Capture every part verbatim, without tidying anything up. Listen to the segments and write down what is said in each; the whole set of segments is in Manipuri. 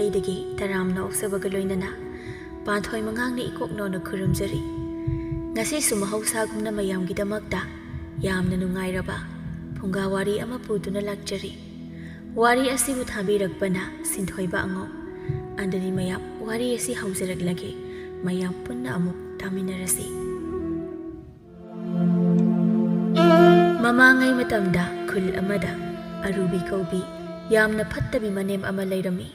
ꯑꯩꯗꯒꯤ ꯇꯔꯥꯝꯅ ꯑꯣꯛꯆꯕꯒ ꯂꯣꯏꯅꯅ ꯄꯥꯟꯊꯣꯏ ꯃꯉꯥꯡꯅ ꯏꯀꯣꯛ ꯅꯧꯅ ꯈꯨꯔꯨꯝꯖꯔꯤ꯫ ꯉꯁꯤꯁꯨ ꯃꯍꯧꯁꯥꯒꯨꯝꯅ ꯃꯌꯥꯝꯒꯤꯗꯃꯛꯇ ꯌꯥꯝꯅ ꯅꯨꯡꯉꯥꯏꯔꯕ ꯐꯨꯡꯒꯥ ꯋꯥꯔꯤ ꯑꯃ ꯄꯨꯗꯨꯅ ꯂꯥꯛꯆꯔꯤ꯫ ꯋꯥꯔꯤ ꯑꯁꯤꯕꯨ ꯊꯥꯕꯤꯔꯛꯄꯅ ꯁꯤꯟꯊꯣꯏꯕ ꯑꯉꯣꯝ꯫ ꯑꯗꯨꯗꯤ ꯃꯌꯥꯝ, ꯋꯥꯔꯤ ꯑꯁꯤ ꯍꯧꯖꯔꯛꯂꯒꯦ꯫ ꯃꯌꯥꯝ ꯄꯨꯟꯅ ꯑꯃꯨꯛ ꯇꯥꯃꯤꯟꯅꯔꯁꯤ꯫ ꯃꯃꯥꯡꯉꯩ ꯃꯇꯝꯗ ꯈꯨꯜ ꯑꯃꯗ ꯑꯔꯨꯕꯤ ꯀꯧꯕꯤ ꯌꯥꯝꯅ ꯐꯠꯇꯕꯤ ꯃꯅꯦꯝ ꯑꯃ ꯂꯩꯔꯝꯃꯤ꯫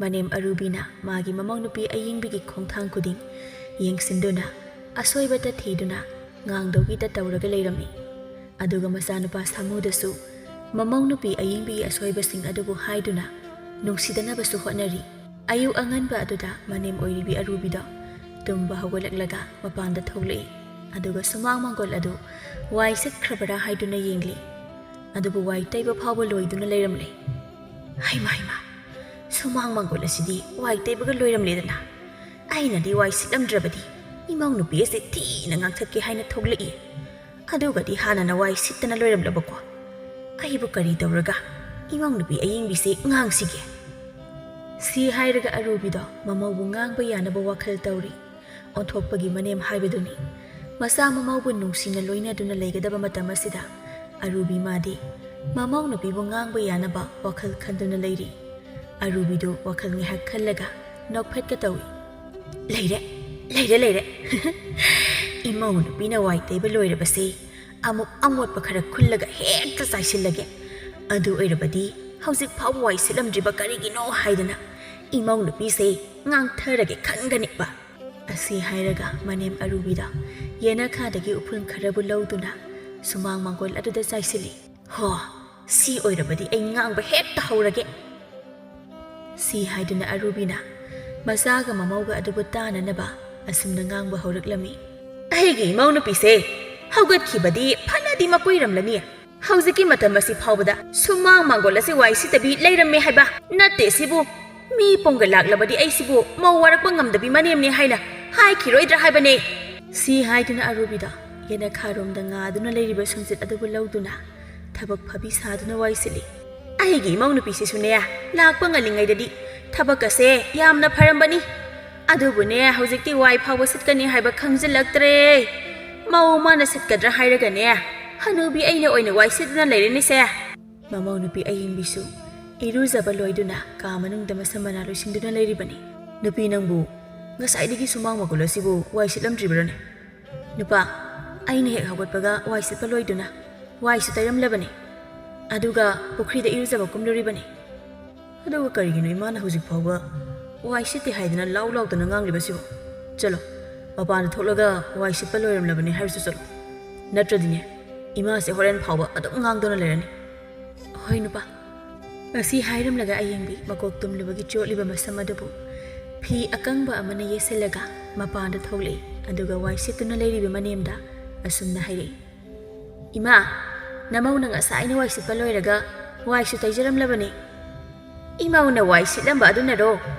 ꯃꯅꯦꯝ ꯑꯔꯨꯕꯤꯅ ꯃꯥꯒꯤ ꯃꯃꯧ ꯅꯨꯄꯤ ꯑꯌꯤꯡꯕꯤꯒꯤ ꯈꯣꯡꯊꯥꯡ ꯈꯨꯗꯤꯡ ꯌꯦꯡꯁꯤꯟꯗꯨꯅ, ꯑꯁꯣꯏꯕꯇ ꯊꯤꯗꯨꯅ ꯉꯥꯡꯗꯧꯒꯤꯗ ꯇꯧꯔꯒ ꯂꯩꯔꯝꯃꯤ꯫ ꯑꯗꯨꯒ ꯃꯆꯥꯅꯨꯄꯥ ꯁꯥꯃꯨꯗꯁꯨ ꯃꯃꯧ ꯅꯨꯄꯤ ꯑꯌꯤꯡꯕꯤꯒꯤ ꯑꯁꯣꯏꯕꯁꯤꯡ ꯑꯗꯨꯕꯨ ꯍꯥꯏꯗꯨꯅ ꯅꯨꯡꯁꯤꯗꯅꯕꯁꯨ ꯍꯣꯠꯅꯔꯤ꯫ ꯑꯌꯨꯛ ꯑꯉꯟꯕ ꯑꯗꯨꯗ ꯃꯅꯦꯝ ꯑꯣꯏꯔꯤꯕꯤ ꯑꯔꯨꯕꯤꯗꯣ ꯇꯨꯝꯕ ꯍꯧꯒꯠꯂꯛꯂꯒ ꯃꯄꯥꯟꯗ ꯊꯣꯛꯂꯛꯏ꯫ ꯑꯗꯨꯒ ꯁꯨꯃꯥꯡ ꯃꯥꯡꯒꯣꯜ ꯑꯗꯨ ꯋꯥꯏ ꯁꯤꯠꯈ꯭ꯔꯕꯔꯥ ꯍꯥꯏꯗꯨꯅ ꯌꯦꯡꯂꯤ꯫ ꯑꯗꯨꯕꯨ ꯋꯥꯏ ꯇꯩꯕ ꯐꯥꯎꯕ ꯂꯣꯏꯗꯨꯅ ꯂꯩꯔꯝꯂꯦ꯫ "ꯍꯩꯃꯥ, ꯍꯩꯃꯥ, ꯁꯨꯃꯥꯡ ꯃꯥꯡꯒꯣꯜ ꯑꯁꯤꯗꯤ ꯋꯥꯏ ꯇꯩꯕꯒ ꯂꯣꯏꯔꯝꯂꯦꯗꯅ꯫ ꯑꯩꯅꯗꯤ ꯋꯥꯏ ꯁꯤꯠꯂꯝꯗ꯭ꯔꯕꯗꯤ ꯏꯃꯧ ꯅꯨꯄꯤ ꯑꯁꯤ ꯊꯤꯅ ꯉꯥꯡꯊꯠꯀꯦ ꯍꯥꯏꯅ ꯊꯣꯛꯂꯛꯏ꯫ ꯑꯗꯨꯒꯗꯤ ꯍꯥꯟꯅꯅ ꯋꯥꯏ ꯁꯤꯠꯇꯅ ꯂꯣꯏꯔꯝꯂꯕꯀꯣ꯫ ꯑꯩꯕꯨ ꯀꯔꯤ ꯇꯧꯔꯒ ꯏꯃꯧ ꯅꯨꯄꯤ ꯑꯌꯤꯡꯕꯤꯁꯤ ꯉꯥꯡꯁꯤꯒꯦ?" ꯁꯤ ꯍꯥꯏꯔꯒ ꯑꯔꯨꯕꯤꯗꯣ ꯃꯃꯧꯕꯨ ꯉꯥꯡꯕ ꯌꯥꯅꯕ ꯋꯥꯈꯜ ꯇꯧꯔꯤ꯫ ꯑꯣꯟꯊꯣꯛꯄꯒꯤ ꯃꯅꯦꯝ ꯍꯥꯏꯕꯗꯨꯅꯤ꯫ ꯃꯆꯥ ꯃꯃꯧꯕꯨ ꯅꯨꯡꯁꯤꯅ ꯂꯣꯏꯅꯗꯨꯅ ꯂꯩꯒꯗꯕ ꯃꯇꯝ ꯑꯁꯤꯗ ꯑꯔꯨꯕꯤ ꯃꯥꯗꯤ ꯃꯃꯧ ꯅꯨꯄꯤꯕꯨ ꯉꯥꯡꯕ ꯌꯥꯅꯕ ꯋꯥꯈꯜ ꯈꯟꯗꯨꯅ ꯂꯩꯔꯤ꯫ ꯑꯔꯨꯕꯤꯗꯨ ꯋꯥꯈꯜ ꯉꯥꯏꯍꯥꯛ ꯈꯜꯂꯒ ꯅꯣꯛꯐꯦꯠꯀ ꯇꯧꯏ꯫ "ꯂꯩꯔꯦ, ꯂꯩꯔꯦ, ꯂꯩꯔꯦ꯫ ꯏꯃꯧ ꯅꯨꯄꯤꯅ ꯋꯥꯏ ꯇꯩꯕ ꯂꯣꯏꯔꯕꯁꯦ ꯑꯃꯨꯛ ꯑꯃꯣꯠꯄ ꯈꯔ ꯈꯨꯜꯂꯒ ꯍꯦꯛꯇ ꯆꯥꯏꯁꯤꯜꯂꯒꯦ꯫ ꯑꯗꯨ ꯑꯣꯏꯔꯕꯗꯤ ꯍꯧꯖꯤꯛ ꯐꯥꯎꯕ ꯋꯥꯏ ꯁꯤꯠꯂꯝꯗ꯭ꯔꯤꯕ ꯀꯔꯤꯒꯤꯅꯣ ꯍꯥꯏꯗꯅ ꯏꯃꯧ ꯅꯨꯄꯤꯁꯦ ꯉꯥꯡꯊꯔꯒꯦ ꯈꯟꯒꯅꯤꯕ"꯫ ꯑꯁꯤ ꯍꯥꯏꯔꯒ ꯃꯅꯦꯝ ꯑꯔꯨꯕꯤꯗ ꯌꯦꯅꯈꯥꯗꯒꯤ ꯎꯐꯨꯜ ꯈꯔꯕꯨ ꯂꯧꯗꯨꯅ ꯁꯨꯃꯥꯡ ꯃꯥꯡꯒꯣꯜ ꯑꯗꯨꯗ ꯆꯥꯏꯁꯤꯜꯂꯤ꯫ "ꯍꯣ, ꯁꯤ ꯑꯣꯏꯔꯕꯗꯤ ꯑꯩ ꯉꯥꯡꯕ ꯍꯦꯛꯇ ꯍꯧꯔꯒꯦ"꯫ ꯁꯤ ꯍꯥꯏꯗꯨꯅ ꯑꯔꯨꯕꯤꯅ ꯃꯆꯥꯒ ꯃꯃꯧꯒ ꯑꯗꯨꯕꯨ ꯇꯥꯅꯅꯕ ꯑꯁꯨꯝꯅ ꯉꯥꯡꯕ ꯍꯧꯔꯛꯂꯝꯃꯤ꯫ "ꯑꯩꯒꯤ ꯏꯃꯧ ꯅꯨꯄꯤꯁꯦ ꯍꯧꯒꯠꯈꯤꯕꯗꯤ ꯐꯅꯗꯤ ꯃꯀꯨꯏꯔꯝꯂꯅꯤ꯫ ꯍꯧꯖꯤꯛꯀꯤ ꯃꯇꯝ ꯑꯁꯤ ꯐꯥꯎꯕꯗ ꯁꯨꯃꯥꯡ ꯃꯥꯡꯒꯣꯜ ꯑꯁꯤ ꯋꯥꯏ ꯁꯤꯠꯇꯕꯤ ꯂꯩꯔꯝꯃꯦ ꯍꯥꯏꯕ ꯅꯠꯇꯦ ꯁꯤꯕꯨ꯫ ꯃꯤ ꯄꯣꯡꯒ ꯂꯥꯛꯂꯕꯗꯤ ꯑꯩ ꯁꯤꯕꯨ ꯃꯧ ꯋꯥꯔꯛꯄ ꯉꯝꯗꯕꯤ ꯃꯅꯦꯝꯅꯦ ꯍꯥꯏꯅ ꯍꯥꯏꯈꯤꯔꯣꯏꯗ꯭ꯔꯥ ꯍꯥꯏꯕꯅꯦ"꯫ ꯁꯤ ꯍꯥꯏꯗꯨꯅ ꯑꯔꯨꯕꯤꯗ ꯌꯦꯅꯈꯥꯔꯣꯝꯗ ꯉꯥꯗꯨꯅ ꯂꯩꯔꯤꯕ ꯁꯨꯝꯆꯤꯠ ꯑꯗꯨꯕꯨ ꯂꯧꯗꯨꯅ ꯊꯕꯛ ꯐꯕꯤ ꯁꯥꯗꯨꯅ ꯋꯥꯏ ꯁꯤꯠꯂꯤ꯫ "ꯑꯩꯒꯤ ꯏꯃꯧ ꯅꯨꯄꯤꯁꯤꯁꯨꯅꯦ, ꯂꯥꯛꯄ ꯉꯜꯂꯤꯉꯩꯗꯗꯤ ꯊꯕꯛ ꯑꯁꯦ ꯌꯥꯝꯅ ꯐꯔꯝꯕꯅꯤ꯫ ꯑꯗꯨꯕꯨꯅꯦ, ꯍꯧꯖꯤꯛꯇꯤ ꯋꯥꯏ ꯐꯥꯎꯕ ꯁꯤꯠꯀꯅꯤ ꯍꯥꯏꯕ ꯈꯪꯖꯤꯜꯂꯛꯇ꯭ꯔꯦ꯫ ꯃꯧ ꯃꯥꯅ ꯁꯤꯠꯀꯗ꯭ꯔꯥ ꯍꯥꯏꯔꯒꯅꯦ, ꯍꯅꯨꯕꯤ ꯑꯩꯅ ꯑꯣꯏꯅ ꯋꯥꯏ ꯁꯤꯠꯇꯨꯅ ꯂꯩꯔꯦꯅꯦꯁꯦ꯫ ꯃꯃꯧ ꯅꯨꯄꯤ ꯑꯌꯦꯡꯕꯤꯁꯨ ꯏꯔꯨꯖꯕ ꯂꯣꯏꯗꯨꯅ ꯀꯥ ꯃꯅꯨꯡꯗ ꯃꯁꯝ ꯃꯅꯥ ꯂꯣꯏꯁꯤꯟꯗꯨꯅ ꯂꯩꯔꯤꯕꯅꯤ꯫ "ꯅꯨꯄꯤ ꯅꯪꯕꯨ, ꯉꯁꯥꯏꯗꯒꯤ ꯁꯨꯃꯥꯡ ꯃꯥꯡꯒꯣꯜ ꯑꯁꯤꯕꯨ ꯋꯥꯏ ꯁꯤꯠꯂꯝꯗ꯭ꯔꯤꯕ꯭ꯔꯅꯦ?" "ꯅꯨꯄꯥ, ꯑꯩꯅ ꯍꯦꯛ ꯍꯧꯒꯠꯄꯒ ꯋꯥꯏ ꯁꯤꯠꯄ ꯂꯣꯏꯗꯨꯅ ꯋꯥꯏꯁꯨ ꯇꯩꯔꯝꯂꯕꯅꯤ, ꯑꯗꯨꯒ ꯄꯨꯈ꯭ꯔꯤꯗ ꯏꯔꯨꯖꯕ ꯀꯨꯝꯂꯨꯔꯤꯕꯅꯤ꯫ ꯑꯗꯨꯒ ꯀꯔꯤꯒꯤꯅꯣ ꯏꯃꯥꯅ ꯍꯧꯖꯤꯛ ꯐꯥꯎꯕ ꯋꯥꯏ ꯁꯤꯠꯇꯦ ꯍꯥꯏꯗꯅ ꯂꯥꯎ ꯂꯥꯎꯗꯅ ꯉꯥꯡꯂꯤꯕꯁꯤꯕꯨ? ꯆꯠꯂꯣ, ꯃꯄꯥꯟꯗ ꯊꯣꯛꯂꯒ ꯋꯥꯏ ꯁꯤꯠꯄ ꯂꯣꯏꯔꯝꯂꯕꯅꯤ ꯍꯥꯏꯔꯨꯆꯣ ꯆꯠꯂꯣ꯫ ꯅꯠꯇ꯭ꯔꯗꯤꯅꯦ, ꯏꯃꯥꯁꯦ ꯍꯣꯔꯦꯟ ꯐꯥꯎꯕ ꯑꯗꯨꯝ ꯉꯥꯡꯗꯨꯅ ꯂꯩꯔꯅꯤ꯫" "ꯍꯣꯏ ꯅꯨꯄꯥ꯫" ꯑꯁꯤ ꯍꯥꯏꯔꯝꯂꯒ ꯑꯌꯦꯡꯕꯤ ꯃꯀꯣꯛ ꯇꯨꯝꯂꯨꯕꯒꯤ ꯆꯣꯠꯂꯤꯕ ꯃꯁꯝ ꯑꯗꯨꯕꯨ ꯐꯤ ꯑꯀꯪꯕ ꯑꯃꯅ ꯌꯦꯠꯁꯤꯜꯂꯒ ꯃꯄꯥꯟꯗ ꯊꯣꯛꯂꯛꯏ꯫ ꯑꯗꯨꯒ ꯋꯥꯏ ꯁꯤꯠꯇꯨꯅ ꯂꯩꯔꯤꯕ ꯃꯅꯦꯝꯗ ꯑꯁꯨꯝꯅ ꯍꯥꯏꯔꯛꯏ, "ꯏꯃꯥ, ꯅꯃꯧꯅ ꯉꯁꯥꯏꯅ ꯋꯥꯏ ꯁꯤꯠꯄ ꯂꯣꯏꯔꯒ ꯋꯥꯏꯁꯨ ꯇꯩꯖꯔꯝꯂꯕꯅꯤ꯫" "ꯏꯃꯧꯅ ꯋꯥꯏ ꯁꯤꯠꯂꯝꯕ ꯑꯗꯨꯅꯔꯣ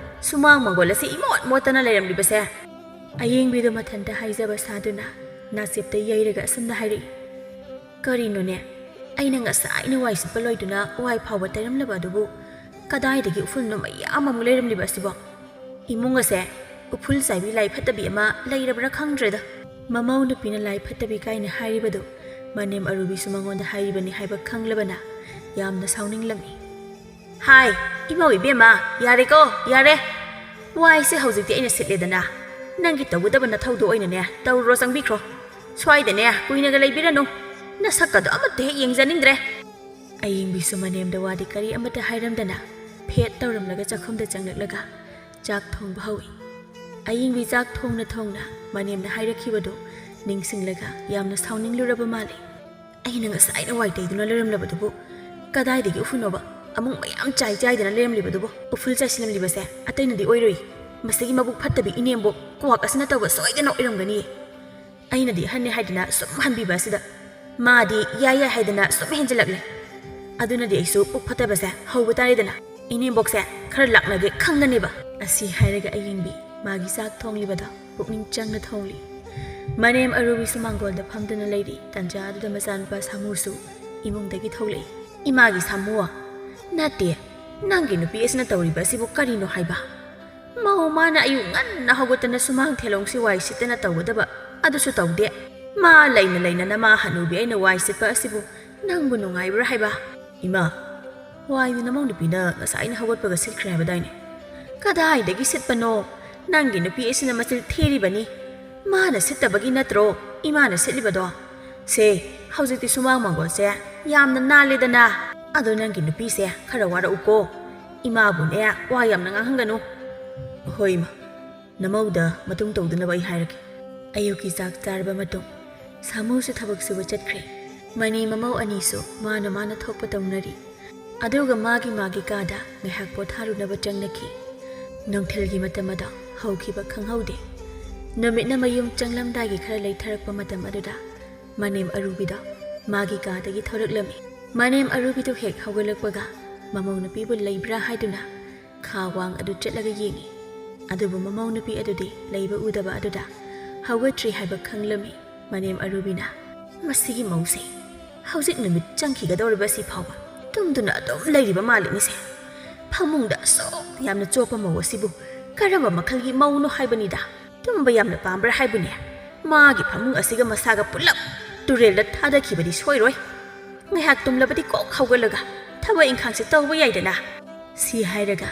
ꯁꯨꯃꯥꯡ ꯃꯪꯒꯣꯜ ꯑꯁꯤ ꯏꯃꯣꯠ ꯃꯣꯠꯇꯅ ꯂꯩꯔꯝꯂꯤꯕꯁꯦ?" ꯑꯌꯦꯡꯕꯤꯗꯨ ꯃꯊꯟꯇ ꯍꯥꯏꯖꯕ ꯁꯥꯗꯨꯅ ꯅꯥꯆꯦꯞꯇ ꯌꯩꯔꯒ ꯑꯁꯨꯝꯅ ꯍꯥꯏꯔꯛꯏ, "ꯀꯔꯤꯅꯣꯅꯦ? ꯑꯩꯅ ꯉꯁꯥꯏꯅ ꯋꯥꯏ ꯁꯤꯠꯄ ꯂꯣꯏꯗꯨꯅ ꯋꯥꯏ ꯐꯥꯎꯕ ꯇꯩꯔꯝꯂꯕ ꯑꯗꯨꯕꯨ ꯀꯗꯥꯏꯗꯒꯤ ꯎꯐꯨꯜꯅꯣ ꯃꯌꯥꯝ ꯑꯃꯨꯛ ꯂꯩꯔꯝꯂꯤꯕ ꯑꯁꯤꯕꯣ? ꯏꯃꯨꯡ ꯑꯁꯦ ꯎꯐꯨꯜ ꯆꯥꯏꯕꯤ ꯂꯥꯏ ꯐꯠꯇꯕꯤ ꯑꯃ ꯂꯩꯔꯕ꯭ꯔꯥ ꯈꯪꯗ꯭ꯔꯦꯗ꯫" ꯃꯃꯧ ꯅꯨꯄꯤꯅ ꯂꯥꯏ ꯐꯠꯇꯕꯤ ꯀꯥꯏꯅ ꯍꯥꯏꯔꯤꯕꯗꯨ ꯃꯅꯦꯝ ꯑꯔꯨꯕꯤꯁꯨ ꯃꯉꯣꯟꯗ ꯍꯥꯏꯔꯤꯕꯅꯤ ꯍꯥꯏꯕ ꯈꯪꯂꯕꯅ ꯌꯥꯝꯅ ꯁꯥꯎꯅꯤꯡꯂꯝꯃꯤ꯫ "ꯍꯥꯏ, ꯏꯃꯧ ꯏꯕꯦꯝꯃ, ꯌꯥꯔꯦꯀꯣ, ꯌꯥꯔꯦ꯫ ꯋꯥꯏꯁꯦ ꯍꯧꯖꯤꯛꯇꯤ ꯑꯩꯅ ꯁꯤꯠꯂꯦꯗꯅ, ꯅꯪꯒꯤ ꯇꯧꯒꯗꯕ ꯅꯊꯧꯗꯣ ꯑꯣꯏꯅꯅꯦ ꯇꯧꯔꯨꯔꯣ, ꯆꯪꯕꯤꯈ꯭ꯔꯣ꯫ ꯁ꯭ꯋꯥꯏꯗꯅꯦ ꯀꯨꯏꯅꯒ ꯂꯩꯕꯤꯔꯅꯨ, ꯅꯁꯛꯀꯗꯣ ꯑꯃꯠꯇ ꯍꯦꯛ ꯌꯦꯡꯖꯅꯤꯡꯗ꯭ꯔꯦ꯫" ꯑꯌꯦꯡꯕꯤꯁꯨ ꯃꯅꯦꯝꯗ ꯋꯥꯗꯤ ꯀꯔꯤ ꯑꯃꯠꯇ ꯍꯥꯏꯔꯝꯗꯅ ꯐꯦꯠ ꯇꯧꯔꯝꯂꯒ ꯆꯥꯛꯈꯨꯝꯗ ꯆꯪꯂꯛꯂꯒ ꯆꯥꯛ ꯊꯣꯡꯕ ꯍꯧꯏ꯫ ꯑꯌꯦꯡꯕꯤ ꯆꯥꯛ ꯊꯣꯡꯅ ꯊꯣꯡꯅ ꯃꯅꯦꯝꯅ ꯍꯥꯏꯔꯛꯈꯤꯕꯗꯨ ꯅꯤꯡꯁꯤꯡꯂꯒ ꯌꯥꯝꯅ ꯁꯥꯎꯅꯤꯡꯂꯨꯔꯕ ꯃꯥꯜꯂꯤ꯫ "ꯑꯩꯅ ꯉꯁꯥꯏꯅ ꯋꯥꯏ ꯇꯩꯗꯨꯅ ꯂꯩꯔꯝꯂꯕꯗꯨꯕꯨ ꯀꯗꯥꯏꯗꯒꯤ ꯎꯐꯨꯟꯅꯣꯕ? ꯑꯃꯨꯛ ꯃꯌꯥꯝ ꯆꯥꯏ ꯆꯥꯏꯗꯅ ꯂꯩꯔꯝꯂꯤꯕꯗꯨꯕꯨ? ꯎꯐꯨꯜ ꯆꯥꯏꯁꯤꯜꯂꯝꯂꯤꯕꯁꯦ ꯑꯇꯩꯅꯗꯤ ꯑꯣꯏꯔꯣꯏ꯫ ꯃꯁꯤꯒꯤ ꯃꯕꯨꯛ ꯐꯠꯇꯕꯤ ꯏꯅꯦꯝꯕꯣꯛ ꯀ꯭ꯋꯥꯛ ꯑꯁꯤꯅ ꯇꯧꯕ ꯁꯣꯏꯗꯅ ꯑꯣꯏꯔꯝꯒꯅꯤ꯫ ꯑꯩꯅꯗꯤ ꯑꯍꯟꯅꯦ ꯍꯥꯏꯗꯅ ꯁꯨꯝ ꯍꯟꯕꯤꯕ ꯑꯁꯤꯗ ꯃꯥꯗꯤ ꯌꯥꯏ ꯌꯥꯏ ꯍꯥꯏꯗꯅ ꯁꯨꯝ ꯍꯦꯟꯖꯤꯜꯂꯛꯂꯦ꯫ ꯑꯗꯨꯅꯗꯤ ꯑꯩꯁꯨ ꯄꯨꯛ ꯐꯠꯇꯕꯁꯦ ꯍꯧꯕ ꯇꯥꯔꯦꯗꯅ꯫ ꯏꯅꯦꯝꯕꯣꯛꯁꯦ ꯈꯔ ꯂꯥꯛꯅꯒꯦ ꯈꯪꯒꯅꯦꯕ꯫" ꯑꯁꯤ ꯍꯥꯏꯔꯒ ꯑꯌꯦꯡꯕꯤ ꯃꯥꯒꯤ ꯆꯥꯛ ꯊꯣꯡꯂꯤꯕꯗꯣ ꯄꯨꯛꯅꯤꯡ ꯆꯪꯅ ꯊꯣꯡꯂꯤ꯫ ꯃꯅꯦꯝ ꯑꯔꯨꯕꯤꯁꯨ ꯃꯥꯡꯒꯣꯜꯗ ꯐꯝꯗꯨꯅ ꯂꯩꯔꯤ꯫ ꯇꯟꯖꯥ ꯑꯗꯨꯗ ꯃꯆꯥꯅꯨꯄꯥ ꯁꯥꯃꯨꯁꯨ ꯏꯃꯨꯡꯗꯒꯤ ꯊꯣꯛꯂꯛꯏ꯫ "ꯏꯃꯥꯒꯤ ꯁꯥꯃꯨ? ꯅꯠꯇꯦ, "ꯅꯪꯒꯤ ꯅꯨꯄꯤ ꯑꯁꯤꯅ ꯇꯧꯔꯤꯕ ꯑꯁꯤꯕꯨ ꯀꯔꯤꯅꯣ ꯍꯥꯏꯕ? ꯃꯧ ꯃꯥꯅ ꯑꯌꯨꯛ ꯉꯟꯅ ꯍꯧꯒꯠꯇꯅ ꯁꯨꯃꯥꯡ ꯊꯦꯂꯣꯡꯁꯤ ꯋꯥꯏ ꯁꯤꯠꯇꯅ ꯇꯧꯒꯗꯕ ꯑꯗꯨꯁꯨ ꯇꯧꯗꯦ꯫ ꯃꯥ ꯂꯩꯅ ꯂꯩꯅ ꯅꯃꯥ ꯍꯅꯨꯕꯤ ꯑꯩꯅ ꯋꯥꯏ ꯁꯤꯠꯄ ꯑꯁꯤꯕꯨ ꯅꯪꯕꯨ ꯅꯨꯡꯉꯥꯏꯕ꯭ꯔꯥ ꯍꯥꯏꯕ?" "ꯏꯃꯥ, ꯋꯥꯏꯗꯤ ꯅꯃꯧ ꯅꯨꯄꯤꯅ ꯉꯁꯥꯏꯅ ꯍꯧꯒꯠꯄꯒ ꯁꯤꯠꯈ꯭ꯔꯦ ꯍꯥꯏꯕꯗꯥꯏꯅꯦ?" "ꯀꯗꯥꯏꯗꯒꯤ ꯁꯤꯠꯄꯅꯣ? ꯅꯪꯒꯤ ꯅꯨꯄꯤ ꯑꯁꯤꯅ ꯃꯆꯤꯜ ꯊꯤꯔꯤꯕꯅꯤ꯫ ꯃꯥꯅ ꯁꯤꯠꯇꯕꯒꯤ ꯅꯠꯇ꯭ꯔꯣ ꯏꯃꯥꯅ ꯁꯤꯠꯂꯤꯕꯗꯣ? ꯁꯦ, ꯍꯧꯖꯤꯛꯇꯤ ꯁꯨꯃꯥꯡ ꯃꯥꯡꯒꯣꯜꯁꯦ ꯌꯥꯝꯅ ꯅꯥꯜꯂꯦꯗꯅ꯫ ꯑꯗꯣ ꯅꯪꯒꯤ ꯅꯨꯄꯤꯁꯦ ꯈꯔ ꯋꯥꯔꯛꯎꯀꯣ꯫ ꯏꯃꯥꯕꯨꯅꯦ ꯋꯥ ꯌꯥꯝꯅ ꯉꯥꯡꯍꯟꯒꯅꯨ꯫" "ꯍꯣꯏ ꯏꯃꯥ, ꯅꯃꯧꯗ ꯃꯇꯨꯡ ꯇꯧꯗꯅꯕ ꯑꯩ ꯍꯥꯏꯔꯒꯦ꯫" ꯑꯌꯨꯛꯀꯤ ꯆꯥꯛ ꯆꯥꯔꯕ ꯃꯇꯨꯡ ꯁꯥꯃꯨꯁꯨ ꯊꯕꯛ ꯁꯨꯕ ꯆꯠꯈ꯭ꯔꯦ꯫ ꯃꯅꯦꯝ ꯃꯃꯧ ꯑꯅꯤꯁꯨ ꯃꯥꯅ ꯃꯥꯅ ꯊꯣꯛꯄ ꯇꯧꯅꯔꯤ꯫ ꯑꯗꯨꯒ ꯃꯥꯒꯤ ꯃꯥꯒꯤ ꯀꯥꯗ ꯉꯥꯏꯍꯥꯛ ꯄꯣꯊꯥꯔꯨꯅꯕ ꯆꯪꯅꯈꯤ꯫ ꯅꯨꯡꯊꯤꯜꯒꯤ ꯃꯇꯝ ꯑꯗꯣ ꯍꯧꯈꯤꯕ ꯈꯪꯍꯧꯗꯦ꯫ ꯅꯨꯃꯤꯠꯅ ꯃꯌꯨꯝ ꯆꯪꯂꯝꯗꯥꯏꯒꯤ ꯈꯔ ꯂꯩꯊꯔꯛꯄ ꯃꯇꯝ ꯑꯗꯨꯗ ꯃꯅꯦꯝ ꯑꯔꯨꯕꯤꯗꯣ ꯃꯥꯒꯤ ꯀꯥꯗꯒꯤ ꯊꯣꯔꯛꯂꯝꯃꯤ꯫ ꯃꯅꯦꯝ ꯑꯔꯨꯕꯤꯗꯣ ꯍꯦꯛ ꯍꯧꯒꯠꯂꯛꯄꯒ ꯃꯃꯧ ꯅꯨꯄꯤꯕꯨ ꯂꯩꯕ꯭ꯔꯥ ꯍꯥꯏꯗꯨꯅ ꯈꯥ ꯋꯥꯡ ꯑꯗꯨ ꯆꯠꯂꯒ ꯌꯦꯡꯉꯤ꯫ ꯑꯗꯨꯕꯨ ꯃꯃꯧ ꯅꯨꯄꯤ ꯑꯗꯨꯗꯤ ꯂꯩꯕ ꯎꯗꯕ ꯑꯗꯨꯗ ꯍꯧꯒꯠꯇ꯭ꯔꯤ ꯍꯥꯏꯕ ꯈꯪꯂꯝꯃꯤ꯫ ꯃꯅꯦꯝ ꯑꯔꯨꯕꯤꯅ, "ꯃꯁꯤꯒꯤ ꯃꯧꯁꯦ ꯍꯧꯖꯤꯛ ꯅꯨꯃꯤꯠ ꯆꯪꯈꯤꯒꯗꯧꯔꯤꯕ ꯑꯁꯤ ꯐꯥꯎꯕ ꯇꯨꯝꯗꯨꯅ ꯑꯗꯨꯝ ꯂꯩꯔꯤꯕ ꯃꯥꯜꯂꯤꯅꯤꯁꯦ꯫ ꯐꯃꯨꯡꯗ ꯑꯁꯨꯛ ꯌꯥꯝꯅ ꯆꯣꯞꯄ ꯃꯧ ꯑꯁꯤꯕꯨ ꯀꯔꯝꯕ ꯃꯈꯜꯒꯤ ꯃꯧꯅꯣ ꯍꯥꯏꯕꯅꯤꯗ? ꯇꯨꯝꯕ ꯌꯥꯝꯅ ꯄꯥꯝꯕ꯭ꯔꯥ ꯍꯥꯏꯕꯅꯦ? ꯃꯥꯒꯤ ꯐꯃꯨꯡ ꯑꯁꯤꯒ ꯃꯁꯥꯒ ꯄꯨꯜꯂꯞ ꯇꯨꯔꯦꯜꯗ ꯊꯥꯗꯈꯤꯕꯗꯤ ꯁꯣꯏꯔꯣꯏ꯫ ꯉꯥꯏꯍꯥꯛ ꯇꯨꯝꯂꯕꯗꯤ ꯀꯣꯛ ꯍꯧꯒꯠꯂꯒ ꯊꯕꯛ ꯏꯪꯈꯥꯡꯁꯦ ꯇꯧꯕ ꯌꯥꯏꯗꯅ꯫" ꯁꯤ ꯍꯥꯏꯔꯒ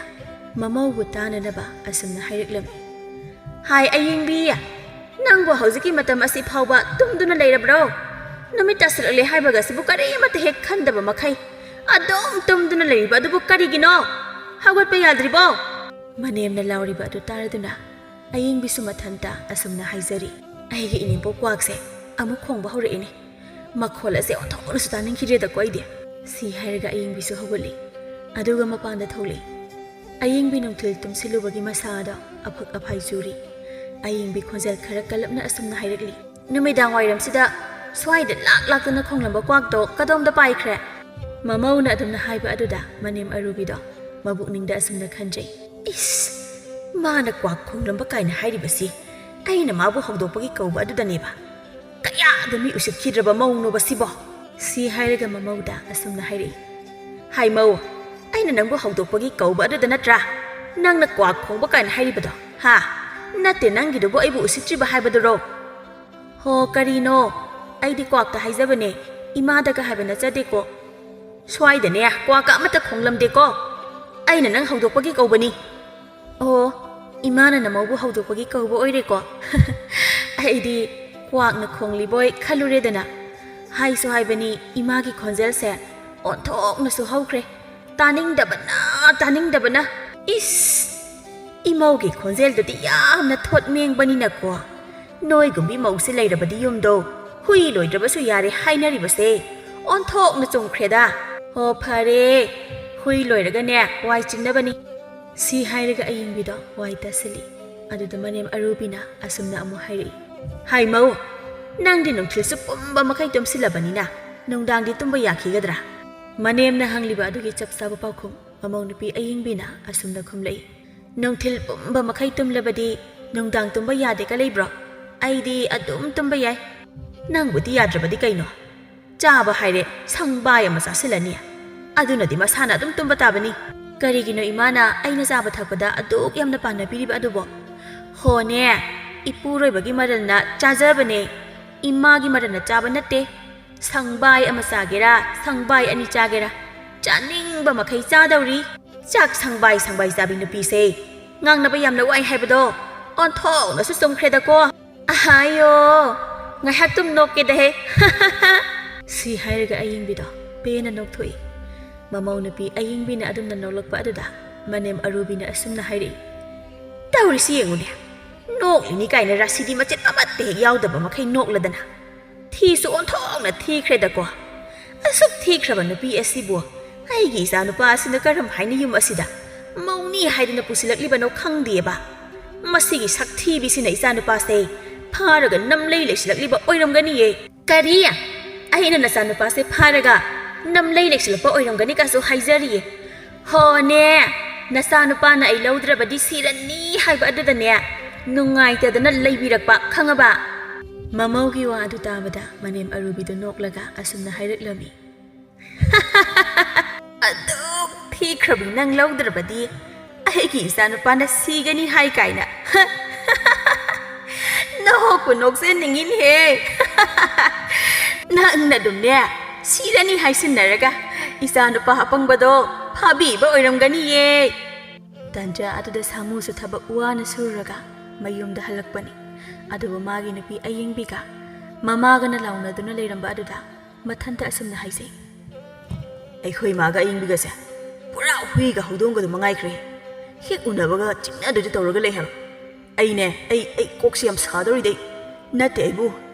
ꯃꯃꯧꯕꯨ ꯇꯥꯅꯅꯕ ꯑꯁꯨꯝꯅ ꯍꯥꯏꯔꯛꯂꯝꯃꯤ, "ꯍꯥꯏ ꯑꯌꯤꯡꯕꯤ, ꯅꯪꯕꯨ ꯍꯧꯖꯤꯛꯀꯤ ꯃꯇꯝ ꯑꯁꯤ ꯐꯥꯎꯕ ꯇꯨꯝꯗꯨꯅ ꯂꯩꯔꯕ꯭ꯔꯣ? ꯅꯨꯃꯤꯠ ꯇꯥꯁꯤꯜꯂꯛꯂꯦ ꯍꯥꯏꯕꯒ ꯑꯁꯤꯕꯨ ꯀꯔꯤꯃꯠꯇ ꯍꯦꯛ ꯈꯟꯗꯕ ꯃꯈꯩ ꯑꯗꯨꯝ ꯇꯨꯝꯗꯨꯅ ꯂꯩꯔꯤꯕ ꯑꯗꯨꯕꯨ ꯀꯔꯤꯒꯤꯅꯣ? ꯍꯧꯒꯠꯄ ꯌꯥꯗ꯭ꯔꯤꯕꯣ?" ꯃꯅꯦꯝꯅ ꯂꯥꯎꯔꯤꯕ ꯑꯗꯨ ꯇꯥꯔꯗꯨꯅ ꯑꯌꯤꯡꯕꯤꯁꯨ ꯃꯊꯟꯇ ꯑꯁꯨꯝꯅ ꯍꯥꯏꯖꯔꯤ, "ꯑꯩꯒꯤ ꯏꯅꯦꯝꯄꯣꯛ ꯀ꯭ꯋꯥꯛꯁꯦ ꯑꯃꯨꯛ ꯈꯣꯡꯕ ꯍꯧꯔꯛꯏꯅꯦ꯫ ꯃꯈꯣꯜ ꯑꯁꯦ ꯑꯣꯟꯊꯣꯛꯅꯁꯨ ꯇꯥꯅꯤꯡꯈꯤꯗ꯭ꯔꯦꯗꯀꯣ ꯑꯩꯗꯤ꯫" ꯁꯤ ꯍꯥꯏꯔꯒ ꯑꯌꯤꯡꯕꯤꯁꯨ ꯍꯧꯒꯠꯂꯤ꯫ ꯑꯗꯨꯒ ꯃꯄꯥꯟꯗ ꯊꯣꯛꯂꯛꯏ꯫ ꯑꯌꯤꯡꯕꯤ ꯅꯨꯡꯊꯤꯜ ꯇꯨꯝꯁꯤꯜꯂꯨꯕꯒꯤ ꯃꯁꯥ ꯑꯗꯣ ꯑꯐꯛ ꯑꯐꯥꯏ ꯆꯨꯔꯤ꯫ ꯑꯌꯤꯡꯕꯤ ꯈꯣꯟꯖꯦꯜ ꯈꯔ ꯀꯜꯂꯞꯅ ꯑꯁꯨꯝꯅ ꯍꯥꯏꯔꯛꯂꯤ, "ꯅꯨꯃꯤꯗꯥꯡ ꯋꯥꯏꯔꯝꯁꯤꯗ ꯁ꯭ꯋꯥꯏꯗ ꯂꯥꯛ ꯂꯥꯛꯇꯅ ꯈꯣꯡꯂꯝꯕ ꯀ꯭ꯋꯥꯛꯇꯣ ꯀꯗꯣꯝꯗ ꯄꯥꯏꯈ꯭ꯔꯦ?" ꯃꯃꯧꯅ ꯑꯗꯨꯝꯅ ꯍꯥꯏꯕ ꯑꯗꯨꯗ ꯃꯅꯦꯝ ꯑꯔꯨꯕꯤꯗꯣ ꯃꯕꯨꯛꯅꯤꯡꯗ ꯑꯁꯨꯝꯅ ꯈꯟꯖꯩ, "ꯏꯁ, ꯃꯥꯅ ꯀ꯭ꯋꯥꯛ ꯈꯣꯡꯂꯝꯕ ꯀꯥꯏꯅ ꯍꯥꯏꯔꯤꯕꯁꯤ ꯑꯩꯅ ꯃꯥꯕꯨ ꯍꯧꯗꯣꯛꯄꯒꯤ ꯀꯧꯕ ꯑꯗꯨꯗꯅꯦꯕ꯫ ꯀꯌꯥꯗ ꯃꯤ ꯎꯁꯤꯠꯈꯤꯗ꯭ꯔꯕ ꯃꯧꯅꯣꯕ ꯁꯤꯕꯣ?" ꯁꯤ ꯍꯥꯏꯔꯒ ꯃꯃꯧꯗ ꯑꯁꯨꯝꯅ ꯍꯥꯏꯔꯛꯏ, "ꯍꯥꯏ ꯃꯧ, ꯑꯩꯅ ꯅꯪꯕꯨ ꯍꯧꯗꯣꯛꯄꯒꯤ ꯀꯧꯕ ꯑꯗꯨꯗ ꯅꯠꯇ꯭ꯔꯥ ꯅꯪꯅ ꯀ꯭ꯋꯥꯛ ꯈꯣꯡꯕ ꯀꯥꯏꯅ ꯍꯥꯏꯔꯤꯕꯗꯣ? ꯍꯥ? ꯅꯠꯇꯦ, ꯅꯪꯒꯤꯗꯨꯕꯨ ꯑꯩꯕꯨ ꯎꯁꯤꯠꯇ꯭ꯔꯤꯕ ꯍꯥꯏꯕꯗꯨꯔꯣ? ꯍꯣ, ꯀꯔꯤꯅꯣ? ꯑꯩꯗꯤ ꯀ꯭ꯋꯥꯛꯇ ꯍꯥꯏꯖꯕꯅꯦ, ꯏꯃꯥꯗꯒ ꯍꯥꯏꯕ ꯅꯠꯆꯗꯦꯀꯣ꯫ ꯁ꯭ꯋꯥꯏꯗꯅꯦ ꯀ꯭ꯋꯥꯛꯀ ꯑꯃꯠꯇ ꯈꯣꯡꯂꯝꯗꯦꯀꯣ꯫ ꯑꯩꯅ ꯅꯪ ꯍꯧꯗꯣꯛꯄꯒꯤ ꯀꯧꯕꯅꯤ꯫ ꯑꯣ, ꯏꯃꯥꯅ ꯅꯃꯧꯕꯨ ꯍꯧꯗꯣꯛꯄꯒꯤ ꯀꯧꯕ ꯑꯣꯏꯔꯦꯀꯣ꯫ ꯑꯩꯗꯤ ꯀ꯭ꯋꯥꯛꯅ ꯈꯣꯡꯂꯤꯕꯣꯏ ꯈꯜꯂꯨꯔꯦꯗꯅ꯫ ꯍꯥꯏꯁꯨ ꯍꯥꯏꯕꯅꯤ, ꯏꯃꯥꯒꯤ ꯈꯣꯟꯖꯦꯜꯁꯦ ꯑꯣꯟꯊꯣꯛꯅꯁꯨ ꯍꯧꯈ꯭ꯔꯦ꯫ ꯇꯥꯅꯤꯡꯗꯕꯅ, ꯇꯥꯅꯤꯡꯗꯕꯅ꯫ ꯏꯁ! ꯏꯃꯧꯒꯤ ꯈꯣꯟꯖꯦꯜꯗꯨꯗꯤ ꯌꯥꯝꯅ ꯊꯣꯠ ꯃꯦꯡꯕꯅꯤꯅꯀꯣ꯫ ꯅꯣꯏꯒꯨꯝꯕꯤ ꯃꯧꯁꯦ ꯂꯩꯔꯕꯗꯤ ꯌꯨꯝꯗꯣ ꯍꯨꯏ ꯂꯣꯏꯗ꯭ꯔꯕꯁꯨ ꯌꯥꯔꯦ ꯍꯥꯏꯅꯔꯤꯕꯁꯦ ꯑꯣꯟꯊꯣꯛꯅ ꯆꯨꯝꯈ꯭ꯔꯦꯗ꯫ ꯍꯣ ꯐꯔꯦ, ꯍꯨꯏ ꯂꯣꯏꯔꯒꯅꯦ ꯋꯥꯏ ꯆꯤꯡꯅꯕꯅꯤ꯫ ꯁꯤ ꯍꯥꯏꯔꯒ ꯑꯌꯤꯡꯕꯤꯗꯣ ꯋꯥꯏ ꯇꯥꯁꯤꯜꯂꯤ꯫ ꯑꯗꯨꯗ ꯃꯅꯦꯝ ꯑꯔꯨꯕꯤꯅ ꯑꯁꯨꯝꯅ ꯑꯃꯨꯛ ꯍꯥꯏꯔꯛꯏ, ꯍꯥꯏ ꯃꯧ, ꯅꯪꯗꯤ ꯅꯨꯡꯊꯤꯜꯁꯨ ꯄꯨꯝꯕ ꯃꯈꯩ ꯇꯨꯝꯁꯤꯜꯂꯕꯅꯤꯅ ꯅꯨꯡꯗꯥꯡꯗꯤ ꯇꯨꯝꯕ ꯌꯥꯈꯤꯒꯗ꯭ꯔꯥ? ꯃꯅꯦꯝꯅ ꯍꯪꯂꯤꯕ ꯑꯗꯨꯒꯤ ꯆꯞ ꯆꯥꯕ ꯄꯥꯎꯈꯨꯝ ꯃꯃꯧ ꯅꯨꯄꯤ ꯑꯌꯤꯡꯕꯤꯅ ꯑꯁꯨꯝꯅ ꯈꯨꯝꯂꯛꯏ, ꯅꯨꯡꯊꯤꯜ ꯄꯨꯝꯕ ꯃꯈꯩ ꯇꯨꯝꯂꯕꯗꯤ ꯅꯨꯡꯗꯥꯡ ꯇꯨꯝꯕ ꯌꯥꯗꯦꯒ ꯂꯩꯕ꯭ꯔꯣ? ꯑꯩꯗꯤ ꯑꯗꯨꯝ ꯇꯨꯝꯕ ꯌꯥꯏ꯫ ꯅꯪꯕꯨꯗꯤ ꯌꯥꯗ꯭ꯔꯕꯗꯤ ꯀꯩꯅꯣ? ꯆꯥꯕ ꯍꯥꯏꯔꯦ, ꯁꯪꯕꯥꯏ ꯑꯃ ꯆꯥꯁꯤꯜꯂꯅꯤ꯫ ꯑꯗꯨꯅꯗꯤ ꯃꯁꯥꯅ ꯑꯗꯨꯝ ꯇꯨꯝꯕ ꯇꯥꯕꯅꯤ꯫ ꯀꯔꯤꯒꯤꯅꯣ ꯏꯃꯥꯅ ꯑꯩꯅ ꯆꯥꯕ ꯊꯛꯄꯗ ꯑꯗꯨꯛ ꯌꯥꯝꯅ ꯄꯥꯟꯅꯕꯤꯔꯤꯕ ꯑꯗꯨꯕꯣ? ꯍꯣꯅꯦ, ꯏꯄꯨꯔꯣꯏꯕꯒꯤ ꯃꯔꯜꯅ ꯆꯥꯖꯕꯅꯦ, ꯏꯃꯥꯒꯤ ꯃꯔꯜꯅ ꯆꯥꯕ ꯅꯠꯇꯦ꯫ ꯁꯪꯕꯥꯏ ꯑꯃ ꯆꯥꯒꯦꯔꯥ, ꯁꯪꯕꯥꯏ ꯑꯅꯤ ꯆꯥꯒꯦꯔꯥ, ꯆꯥꯅꯤꯡꯕ ꯃꯈꯩ ꯆꯥꯗꯧꯔꯤ꯫ ꯆꯥꯛ ꯁꯪꯕꯥꯏ ꯁꯪꯕꯥꯏ ꯆꯥꯕꯤ ꯅꯨꯄꯤꯁꯦ ꯉꯥꯡꯅꯕ ꯌꯥꯝꯅ ꯋꯥꯏ ꯍꯥꯏꯕꯗꯣ ꯑꯣꯟꯊꯣꯛꯅꯁꯨ ꯆꯨꯝꯈ꯭ꯔꯦꯗꯀꯣ꯫ ꯑꯍꯥꯌꯣ, ꯉꯥꯏꯍꯥꯛꯇꯨꯝ ꯅꯣꯛꯀꯦꯗꯍꯦ꯫ ꯁꯤ ꯍꯥꯏꯔꯒ ꯑꯌꯤꯡꯕꯤꯗꯣ ꯄꯦꯟꯅ ꯅꯣꯛꯊꯣꯛꯏ꯫ ꯃꯃꯧ ꯅꯨꯄꯤ ꯑꯌꯤꯡꯕꯤꯅ ꯑꯗꯨꯝꯅ ꯅꯣꯛꯂꯛꯄ ꯑꯗꯨꯗ ꯃꯅꯦꯝ ꯑꯔꯨꯕꯤꯅ ꯑꯁꯨꯝꯅ ꯍꯥꯏꯔꯛꯏ, ꯇꯧꯔꯤꯁꯤ ꯌꯦꯡꯉꯨꯅꯦ, ꯅꯣꯛꯂꯤꯅꯤ ꯀꯥꯏꯅ ꯔꯥꯁꯤꯗꯤ ꯃꯆꯦꯠ ꯑꯃꯠꯇ ꯍꯦꯛ ꯌꯥꯎꯗꯕ ꯃꯈꯩ ꯅꯣꯛꯂꯗꯅ꯫ ꯊꯤꯁꯨ ꯑꯣꯟꯊꯣꯛꯅ ꯊꯤꯈ꯭ꯔꯦꯗꯀꯣ꯫ ꯑꯁꯨꯛ ꯊꯤꯈ꯭ꯔꯕ ꯅꯨꯄꯤ ꯑꯁꯤꯕꯨ ꯑꯩꯒꯤ ꯏꯆꯥꯅꯨꯄꯥ ꯑꯁꯤꯅ ꯀꯔꯝ ꯍꯥꯏꯅ ꯌꯨꯝ ꯑꯁꯤꯗ ꯃꯧꯅꯤ ꯍꯥꯏꯗꯨꯅ ꯄꯨꯁꯤꯜꯂꯛꯂꯤꯕꯅꯣ ꯈꯪꯗꯦꯕ꯫ ꯃꯁꯤꯒꯤ ꯁꯛꯊꯤꯕꯤꯁꯤꯅ ꯏꯆꯥꯅꯨꯄꯥꯁꯦ ꯐꯥꯔꯒ ꯅꯝꯂꯩ ꯂꯩꯁꯤꯜꯂꯛꯂꯤꯕ ꯑꯣꯏꯔꯝꯒꯅꯤꯌꯦ꯫ ꯀꯔꯤ? ꯑꯩꯅ ꯅꯆꯥꯅꯨꯄꯥꯁꯦ ꯐꯥꯔꯒ ꯅꯝꯂꯩ ꯂꯩꯁꯤꯜꯂꯛꯄ ꯑꯣꯏꯔꯝꯒꯅꯤ ꯀꯥꯏꯁꯨ ꯍꯥꯏꯖꯔꯤꯌꯦ꯫ ꯍꯣꯅꯦ, ꯅꯆꯥꯅꯨꯄꯥꯅ ꯑꯩ ꯂꯧꯗ꯭ꯔꯕꯗꯤ ꯁꯤꯔꯅꯤ ꯍꯥꯏꯕ ꯑꯗꯨꯗꯅꯦ ꯅꯨꯡꯉꯥꯏꯇꯗꯅ ꯂꯩꯕꯤꯔꯛꯄ, ꯈꯪꯉꯕ? ꯃꯃꯧꯒꯤ ꯋꯥ ꯑꯗꯨ ꯇꯥꯕꯗ ꯃꯅꯦꯝ ꯑꯔꯨꯕꯤꯗꯨ ꯅꯣꯛꯂꯒ ꯑꯁꯨꯝꯅ ꯍꯥꯏꯔꯛꯂꯝꯃꯤ꯫ ꯑꯗꯨꯛ "ꯊꯤꯈ꯭ꯔꯕꯤ ꯅꯪ ꯂꯧꯗ꯭ꯔꯕꯗꯤ ꯑꯩꯒꯤ ꯏꯆꯥꯅꯨꯄꯥꯅ ꯁꯤꯒꯅꯤ ꯍꯥꯏ ꯀꯥꯏꯅ?" ꯅꯣꯛꯄꯨ ꯅꯣꯛꯆꯅꯤꯡꯉꯤꯅꯦꯍꯦ꯫ "ꯅꯪꯅ ꯑꯗꯨꯝꯅꯦ ꯁꯤꯔꯅꯤ ꯍꯥꯏꯁꯤꯟꯅꯔꯒ ꯏꯆꯥꯅꯨꯄꯥ ꯑꯄꯪꯕꯗꯣ ꯐꯥꯕꯤꯕ ꯑꯣꯏꯔꯝꯒꯅꯤꯌꯦ꯫" ꯇꯟꯖꯥ ꯑꯗꯨꯗ ꯁꯥꯃꯨꯁꯨ ꯊꯕꯛ ꯋꯥꯅ ꯁꯨꯔꯨꯔꯒ ꯃꯌꯨꯝꯗ ꯍꯜꯂꯛꯄꯅꯤ꯫ ꯑꯗꯨꯕꯨ ꯃꯥꯒꯤ ꯅꯨꯄꯤ ꯑꯌꯤꯡꯕꯤꯒ ꯃꯃꯥꯒꯅ ꯂꯥꯎꯅꯗꯨꯅ ꯂꯩꯔꯝꯕ ꯑꯗꯨꯗ ꯃꯊꯟꯇ ꯑꯁꯨꯝꯅ ꯍꯥꯏꯖꯩ, "ꯑꯩꯈꯣꯏ ꯃꯥꯒ ꯑꯌꯤꯡꯕꯤꯒꯁꯦ ꯄꯨꯔꯥ ꯍꯨꯏꯒ ꯍꯧꯗꯣꯡꯒꯗꯨ ꯃꯉꯥꯏꯈ꯭ꯔꯦ꯫ ꯍꯦꯛ ꯎꯅꯕꯒ ꯆꯤꯛꯅꯗꯣꯏꯗ ꯇꯧꯔꯒ ꯂꯩ ꯍꯥꯏꯕ꯫ ꯑꯩꯅꯦ, ꯑꯩ, ꯑꯩ ꯀꯣꯛꯁꯦ ꯌꯥꯝ ꯁꯥꯗꯧꯔꯤꯗꯩ꯫ ꯅꯠꯇꯦ ꯑꯩꯕꯨ,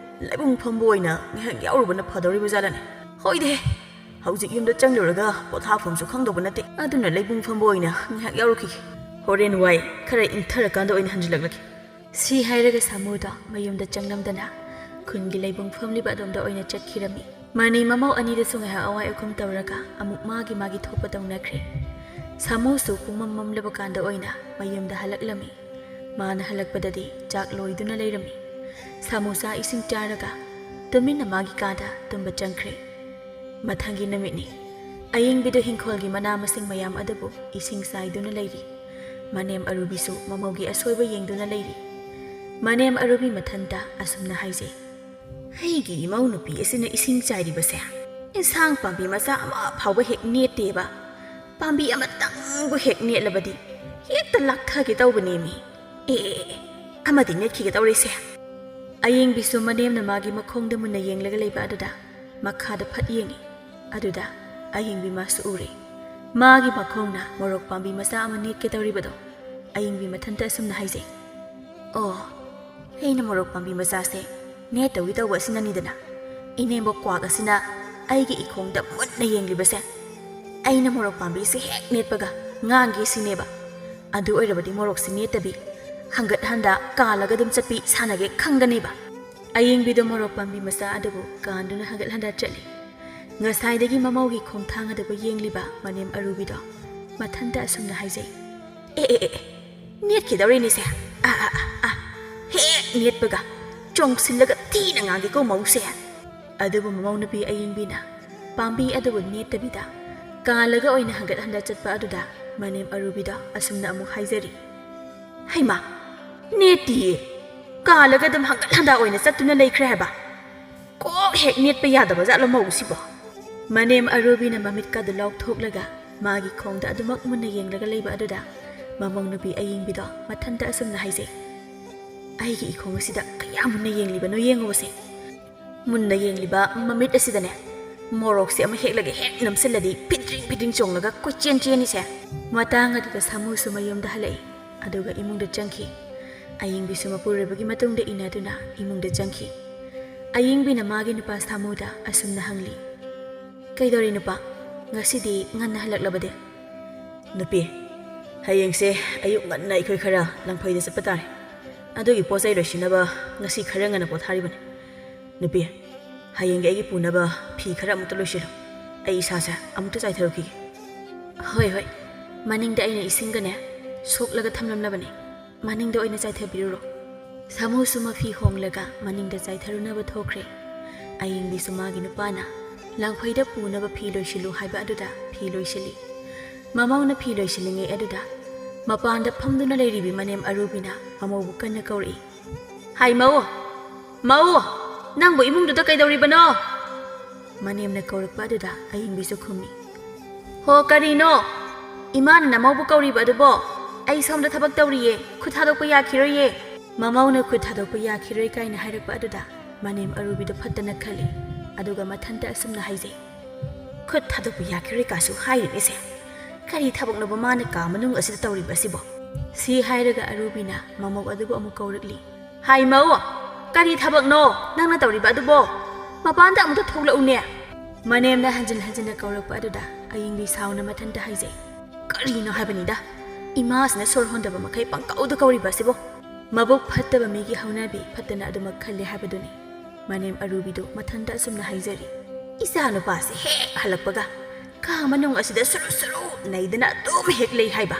ꯂꯥꯏꯕꯨꯡ ꯐꯝꯕ ꯑꯣꯏꯅ ꯉꯥꯏꯍꯥꯛ ꯌꯥꯎꯔꯨꯕꯅ ꯐꯗꯧꯔꯤꯕ ꯖꯥꯠꯂꯅꯦ꯫ ꯍꯣꯏꯗꯦ, ꯍꯧꯖꯤꯛ ꯌꯨꯝꯗ ꯆꯪꯂꯨꯔꯒ ꯄꯣꯊꯥꯐꯝꯁꯨ ꯈꯪꯗꯧꯕ ꯅꯠꯇꯦ꯫ ꯑꯗꯨꯅ ꯂꯥꯏꯕꯨꯡ ꯐꯝꯕ ꯑꯣꯏꯅ ꯉꯥꯏꯍꯥꯛ ꯌꯥꯎꯔꯨꯈꯤꯒꯦ꯫ ꯍꯣꯔꯦꯟ ꯋꯥꯏ ꯈꯔ ꯏꯪꯊꯔꯀꯥꯟꯗ ꯑꯣꯏꯅ ꯍꯟꯖꯤꯜꯂꯛꯂꯒꯦ꯫" ꯁꯤ ꯍꯥꯏꯔꯒ ꯁꯥꯃꯨꯗꯣ ꯃꯌꯨꯝꯗ ꯆꯪꯂꯝꯗꯅ ꯈꯨꯟꯒꯤ ꯂꯥꯏꯕꯨꯡ ꯐꯝꯂꯤꯕ ꯑꯗꯣꯝꯗ ꯑꯣꯏꯅ ꯆꯠꯈꯤꯔꯝꯃꯤ꯫ ꯃꯅꯤ ꯃꯃꯧ ꯑꯅꯤꯗꯨꯁꯨ ꯉꯥꯏꯍꯥꯛ ꯑꯋꯥꯏ ꯑꯈꯨꯝ ꯇꯧꯔꯒ ꯑꯃꯨꯛ ꯃꯥꯒꯤ ꯃꯥꯒꯤ ꯊꯣꯛꯄ ꯇꯧꯅꯈ꯭ꯔꯦ꯫ ꯁꯥꯃꯨꯁꯨ ꯄꯨꯡꯃꯝ ꯃꯝꯂꯕ ꯀꯥꯟꯗ ꯑꯣꯏꯅ ꯃꯌꯨꯝꯗ ꯍꯜꯂꯛꯂꯝꯃꯤ꯫ ꯃꯥꯅ ꯍꯜꯂꯛꯄꯗꯗꯤ ꯆꯥꯛ ꯂꯣꯏꯗꯨꯅ ꯂꯩꯔꯝꯃꯤ꯫ ꯁꯥꯃꯨ ꯆꯥꯛ ꯏꯁꯤꯡ ꯆꯥꯔꯒ ꯇꯨꯃꯤꯟꯅ ꯃꯥꯒꯤ ꯀꯥꯗ ꯇꯨꯝꯕ ꯆꯪꯈ꯭ꯔꯦ꯫ ꯃꯊꯪꯒꯤ ꯅꯨꯃꯤꯠꯅꯤ꯫ ꯑꯌꯤꯡꯕꯤꯗꯨ ꯍꯤꯡꯈꯣꯜꯒꯤ ꯃꯅꯥ ꯃꯁꯤꯡ ꯃꯌꯥꯝ ꯑꯗꯨꯕꯨ ꯏꯁꯤꯡ ꯆꯥꯏꯗꯨꯅ ꯂꯩꯔꯤ꯫ ꯃꯅꯦꯝ ꯑꯔꯨꯕꯤꯁꯨ ꯃꯃꯧꯒꯤ ꯑꯁꯣꯏꯕ ꯌꯦꯡꯗꯨꯅ ꯂꯩꯔꯤ꯫ ꯃꯅꯦꯝ ꯑꯔꯨꯕꯤ ꯃꯊꯟꯇ ꯑꯁꯨꯝꯅ ꯍꯥꯏꯖꯩ, "ꯑꯩꯒꯤ ꯏꯃꯧ ꯅꯨꯄꯤ ꯑꯁꯤꯅ ꯏꯁꯤꯡ ꯆꯥꯏꯔꯤꯕꯁꯦ ꯏꯟꯁꯥꯡ ꯄꯥꯝꯕꯤ ꯃꯆꯥ ꯑꯃ ꯐꯥꯎꯕ ꯍꯦꯛ ꯅꯦꯠꯇꯦꯕ꯫ ꯄꯥꯝꯕꯤ ꯑꯃꯇꯪꯕꯨ ꯍꯦꯛ ꯅꯦꯠꯂꯕꯗꯤ ꯍꯦꯛꯇ ꯂꯥꯛꯊꯒꯦ ꯇꯧꯕꯅꯦꯃꯤ꯫ ꯑꯦ, ꯑꯦ, ꯑꯦ, ꯑꯃꯗꯤ ꯅꯦꯠꯈꯤꯒꯦ ꯇꯧꯔꯦꯁꯦ꯫" ꯑꯌꯤꯡꯕꯤꯁꯨ ꯃꯅꯦꯝꯅ ꯃꯥꯒꯤ ꯃꯈꯣꯡꯗ ꯃꯨꯟꯅ ꯌꯦꯡꯂꯒ ꯂꯩꯕ ꯑꯗꯨꯗ ꯃꯈꯥꯗ ꯐꯠ ꯌꯦꯡꯉꯤ꯫ ꯑꯗꯨꯗ ꯑꯌꯤꯡꯕꯤ ꯃꯥꯁꯨ ꯎꯔꯦ꯫ ꯃꯥꯒꯤ ꯃꯈꯣꯡꯅ ꯃꯣꯔꯣꯛ ꯄꯥꯝꯕꯤ ꯃꯆꯥ ꯑꯃ ꯅꯦꯠꯀꯦ ꯇꯧꯔꯤꯕꯗꯣ꯫ ꯑꯌꯤꯡꯕꯤ ꯃꯊꯟꯇ ꯑꯁꯨꯝꯅ ꯍꯥꯏꯖꯩ, "ꯑꯣ, ꯑꯩꯅ ꯃꯣꯔꯣꯛ ꯄꯥꯝꯕꯤ ꯃꯆꯥꯁꯦ ꯅꯦꯠꯇꯧꯒꯤ ꯇꯧꯕ ꯑꯁꯤꯅꯅꯤꯗꯅ꯫ ꯏꯅꯦꯝꯕꯣꯛ ꯀ꯭ꯋꯥꯛ ꯑꯁꯤꯅ ꯑꯩꯒꯤ ꯏꯈꯣꯡꯗ ꯃꯨꯟꯅ ꯌꯦꯡꯂꯤꯕꯁꯦ꯫ ꯑꯩꯅ ꯃꯣꯔꯣꯛ ꯄꯥꯝꯕꯤꯁꯦ ꯍꯦꯛ ꯅꯦꯠꯄꯒ ꯉꯥꯡꯒꯦ ꯁꯤꯅꯦꯕ꯫ ꯑꯗꯨ ꯑꯣꯏꯔꯕꯗꯤ ꯃꯣꯔꯣꯛꯁꯤ ꯅꯦꯠꯇꯕꯤ ꯍꯪꯒꯠ ꯍꯟꯗ ꯀꯥꯜꯂꯒ ꯑꯗꯨꯝ ꯆꯠꯄꯤ ꯁꯥꯟꯅꯒꯦ ꯈꯪꯒꯅꯦꯕ꯫" ꯑꯌꯤꯡꯕꯤꯗꯣ ꯃꯣꯔꯣꯛ ꯄꯥꯝꯕꯤ ꯃꯆꯥ ꯑꯗꯨꯕꯨ ꯀꯥꯟꯗꯨꯅ ꯍꯪꯒꯠ ꯍꯟꯗ ꯆꯠꯂꯤ꯫ ꯉꯁꯥꯏꯗꯒꯤ ꯃꯃꯧꯒꯤ ꯈꯣꯡꯊꯥꯡ ꯑꯗꯨꯕꯨ ꯌꯦꯡꯂꯤꯕ ꯃꯅꯦꯝ ꯑꯔꯨꯕꯤꯗꯣ ꯃꯊꯟꯇ ꯑꯁꯨꯝꯅ ꯍꯥꯏꯖꯩ, "ꯑꯦ, ꯑꯦ, ꯑꯦ, ꯑꯦ, ꯅꯦꯠꯈꯤꯗꯧꯔꯦꯅꯦꯁꯦ꯫ ꯑꯥ, ꯑꯥ, ꯑꯥ, ꯑꯥ, ꯍꯦꯛ ꯅꯦꯠꯄꯒ ꯆꯣꯡꯁꯤꯜꯂꯒ ꯊꯤꯅ ꯉꯥꯡꯒꯦꯀꯣ ꯃꯧꯁꯦ꯫" ꯑꯗꯨꯕꯨ ꯃꯃꯧ ꯅꯨꯄꯤ ꯑꯌꯤꯡꯕꯤꯅ ꯄꯥꯝꯕꯤ ꯑꯗꯨꯕꯨ ꯅꯦꯠꯇꯕꯤꯗ ꯀꯥꯜꯂꯒ ꯑꯣꯏꯅ ꯍꯟꯒꯠ ꯍꯟꯗ ꯆꯠꯄ ꯑꯗꯨꯗ ꯃꯅꯦꯝ ꯑꯔꯨꯕꯤꯗ ꯑꯁꯨꯝꯅ ꯑꯃꯨꯛ ꯍꯥꯏꯖꯔꯤ꯫ "ꯍꯩꯃꯥ, ꯅꯦꯠꯇꯤꯌꯦ꯫ ꯀꯥꯜꯂꯒ ꯑꯗꯨꯝ ꯍꯟꯒꯠ ꯍꯟꯗ ꯑꯣꯏꯅ ꯆꯠꯇꯨꯅ ꯂꯩꯈ꯭ꯔꯦ ꯍꯥꯏꯕ꯫ ꯀꯣꯛ ꯍꯦꯛ ꯅꯦꯠꯄ ꯌꯥꯗꯕ ꯖꯥꯠꯂꯣ ꯃꯧꯁꯤꯕꯣ?" ꯃꯅꯦꯝ ꯑꯔꯨꯕꯤꯅ ꯃꯃꯤꯠꯀꯗꯨ ꯂꯥꯎꯊꯣꯛꯂꯒ ꯃꯥꯒꯤ ꯈꯣꯡꯗ ꯑꯗꯨꯃꯛ ꯃꯨꯟꯅ ꯌꯦꯡꯂꯒ ꯂꯩꯕ ꯑꯗꯨꯗ ꯃꯃꯧ ꯅꯨꯄꯤ ꯑꯌꯤꯡꯕꯤꯗꯣ ꯃꯊꯟꯇ ꯑꯁꯨꯝꯅ ꯍꯥꯏꯖꯩ꯫ "ꯑꯩꯒꯤ ꯏꯈꯣꯡ ꯑꯁꯤꯗ ꯀꯌꯥꯝ ꯃꯨꯟꯅ ꯌꯦꯡꯂꯤꯕꯅꯣ ꯌꯦꯡꯉꯨꯕꯁꯦ꯫ ꯃꯨꯟꯅ ꯌꯦꯡꯂꯤꯕ ꯃꯃꯤꯠ ꯑꯁꯤꯗꯅꯦ, ꯃꯣꯔꯣꯛꯁꯦ ꯑꯃ ꯍꯦꯛꯂꯒ ꯍꯦꯛ ꯅꯝꯁꯤꯜꯂꯗꯤ ꯐꯤꯗ꯭ꯔꯤꯡ ꯐꯤꯗ꯭ꯔꯤꯡ ꯆꯣꯡꯂꯒ ꯀꯣꯏꯆꯦꯟ ꯆꯦꯟꯅꯤꯁꯦ꯫" ꯃꯇꯥꯡ ꯑꯗꯨꯗ ꯁꯥꯃꯨꯁꯨ ꯃꯌꯨꯝꯗ ꯍꯜꯂꯛꯏ, ꯑꯗꯨꯒ ꯏꯃꯨꯡꯗ ꯆꯪꯈꯤ꯫ ꯑꯌꯤꯡꯕꯤꯁꯨ ꯃꯄꯨꯔꯣꯏꯕꯒꯤ ꯃꯇꯨꯡꯗ ꯏꯟꯅꯗꯨꯅ ꯏꯃꯨꯡꯗ ꯆꯪꯈꯤ꯫ ꯑꯌꯤꯡꯕꯤꯅ ꯃꯥꯒꯤ ꯅꯨꯄꯥ ꯁꯥꯃꯨꯗ ꯑꯁꯨꯝꯅ ꯍꯪꯂꯤ, "ꯀꯩꯗꯧꯔꯦ ꯅꯨꯄꯥ? ꯉꯁꯤꯗꯤ ꯉꯟꯅ ꯍꯜꯂꯛꯂꯕꯗꯤ?" "ꯅꯨꯄꯤ, ꯍꯌꯦꯡꯁꯦ ꯑꯌꯨꯛ ꯉꯟꯅ ꯑꯩꯈꯣꯏ ꯈꯔ ꯂꯪꯐꯩꯗ ꯆꯠꯄ ꯇꯥꯔꯦ꯫ ꯑꯗꯨꯒꯤ ꯄꯣꯠ ꯆꯩ ꯂꯣꯏꯁꯤꯟꯅꯕ ꯉꯁꯤ ꯈꯔ ꯉꯟꯅ ꯄꯣꯊꯥꯔꯤꯕꯅꯤ꯫ ꯅꯨꯄꯤ, ꯍꯌꯦꯡꯒꯤ ꯑꯩꯒꯤ ꯄꯨꯅꯕ ꯐꯤ ꯈꯔ ꯑꯃꯨꯛꯇ ꯂꯣꯏꯁꯤꯜꯂꯨ꯫ ꯑꯩ ꯏꯁꯥꯁꯦ ꯑꯃꯨꯛꯇ ꯆꯥꯏꯊꯔꯨꯈꯤꯒꯦ꯫" "ꯍꯣꯏ, ꯍꯣꯏ꯫ ꯃꯅꯤꯡꯗ ꯑꯩꯅ ꯏꯁꯤꯡꯒꯅꯦ ꯁꯣꯛꯂꯒ ꯊꯝꯂꯝꯂꯕꯅꯦ꯫ ꯃꯅꯤꯡꯗ ꯑꯣꯏꯅ ꯆꯥꯏꯊꯕꯤꯔꯨꯔꯣ꯫" ꯁꯥꯃꯨꯁꯨ ꯃꯐꯤ ꯍꯣꯡꯂꯒ ꯃꯅꯤꯡꯗ ꯆꯥꯏꯊꯔꯨꯅꯕ ꯊꯣꯛꯈ꯭ꯔꯦ꯫ ꯑꯌꯤꯡꯕꯤꯁꯨ ꯃꯥꯒꯤ ꯅꯨꯄꯥꯅ ꯂꯪꯐꯩꯗ ꯄꯨꯅꯕ ꯐꯤ ꯂꯣꯏꯁꯤꯜꯂꯨ ꯍꯥꯏꯕ ꯑꯗꯨꯗ ꯐꯤ ꯂꯣꯏꯁꯤꯜꯂꯤ꯫ ꯃꯃꯧꯅ ꯐꯤ ꯂꯣꯏꯁꯤꯜꯂꯤꯉꯩ ꯑꯗꯨꯗ ꯃꯄꯥꯟꯗ ꯐꯝꯗꯨꯅ ꯂꯩꯔꯤꯕꯤ ꯃꯅꯦꯝ ꯑꯔꯨꯕꯤꯅ ꯃꯃꯧꯕꯨ ꯀꯟꯅ ꯀꯧꯔꯛꯏ꯫ "ꯍꯥꯏ ꯃꯧ, ꯃꯧ, ꯅꯪꯕꯨ ꯏꯃꯨꯡꯗꯨꯗ ꯀꯩꯗꯧꯔꯤꯕꯅꯣ?" ꯃꯅꯦꯝꯅ ꯀꯧꯔꯛꯄ ꯑꯗꯨꯗ ꯑꯌꯤꯡꯕꯤꯁꯨ ꯈꯨꯝꯃꯤ꯫ "ꯍꯣ, ꯀꯔꯤꯅꯣ? ꯏꯃꯥꯅ ꯅꯃꯧꯕꯨ ꯀꯧꯔꯤꯕ ꯑꯗꯨꯕꯣ? ꯑꯩ ꯁꯣꯝꯗ ꯊꯕꯛ ꯇꯧꯔꯤꯌꯦ, ꯈꯨꯠ ꯊꯥꯗꯣꯛꯄ ꯌꯥꯈꯤꯔꯣꯏꯌꯦ꯫" ꯃꯃꯧꯅ ꯈꯨꯠ ꯊꯥꯗꯣꯛꯄ ꯌꯥꯈꯤꯔꯣꯏ ꯀꯥꯏꯅ ꯍꯥꯏꯔꯛꯄ ꯑꯗꯨꯗ ꯃꯅꯦꯝ ꯑꯔꯨꯕꯤꯗꯨ ꯐꯠꯇꯅ ꯈꯜꯂꯤ꯫ ꯑꯗꯨꯒ ꯃꯊꯟꯇ ꯑꯁꯨꯝꯅ ꯍꯥꯏꯖꯩ, "ꯈꯨꯠ ꯊꯥꯗꯣꯛꯄ ꯌꯥꯈꯤꯔꯣꯏ ꯀꯥꯁꯨ ꯍꯥꯏꯔꯤꯅꯦꯁꯦ꯫ ꯀꯔꯤ ꯊꯕꯛꯅꯣꯕ ꯃꯥꯅ ꯀꯥ ꯃꯅꯨꯡ ꯑꯁꯤꯗ ꯇꯧꯔꯤꯕ ꯑꯁꯤꯕꯣ?" ꯁꯤ ꯍꯥꯏꯔꯒ ꯑꯔꯨꯕꯤꯅ ꯃꯃꯧ ꯑꯗꯨꯕꯨ ꯑꯃꯨꯛ ꯀꯧꯔꯛꯂꯤ꯫ "ꯍꯥꯏ ꯃꯧ, ꯀꯔꯤ ꯊꯕꯛꯅꯣ ꯅꯪꯅ ꯇꯧꯔꯤꯕ ꯑꯗꯨꯕꯣ? ꯃꯄꯥꯟꯗ ꯑꯃꯨꯛꯇ ꯊꯣꯛꯂꯛꯎꯅꯦ꯫" ꯃꯅꯦꯝꯅ ꯍꯟꯖꯤꯟ ꯍꯟꯖꯤꯟꯅ ꯀꯧꯔꯛꯄ ꯑꯗꯨꯗ ꯑꯌꯤꯡꯕꯤ ꯁꯥꯎꯅ ꯃꯊꯟꯇ ꯍꯥꯏꯖꯩ, "ꯀꯔꯤꯅꯣ ꯍꯥꯏꯕꯅꯤꯗ, ꯏꯃꯥꯁꯤꯅ ꯁꯣꯔ ꯍꯣꯟꯗꯕ ꯃꯈꯩ ꯄꯪꯀꯧꯗ ꯀꯧꯔꯤꯕ ꯑꯁꯤꯕꯣ?" ꯃꯕꯨꯛ ꯐꯠꯇꯕ ꯃꯤꯒꯤ ꯍꯧꯅꯕꯤ ꯐꯠꯇꯅ ꯑꯗꯨꯃꯛ ꯈꯜꯂꯦ ꯍꯥꯏꯕꯗꯨꯅꯤ꯫ ꯃꯅꯦꯝ ꯑꯔꯨꯕꯤꯗꯨ ꯃꯊꯟꯇ ꯑꯁꯨꯝꯅ ꯍꯥꯏꯖꯔꯤ, "ꯏꯆꯥ ꯅꯨꯄꯥꯁꯦ ꯍꯦꯛ ꯍꯜꯂꯛꯄꯒ ꯀꯥ ꯃꯅꯨꯡ ꯑꯁꯤꯗ ꯁꯨꯔꯨ ꯁꯨꯔꯨ ꯅꯩꯗꯅ ꯑꯗꯨꯝ ꯍꯦꯛ ꯂꯩ ꯍꯥꯏꯕ꯫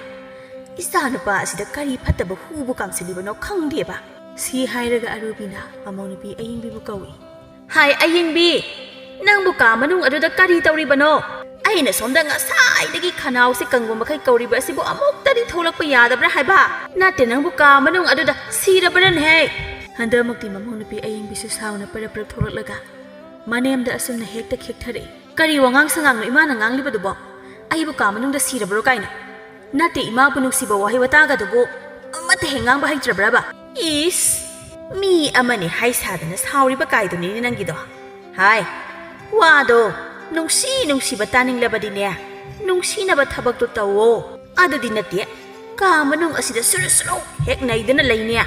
ꯏꯆꯥ ꯅꯨꯄꯥ ꯑꯁꯤꯗ ꯀꯔꯤ ꯐꯠꯇꯕ ꯍꯨꯕꯨ ꯀꯥꯝꯁꯤꯜꯂꯤꯕꯅꯣ ꯈꯪꯗꯦꯕ꯫" ꯁꯤ ꯍꯥꯏꯔꯒ ꯑꯔꯨꯕꯤꯅ ꯃꯃꯧ ꯅꯨꯄꯤ ꯑꯌꯤꯡꯕꯤꯕꯨ ꯀꯧꯏ꯫ "ꯍꯥꯏ ꯑꯌꯤꯡꯕꯤ, ꯅꯪꯕꯨ ꯀꯥ ꯃꯅꯨꯡ ꯑꯗꯨꯗ ꯀꯔꯤ ꯇꯧꯔꯤꯕꯅꯣ? ꯑꯩꯅ ꯁꯣꯝꯗ ꯉꯁꯥꯏꯗꯒꯤ ꯈꯅꯥꯎꯁꯦ ꯀꯪꯕ ꯃꯈꯩ ꯀꯧꯔꯤꯕ ꯑꯁꯤꯕꯨ ꯑꯃꯨꯛꯇꯗꯤ ꯊꯣꯛꯂꯛꯄ ꯌꯥꯗꯕ꯭ꯔꯥ ꯍꯥꯏꯕ? ꯅꯠꯇꯦ, ꯅꯪꯕꯨ ꯀꯥ ꯃꯅꯨꯡ ꯑꯗꯨꯗ ꯁꯤꯔꯕ꯭ꯔꯅꯦꯍꯦ? ꯍꯟꯗꯛꯃꯛꯇꯤ ꯃꯃꯧ ꯅꯨꯄꯤ ꯑꯌꯤꯡꯕꯤꯁꯨ ꯁꯥꯎꯅ ꯄꯔꯞ ꯄꯔꯞ ꯊꯣꯛꯂꯛꯂꯒ ꯃꯅꯦꯝꯗ ꯑꯁꯨꯝꯅ ꯍꯦꯛꯇ ꯈꯦꯛꯊꯔꯛꯏ꯫ "ꯀꯔꯤ ꯋꯥꯉꯥꯡ ꯁꯉꯥꯡꯅꯣ ꯏꯃꯥꯅ ꯉꯥꯡꯂꯤꯕꯗꯨꯕꯣ? ꯑꯩꯕꯨ ꯀꯥ ꯃꯅꯨꯡꯗ ꯁꯤꯔꯕ꯭ꯔꯣ ꯀꯥꯏꯅ? ꯅꯠꯇꯦ, ꯏꯃꯥꯕꯨ ꯅꯨꯡꯁꯤꯕ ꯋꯥꯍꯩ ꯋꯥꯇꯥꯒꯗꯨꯕꯨ ꯑꯃꯠꯇ ꯍꯦꯛ ꯉꯥꯡꯕ ꯍꯩꯇ꯭ꯔꯕ꯭ꯔꯕ?" ꯏꯁ, ꯃꯤ ꯑꯃꯅꯤ ꯍꯥꯏ ꯁꯥꯗꯅ ꯁꯥꯎꯔꯤꯕ ꯀꯥꯏꯗꯨꯅꯤꯅꯦ ꯅꯪꯒꯤꯗꯣ꯫ ꯍꯥꯏ, ꯋꯥꯗꯣ ꯅꯨꯡꯁꯤ ꯅꯨꯡꯁꯤꯕ ꯇꯥꯅꯤꯡꯂꯕꯗꯤꯅꯦ, ꯅꯨꯡꯁꯤꯅꯕ ꯊꯕꯛꯇꯣ ꯇꯧꯋꯣ꯫ ꯑꯗꯨꯗꯤ ꯅꯠꯇꯦ, ꯀꯥ ꯃꯅꯨꯡ ꯑꯁꯤꯗ ꯁꯨꯔꯨ ꯁꯨꯔꯨ ꯍꯦꯛ ꯅꯩꯗꯨꯅ ꯂꯩꯅꯦ꯫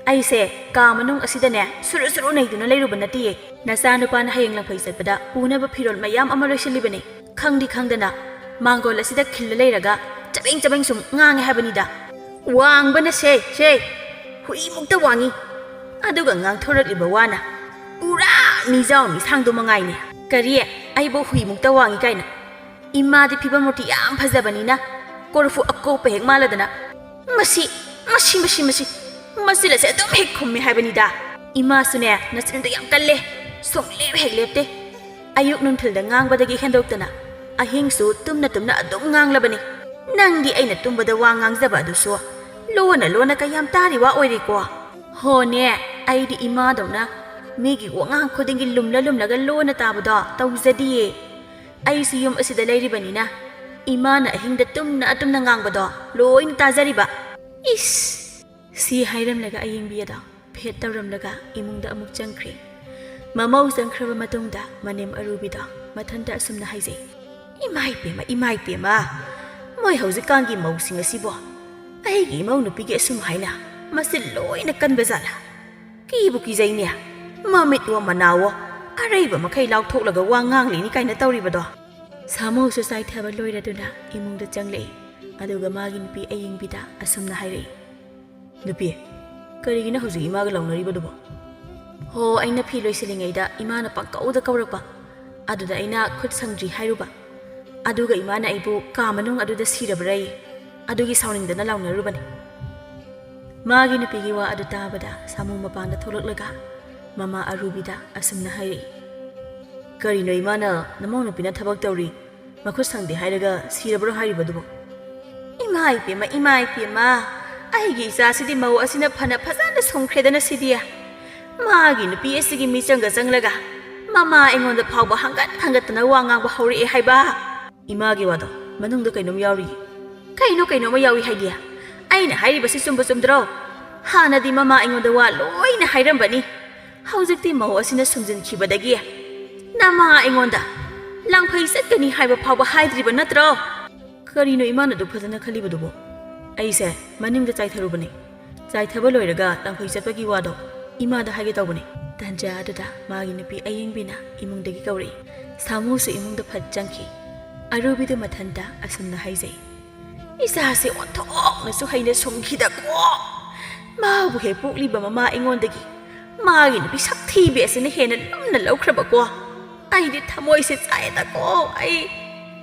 ꯑꯩꯁꯦ ꯀꯥ ꯃꯅꯨꯡ ꯑꯁꯤꯗꯅꯦ ꯁꯨꯔꯨ ꯁꯨꯔꯨ ꯅꯩꯗꯨꯅ ꯂꯩꯔꯨꯕ ꯅꯠꯇꯤꯌꯦ꯫ ꯅꯆꯥꯅꯨꯄꯥꯅ ꯍꯌꯦꯡ ꯂꯪꯐꯩ ꯆꯠꯄꯗ ꯄꯨꯅꯕ ꯐꯤꯔꯣꯜ ꯃꯌꯥꯝ ꯑꯃ ꯂꯣꯏꯁꯤꯜꯂꯤꯕꯅꯦ꯫ ꯈꯪꯗꯤ ꯈꯪꯗꯅ ꯃꯥꯡꯒꯣꯜ ꯑꯁꯤꯗ ꯈꯤꯜꯂ ꯂꯩꯔꯒ ꯆꯕꯦꯡ ꯆꯕꯦꯡ ꯁꯨꯝ ꯉꯥꯡꯉꯦ ꯍꯥꯏꯕꯅꯤꯗ꯫ ꯋꯥꯡꯕꯅ ꯁꯦ, ꯁꯦ, ꯍꯨꯏꯃꯨꯛꯇ ꯋꯥꯡꯉꯤ꯫ ꯑꯗꯨꯒ ꯉꯥꯡꯊꯣꯔꯛꯂꯤꯕ ꯋꯥꯅ ꯄꯨꯔꯥ ꯃꯤꯖꯥꯎ ꯃꯤꯁꯥꯡꯗꯣ ꯃꯉꯥꯏꯅꯦ꯫ ꯀꯔꯤ? ꯑꯩꯕꯨ ꯍꯨꯏꯃꯨꯛꯇ ꯋꯥꯡꯉꯤ ꯀꯥꯏꯅ? ꯏꯃꯥꯗꯤ ꯐꯤꯕꯝ ꯃꯨꯔꯇꯤ ꯌꯥꯝ ꯐꯖꯕꯅꯤꯅ ꯀꯣꯔꯐꯨ ꯑꯀꯣꯞꯄ ꯍꯦꯛ ꯃꯥꯜꯂꯗꯅ꯫ ꯃꯁꯤ, ꯃꯁꯤ, ꯃꯁꯤ, ꯃꯁꯤ, ꯃꯆꯤꯜ ꯑꯁꯦ ꯑꯗꯨꯝ ꯍꯦꯛ ꯈꯨꯝꯃꯤ ꯍꯥꯏꯕꯅꯤꯗ꯫ ꯏꯃꯥꯁꯨꯅꯦ, ꯅꯆꯤꯟꯗꯣ ꯌꯥꯝ ꯀꯜꯂꯦ, ꯁꯨꯡꯂꯦꯞ ꯍꯦꯛ ꯂꯦꯞꯇꯦ꯫ ꯑꯌꯨꯛ ꯅꯨꯡꯊꯤꯜꯗ ꯉꯥꯡꯕꯗꯒꯤ ꯍꯦꯟꯗꯣꯛꯇꯅ ꯑꯍꯤꯡꯁꯨ ꯇꯨꯝꯅ ꯇꯨꯝꯅ ꯑꯗꯨꯝ ꯉꯥꯡꯂꯕꯅꯤ꯫ ꯅꯪꯗꯤ ꯑꯩꯅ ꯇꯨꯝꯕꯗ ꯋꯥ ꯉꯥꯡꯖꯕ ꯑꯗꯨꯁꯨ ꯂꯣꯟꯅ ꯂꯣꯟꯅ ꯀꯌꯥꯝ ꯇꯥꯔꯤ ꯋꯥ ꯑꯣꯏꯔꯦꯀꯣ꯫ ꯍꯣꯅꯦ, ꯑꯩꯗꯤ ꯏꯃꯥꯗꯧꯅ ꯃꯤꯒꯤ ꯋꯥꯉꯥꯡ ꯈꯨꯗꯤꯡꯒꯤ ꯂꯨꯝꯂ ꯂꯨꯝꯂꯒ ꯂꯣꯟꯅ ꯇꯥꯕꯗꯣ ꯇꯧꯖꯗꯤꯌꯦ꯫ ꯑꯩꯁꯨ ꯌꯨꯝ ꯑꯁꯤꯗ ꯂꯩꯔꯤꯕꯅꯤꯅ ꯏꯃꯥꯅ ꯑꯍꯤꯡꯗ ꯇꯨꯝꯅ ꯇꯨꯝꯅ ꯉꯥꯡꯕꯗꯣ ꯂꯣꯏꯅ ꯇꯥꯖꯔꯤꯕ꯫ ꯏꯁ! ꯁꯤ ꯍꯥꯏꯔꯝꯂꯒ ꯑꯌꯤꯡꯕꯤ ꯑꯗꯣ ꯐꯦꯠ ꯇꯧꯔꯝꯂꯒ ꯏꯃꯨꯡꯗ ꯑꯃꯨꯛ ꯆꯪꯈ꯭ꯔꯦ꯫ ꯃꯃꯧ ꯆꯪꯈ꯭ꯔꯕ ꯃꯇꯨꯡꯗ ꯃꯅꯦꯝ ꯑꯔꯨꯕꯤꯗꯣ ꯃꯊꯟꯇ ꯑꯁꯨꯝꯅ ꯍꯥꯏꯖꯩ, "ꯏꯃꯥꯏ ꯄꯦꯝꯃ, ꯏꯃꯥꯏ ꯄꯦꯝꯃ, ꯃꯣꯏ ꯍꯧꯖꯤꯛꯀꯥꯟꯒꯤ ꯃꯧꯁꯤꯡ ꯑꯁꯤꯕꯣ ꯑꯩꯒꯤ ꯏꯃꯧ ꯅꯨꯄꯤꯒꯤ ꯑꯁꯨꯝ ꯍꯥꯏꯅ ꯃꯆꯤꯟ ꯂꯣꯏꯅ ꯀꯟꯕ ꯖꯥꯠꯂ? ꯀꯤꯕꯨ ꯀꯤꯖꯩꯅꯦ꯫ ꯃꯃꯤꯠꯋꯣ ꯃꯅꯥꯋꯣ ꯑꯔꯩꯕ ꯃꯈꯩ ꯂꯥꯎꯊꯣꯛꯂꯒ ꯋꯥ ꯉꯥꯡꯂꯤꯅꯤ ꯀꯥꯏꯅ ꯇꯧꯔꯤꯕꯗꯣ?" ꯁꯥꯃꯨꯁꯨ ꯆꯥꯏꯊꯕ ꯂꯣꯏꯔꯗꯨꯅ ꯏꯃꯨꯡꯗ ꯆꯪꯂꯛꯏ꯫ ꯑꯗꯨꯒ ꯃꯥꯒꯤ ꯅꯨꯄꯤ ꯑꯌꯤꯡꯕꯤꯗ ꯑꯁꯨꯝꯅ ꯍꯥꯏꯔꯛꯏ, "ꯅꯨꯄꯤ, ꯀꯔꯤꯒꯤꯅꯣ ꯍꯧꯖꯤꯛ ꯏꯃꯥꯒ ꯂꯥꯎꯅꯔꯤꯕꯗꯨꯕꯣ?" "ꯍꯣ, ꯑꯩꯅ ꯐꯤ ꯂꯣꯏꯁꯤꯜꯂꯤꯉꯩꯗ ꯏꯃꯥꯅ ꯄꯪꯀꯧꯗ ꯀꯧꯔꯛꯄ꯫ ꯑꯗꯨꯗ ꯑꯩꯅ ꯈꯨꯠ ꯁꯪꯗ꯭ꯔꯤ ꯍꯥꯏꯔꯨꯕ꯫ ꯑꯗꯨꯒ ꯏꯃꯥꯅ ꯑꯩꯕꯨ ꯀꯥ ꯃꯅꯨꯡ ꯑꯗꯨꯗ ꯁꯤꯔꯕ꯭ꯔꯥꯌꯦ꯫ ꯑꯗꯨꯒꯤ ꯁꯥꯎꯅꯤꯡꯗꯅ ꯂꯥꯎꯅꯔꯨꯕꯅꯤ꯫" ꯃꯥꯒꯤ ꯅꯨꯄꯤꯒꯤ ꯋꯥ ꯑꯗꯨ ꯇꯥꯕꯗ ꯁꯥꯃꯨ ꯃꯄꯥꯟꯗ ꯊꯣꯛꯂꯛꯂꯒ ꯃꯃꯥ ꯑꯔꯨꯕꯤꯗ ꯑꯁꯨꯝꯅ ꯍꯥꯏꯔꯛꯏ, "ꯀꯔꯤꯅꯣ ꯏꯃꯥꯅ ꯅꯃꯧ ꯅꯨꯄꯤꯅ ꯊꯕꯛ ꯇꯧꯔꯤ, ꯃꯈꯨꯠ ꯁꯪꯗꯦ ꯍꯥꯏꯔꯒ ꯁꯤꯔꯕ꯭ꯔꯣ ꯍꯥꯏꯔꯤꯕꯗꯨꯕꯨ? ꯏꯃꯥ ꯏꯄꯦꯝꯃ, ꯏꯃꯥ ꯏꯄꯦꯝꯃ, ꯑꯩꯒꯤ ꯏꯆꯥꯁꯤꯗꯤ ꯃꯧ ꯑꯁꯤꯅ ꯐꯅ ꯐꯖꯅ ꯁꯨꯝꯈ꯭ꯔꯦꯗꯅ ꯁꯤꯗꯤ꯫ ꯃꯥꯒꯤ ꯅꯨꯄꯤ ꯑꯁꯤꯒꯤ ꯃꯤꯆꯪꯒ ꯆꯪꯂꯒ ꯃꯃꯥ ꯑꯩꯉꯣꯟꯗ ꯐꯥꯎꯕ ꯍꯪꯒꯠ ꯍꯪꯒꯠꯇꯅ ꯋꯥ ꯉꯥꯡꯕ ꯍꯧꯔꯛꯑꯦ ꯍꯥꯏꯕ꯫ ꯏꯃꯥꯒꯤ ꯋꯥꯗꯣ ꯃꯅꯨꯡꯗ ꯀꯩꯅꯣꯝ ꯌꯥꯎꯔꯤ꯫ ꯀꯩꯅꯣ, ꯀꯩꯅꯣꯝꯃ ꯌꯥꯎꯏ ꯍꯥꯏꯗꯤ? ꯑꯩꯅ ꯍꯥꯏꯔꯤꯕꯁꯤ ꯆꯨꯝꯕ ꯆꯨꯝꯗ꯭ꯔꯣ? ꯍꯥꯟꯅꯗꯤ ꯃꯃꯥ ꯑꯩꯉꯣꯟꯗ ꯋꯥ ꯂꯣꯏꯅ ꯍꯥꯏꯔꯝꯕꯅꯤ꯫ ꯍꯧꯖꯤꯛꯇꯤ ꯃꯧ ꯑꯁꯤꯅ ꯁꯨꯝꯖꯤꯟꯈꯤꯕꯗꯒꯤ ꯅꯃꯥ ꯑꯩꯉꯣꯟꯗ ꯂꯥꯡꯐꯩ ꯆꯠꯀꯅꯤ ꯍꯥꯏꯕ ꯐꯥꯎꯕ ꯍꯥꯏꯗ꯭ꯔꯤꯕ ꯅꯠꯇ꯭ꯔꯣ? ꯀꯔꯤꯅꯣ ꯏꯃꯥꯅ ꯑꯗꯨꯛ ꯐꯖꯅ ꯈꯜꯂꯤꯕꯗꯨꯕꯣ? ꯑꯩꯁꯦ ꯃꯅꯤꯡꯗ ꯆꯥꯏꯊꯔꯨꯕꯅꯦ꯫ ꯆꯥꯏꯊꯕ ꯂꯣꯏꯔꯒ ꯂꯥꯡꯐꯩ ꯆꯠꯄꯒꯤ ꯋꯥꯗꯣ ꯏꯃꯥꯗ ꯍꯥꯏꯒꯦ ꯇꯧꯕꯅꯦ꯫ ꯇꯥꯟꯖꯥ ꯑꯗꯨꯗ ꯃꯥꯒꯤ ꯅꯨꯄꯤ ꯑꯌꯦꯡꯕꯤꯅ ꯏꯃꯨꯡꯗꯒꯤ ꯀꯧꯔꯛꯏ꯫ ꯁꯥꯃꯨꯁꯨ ꯏꯃꯨꯡꯗ ꯐꯠ ꯆꯪꯈꯤ꯫ ꯑꯔꯨꯕꯤꯗꯨ ꯃꯊꯟꯇ ꯑꯁꯨꯝꯅ ꯍꯥꯏꯖꯩ, "ꯏꯆꯥꯁꯦ ꯑꯣꯟꯊꯣꯛꯅꯁꯨ ꯍꯩꯅ ꯁꯨꯝꯈꯤꯗꯀꯣ꯫ ꯃꯥꯕꯨ ꯍꯦꯛ ꯄꯣꯛꯂꯤꯕ ꯃꯃꯥ ꯑꯩꯉꯣꯟꯗꯒꯤ ꯃꯥꯒꯤ ꯅꯨꯄꯤ ꯁꯛꯊꯤꯕꯤ ꯑꯁꯤꯅ ꯍꯦꯟꯅ ꯂꯨꯝꯅ ꯂꯧꯈ꯭ꯔꯕꯀꯣ꯫ ꯑꯩꯗꯤ ꯊꯃꯣꯏꯁꯦ ꯆꯥꯏꯗꯀꯣ꯫ ꯑꯩ"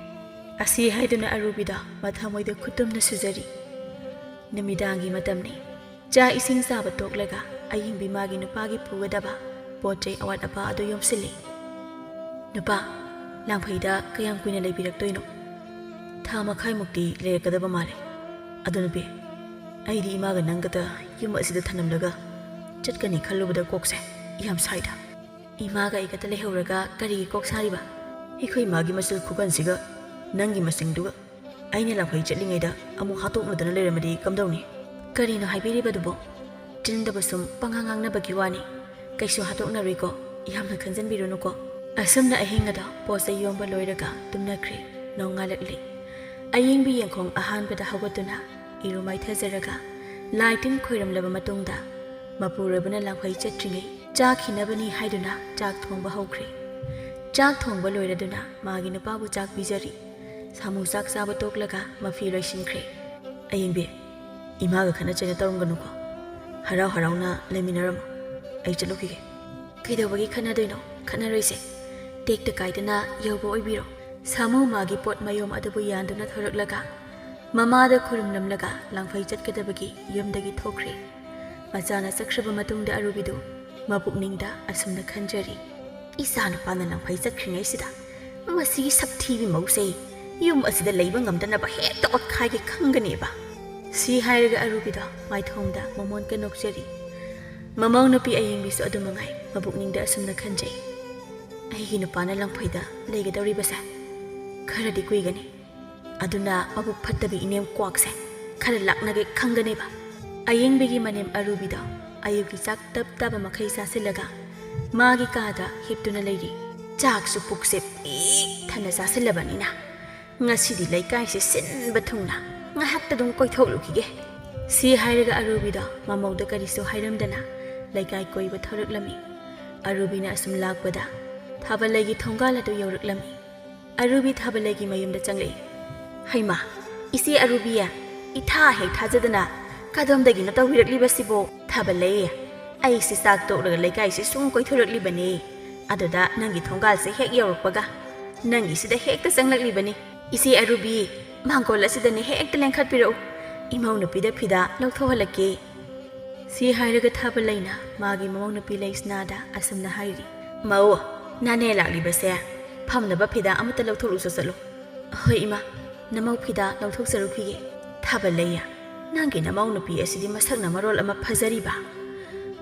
ꯑꯁꯤ ꯍꯥꯏꯗꯨꯅ ꯑꯔꯨꯕꯤꯗ ꯃꯊꯃꯣꯏꯗ ꯈꯨꯇꯨꯝꯅ ꯁꯨꯖꯔꯤ꯫ ꯅꯨꯃꯤꯗꯥꯡꯒꯤ ꯃꯇꯝꯅꯤ꯫ ꯆꯥꯛ ꯏꯁꯤꯡ ꯆꯥꯕ ꯇꯣꯛꯂꯒ ꯑꯌꯤꯡꯕꯤ ꯃꯥꯒꯤ ꯅꯨꯄꯥꯒꯤ ꯄꯨꯒꯗꯕ ꯄꯣꯠ ꯆꯩ ꯑꯋꯥꯠ ꯑꯄꯥ ꯑꯗꯨ ꯌꯣꯝꯁꯤꯜꯂꯤ꯫ "ꯅꯨꯄꯥ, ꯂꯥꯡꯐꯩꯗ ꯀꯌꯥꯝ ꯀꯨꯏꯅ ꯂꯩꯕꯤꯔꯛꯇꯣꯏꯅꯣ?" "ꯊꯥ ꯃꯈꯥꯏꯃꯨꯛꯇꯤ ꯂꯩꯔꯛꯀꯗꯕ ꯃꯥꯜꯂꯦ꯫ ꯑꯗꯣ ꯅꯨꯄꯤ, ꯑꯩꯗꯤ ꯏꯃꯥꯒ ꯅꯪꯒꯇ ꯌꯨꯝ ꯑꯁꯤꯗ ꯊꯅꯝꯂꯒ ꯆꯠꯀꯅꯤ ꯈꯜꯂꯨꯕꯗ ꯀꯣꯛꯁꯦ ꯌꯥꯝ ꯁꯥꯏꯗ꯫ ꯏꯃꯥꯒ ꯑꯩꯒꯇ ꯂꯩꯍꯧꯔꯒ ꯀꯔꯤꯒꯤ ꯀꯣꯛ ꯁꯥꯔꯤꯕ?" "ꯑꯩꯈꯣꯏ ꯏꯃꯥꯒꯤ ꯃꯆꯜ ꯈꯨꯒꯟꯁꯤꯒ ꯅꯪꯒꯤ ꯃꯆꯤꯡꯗꯨꯒ ꯑꯩꯅ ꯂꯥꯡꯐꯩ ꯆꯠꯂꯤꯉꯩꯗ ꯑꯃꯨꯛ ꯍꯥꯠꯇꯣꯛꯅꯗꯅ ꯂꯩꯔꯝꯃꯗꯤ ꯀꯝꯗꯧꯅꯤ?" "ꯀꯔꯤꯅꯣ ꯍꯥꯏꯕꯤꯔꯤꯕꯗꯨꯕꯣ? ꯆꯤꯟꯗꯕ ꯁꯨꯝ ꯄꯉꯥꯡ ꯉꯥꯡꯅꯕꯒꯤ ꯋꯥꯅꯤ꯫ ꯀꯩꯁꯨ ꯍꯥꯠꯇꯣꯛꯅꯔꯣꯏꯀꯣ꯫ ꯌꯥꯝꯅ ꯈꯟꯖꯟꯕꯤꯔꯨꯅꯨꯀꯣ꯫" ꯑꯁꯨꯝꯅ ꯑꯍꯤꯡ ꯑꯗꯣ ꯄꯣꯠ ꯆꯩ ꯌꯣꯝꯕ ꯂꯣꯏꯔꯒ ꯇꯨꯝꯅꯈ꯭ꯔꯦ꯫ ꯅꯣꯡꯉꯥꯜꯂꯛꯂꯤ꯫ ꯑꯌꯤꯡꯕꯤ ꯌꯦꯡꯈꯣꯡ ꯑꯍꯥꯟꯕꯗ ꯍꯧꯒꯠꯇꯨꯅ ꯏꯔꯨ ꯃꯥꯏꯊꯖꯔꯒ ꯂꯥꯏ ꯇꯤꯟ ꯈꯣꯏꯔꯝꯂꯕ ꯃꯇꯨꯡꯗ ꯃꯄꯨꯔꯣꯏꯕꯅ ꯂꯥꯡꯐꯩ ꯆꯠꯇ꯭ꯔꯤꯉꯩ ꯆꯥꯈꯤꯅꯕꯅꯤ ꯍꯥꯏꯗꯨꯅ ꯆꯥꯛ ꯊꯣꯡꯕ ꯍꯧꯈ꯭ꯔꯦ꯫ ꯆꯥꯛ ꯊꯣꯡꯕ ꯂꯣꯏꯔꯗꯨꯅ ꯃꯥꯒꯤ ꯅꯨꯄꯥꯕꯨ ꯆꯥꯛ ꯄꯤꯖꯔꯤ꯫ ꯁꯥꯃꯨ ꯆꯥꯛ ꯆꯥꯕ ꯇꯣꯛꯂꯒ ꯃꯐꯤ ꯂꯣꯏꯁꯤꯟꯈ꯭ꯔꯦ꯫ "ꯑꯌꯤꯡꯕꯤ, ꯏꯃꯥꯒ ꯈꯠꯅ ꯆꯩꯅ ꯇꯧꯔꯝꯒꯅꯨꯀꯣ꯫ ꯍꯔꯥꯎ ꯍꯔꯥꯎꯅ ꯂꯩꯃꯤꯟꯅꯔꯝꯃꯨ꯫ ꯑꯩ ꯆꯠꯂꯨꯈꯤꯒꯦ꯫" "ꯀꯩꯗꯧꯕꯒꯤ ꯈꯠꯅꯗꯣꯏꯅꯣ? ꯈꯠꯅꯔꯣꯏꯁꯦ꯫ ꯇꯦꯛꯇ ꯀꯥꯏꯗꯅ ꯌꯧꯕ ꯑꯣꯏꯕꯤꯔꯣ꯫" ꯁꯥꯃꯨ ꯃꯥꯒꯤ ꯄꯣꯠ ꯃꯌꯣꯝ ꯑꯗꯨꯕꯨ ꯌꯥꯟꯗꯨꯅ ꯊꯣꯔꯛꯂꯒ ꯃꯃꯥꯗ ꯈꯨꯔꯨꯝꯂꯝꯂꯒ ꯂꯥꯡꯐꯩ ꯆꯠꯀꯗꯕꯒꯤ ꯌꯨꯝꯗꯒꯤ ꯊꯣꯛꯈ꯭ꯔꯦ꯫ ꯃꯆꯥꯅ ꯆꯠꯈ꯭ꯔꯕ ꯃꯇꯨꯡꯗ ꯑꯔꯨꯕꯤꯗꯨ ꯃꯄꯨꯛꯅꯤꯡꯗ ꯑꯁꯨꯝꯅ ꯈꯟꯖꯔꯤ, "ꯏꯆꯥ ꯅꯨꯄꯥꯅ ꯂꯥꯡꯐꯩ ꯆꯠꯈ꯭ꯔꯤꯉꯩꯁꯤꯗ "ꯃꯁꯤꯒꯤ ꯁꯛꯊꯤꯕꯤ ꯃꯧꯁꯦ ꯌꯨꯝ ꯑꯁꯤꯗ ꯂꯩꯕ ꯉꯝꯗꯅꯕ ꯍꯦꯛꯇ ꯑꯣꯠꯈꯥꯏꯒꯦ ꯈꯪꯒꯅꯦꯕ"꯫ ꯁꯤ ꯍꯥꯏꯔꯒ ꯑꯔꯨꯕꯤꯗꯣ ꯃꯥꯏꯊꯣꯡꯗ ꯃꯃꯣꯟꯀ ꯅꯣꯛꯆꯔꯤ꯫ ꯃꯃꯧ ꯅꯨꯄꯤ ꯑꯌꯦꯡꯕꯤꯁꯨ ꯑꯗꯨ ꯃꯉꯥꯏ ꯃꯕꯨꯛꯅꯤꯡꯗ ꯑꯁꯨꯝꯅ ꯈꯟꯖꯩ, "ꯑꯩꯒꯤ ꯅꯨꯄꯥꯅ ꯂꯪꯐꯩꯗ ꯂꯩꯒꯗꯧꯔꯤꯕꯁꯦ ꯈꯔꯗꯤ ꯀꯨꯏꯒꯅꯤ꯫ ꯑꯗꯨꯅ ꯃꯕꯨꯛ ꯐꯠꯇꯕꯤ ꯏꯅꯦꯝ ꯀ꯭ꯋꯥꯛꯁꯦ ꯈꯔ ꯂꯥꯛꯅꯒꯦ ꯈꯪꯒꯅꯦꯕ"꯫ ꯑꯌꯦꯡꯕꯤꯒꯤ ꯃꯅꯦꯝ ꯑꯔꯨꯕꯤꯗꯣ ꯑꯌꯨꯛꯀꯤ ꯆꯥꯛ ꯇꯞ ꯇꯥꯕ ꯃꯈꯩ ꯆꯥꯁꯤꯜꯂꯒ ꯃꯥꯒꯤ ꯀꯥꯗ ꯍꯤꯞꯇꯨꯅ ꯂꯩꯔꯤ꯫ ꯆꯥꯛꯁꯨ ꯄꯨꯛꯁꯦ ꯄꯤꯛ ꯊꯟꯅ ꯆꯥꯁꯤꯜꯂꯕꯅꯤꯅ ꯉꯁꯤꯗꯤ ꯂꯩꯀꯥꯏꯁꯦ ꯁꯤꯟꯕ ꯊꯨꯡꯅ ꯉꯥꯏꯍꯥꯛꯇ ꯑꯗꯨꯝ ꯀꯣꯏꯊꯣꯛꯂꯨꯈꯤꯒꯦ꯫ ꯁꯤ ꯍꯥꯏꯔꯒ ꯑꯔꯨꯕꯤꯗꯣ ꯃꯃꯧꯗ ꯀꯔꯤꯁꯨ ꯍꯥꯏꯔꯝꯗꯅ ꯂꯩꯀꯥꯏ ꯀꯣꯏꯕ ꯊꯧꯔꯛꯂꯝꯃꯤ꯫ ꯑꯔꯨꯕꯤꯅ ꯑꯁꯨꯝ ꯂꯥꯛꯄꯗ ꯊꯥꯕꯂꯩꯒꯤ ꯊꯣꯡꯒꯥꯜ ꯑꯗꯨ ꯌꯧꯔꯛꯂꯝꯃꯤ꯫ ꯑꯔꯨꯕꯤ ꯊꯥꯕꯂꯩꯒꯤ ꯃꯌꯨꯝꯗ ꯆꯪꯂꯛꯏ꯫ "ꯍꯩꯃꯥ, ꯏꯆꯦ ꯑꯔꯨꯕꯤ, ꯏꯊꯥ ꯍꯦꯛ ꯊꯥꯖꯗꯅ ꯀꯗꯣꯝꯗꯒꯤꯅꯣ ꯇꯧꯕꯤꯔꯛꯂꯤꯕꯁꯤꯕꯣ?" "ꯊꯥꯕꯂꯩ, ꯑꯩꯁꯤ ꯆꯥꯛ ꯇꯣꯛꯂꯒ ꯂꯩꯀꯥꯏꯁꯤ ꯁꯨꯝ ꯀꯣꯏꯊꯣꯔꯛꯂꯤꯕꯅꯦ꯫ ꯑꯗꯨꯗ ꯅꯪꯒꯤ ꯊꯣꯡꯒꯥꯜꯁꯦ ꯍꯦꯛ ꯌꯧꯔꯛꯄꯒ ꯅꯪꯒꯤꯁꯤꯗ ꯍꯦꯛꯇ ꯆꯪꯂꯛꯂꯤꯕꯅꯤ꯫ ꯏꯆꯦ ꯑꯔꯨꯕꯤ, ꯃꯥꯡꯒꯣꯜ ꯑꯁꯤꯗꯅꯦ ꯍꯦꯛꯇ ꯂꯦꯡꯈꯠꯄꯤꯔꯛꯎ꯫ ꯏꯃꯧ ꯅꯨꯄꯤꯗ ꯐꯤꯗꯥ ꯂꯧꯊꯣꯛꯍꯜꯂꯛꯀꯦ"꯫ ꯁꯤ ꯍꯥꯏꯔꯒ ꯊꯥꯕꯂꯩꯅ ꯃꯥꯒꯤ ꯃꯃꯧ ꯅꯨꯄꯤ ꯂꯩꯁꯅꯥꯗ ꯑꯁꯨꯝꯅ ꯍꯥꯏꯔꯤ, "ꯃꯧ, ꯅꯅꯦ ꯂꯥꯛꯂꯤꯕꯁꯦ ꯐꯝꯅꯕ ꯐꯤꯗꯥ ꯑꯃꯠꯇ ꯂꯧꯊꯣꯛꯂꯨꯆꯣ ꯆꯠꯂꯨ"꯫ "ꯍꯣꯏ ꯏꯃꯥ, ꯅꯃꯧ ꯐꯤꯗꯥ ꯂꯧꯊꯣꯛꯆꯔꯨꯈꯤꯒꯦ"꯫ "ꯊꯥꯕꯂꯩ, ꯅꯪꯒꯤ ꯅꯃꯧ ꯅꯨꯄꯤ ꯑꯁꯤꯗꯤ ꯃꯁꯛꯅ ꯃꯔꯣꯜ ꯑꯃ ꯐꯖꯔꯤꯕ,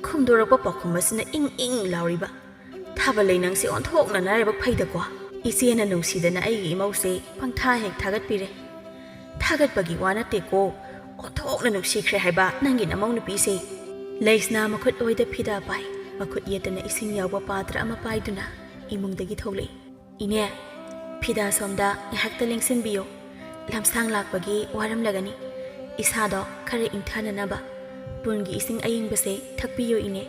ꯈꯨꯝꯗꯣꯔꯛꯄ ꯄꯥꯎꯈꯨꯝ ꯑꯁꯤꯅ ꯏꯪ ꯏꯪ ꯂꯥꯎꯔꯤꯕ꯫ ꯊꯥꯕꯂꯩ, ꯅꯪꯁꯦ ꯑꯣꯟꯊꯣꯛꯅ ꯅꯔꯥꯏꯕꯛ ꯐꯩꯗꯀꯣ꯫ ꯏꯆꯦꯅ ꯅꯨꯡꯁꯤꯗꯅ ꯑꯩꯒꯤ ꯏꯃꯧꯁꯦ ꯄꯪꯊꯥ ꯍꯦꯛ ꯊꯥꯒꯠꯄꯤꯔꯦ꯫ ꯊꯥꯒꯠꯄꯒꯤ ꯋꯥ ꯅꯠꯇꯦꯀꯣ, ꯑꯣꯟꯊꯣꯛꯅ ꯅꯨꯡꯁꯤꯈ꯭ꯔꯦ ꯍꯥꯏꯕ ꯅꯪꯒꯤ ꯅꯃꯧ ꯅꯨꯄꯤꯁꯦ"꯫ ꯂꯩꯁꯅꯥ ꯃꯈꯨꯠ ꯑꯣꯏꯗ ꯐꯤꯗꯥ ꯄꯥꯏ, ꯃꯈꯨꯠ ꯌꯦꯠꯇꯅ ꯏꯁꯤꯡ ꯌꯥꯎꯕ ꯄꯥꯇ꯭ꯔ ꯑꯃ ꯄꯥꯏꯗꯨꯅ ꯏꯃꯨꯡꯗꯒꯤ ꯊꯣꯛꯂꯛꯏ꯫ "ꯏꯅꯦ, ꯐꯤꯗꯥ ꯁꯣꯝꯗ ꯉꯥꯏꯍꯥꯛꯇ ꯂꯦꯡꯁꯤꯟꯕꯤꯌꯨ꯫ ꯂꯝꯁꯥꯡ ꯂꯥꯛꯄꯒꯤ ꯋꯥꯔꯝꯂꯒꯅꯤ꯫ ꯏꯁꯥꯗꯣ ꯈꯔ ꯏꯪꯊꯅꯅꯕ ꯄꯨꯟꯒꯤ ꯏꯁꯤꯡ ꯑꯏꯪꯕꯁꯦ ꯊꯛꯄꯤꯌꯨ, ꯏꯅꯦ"꯫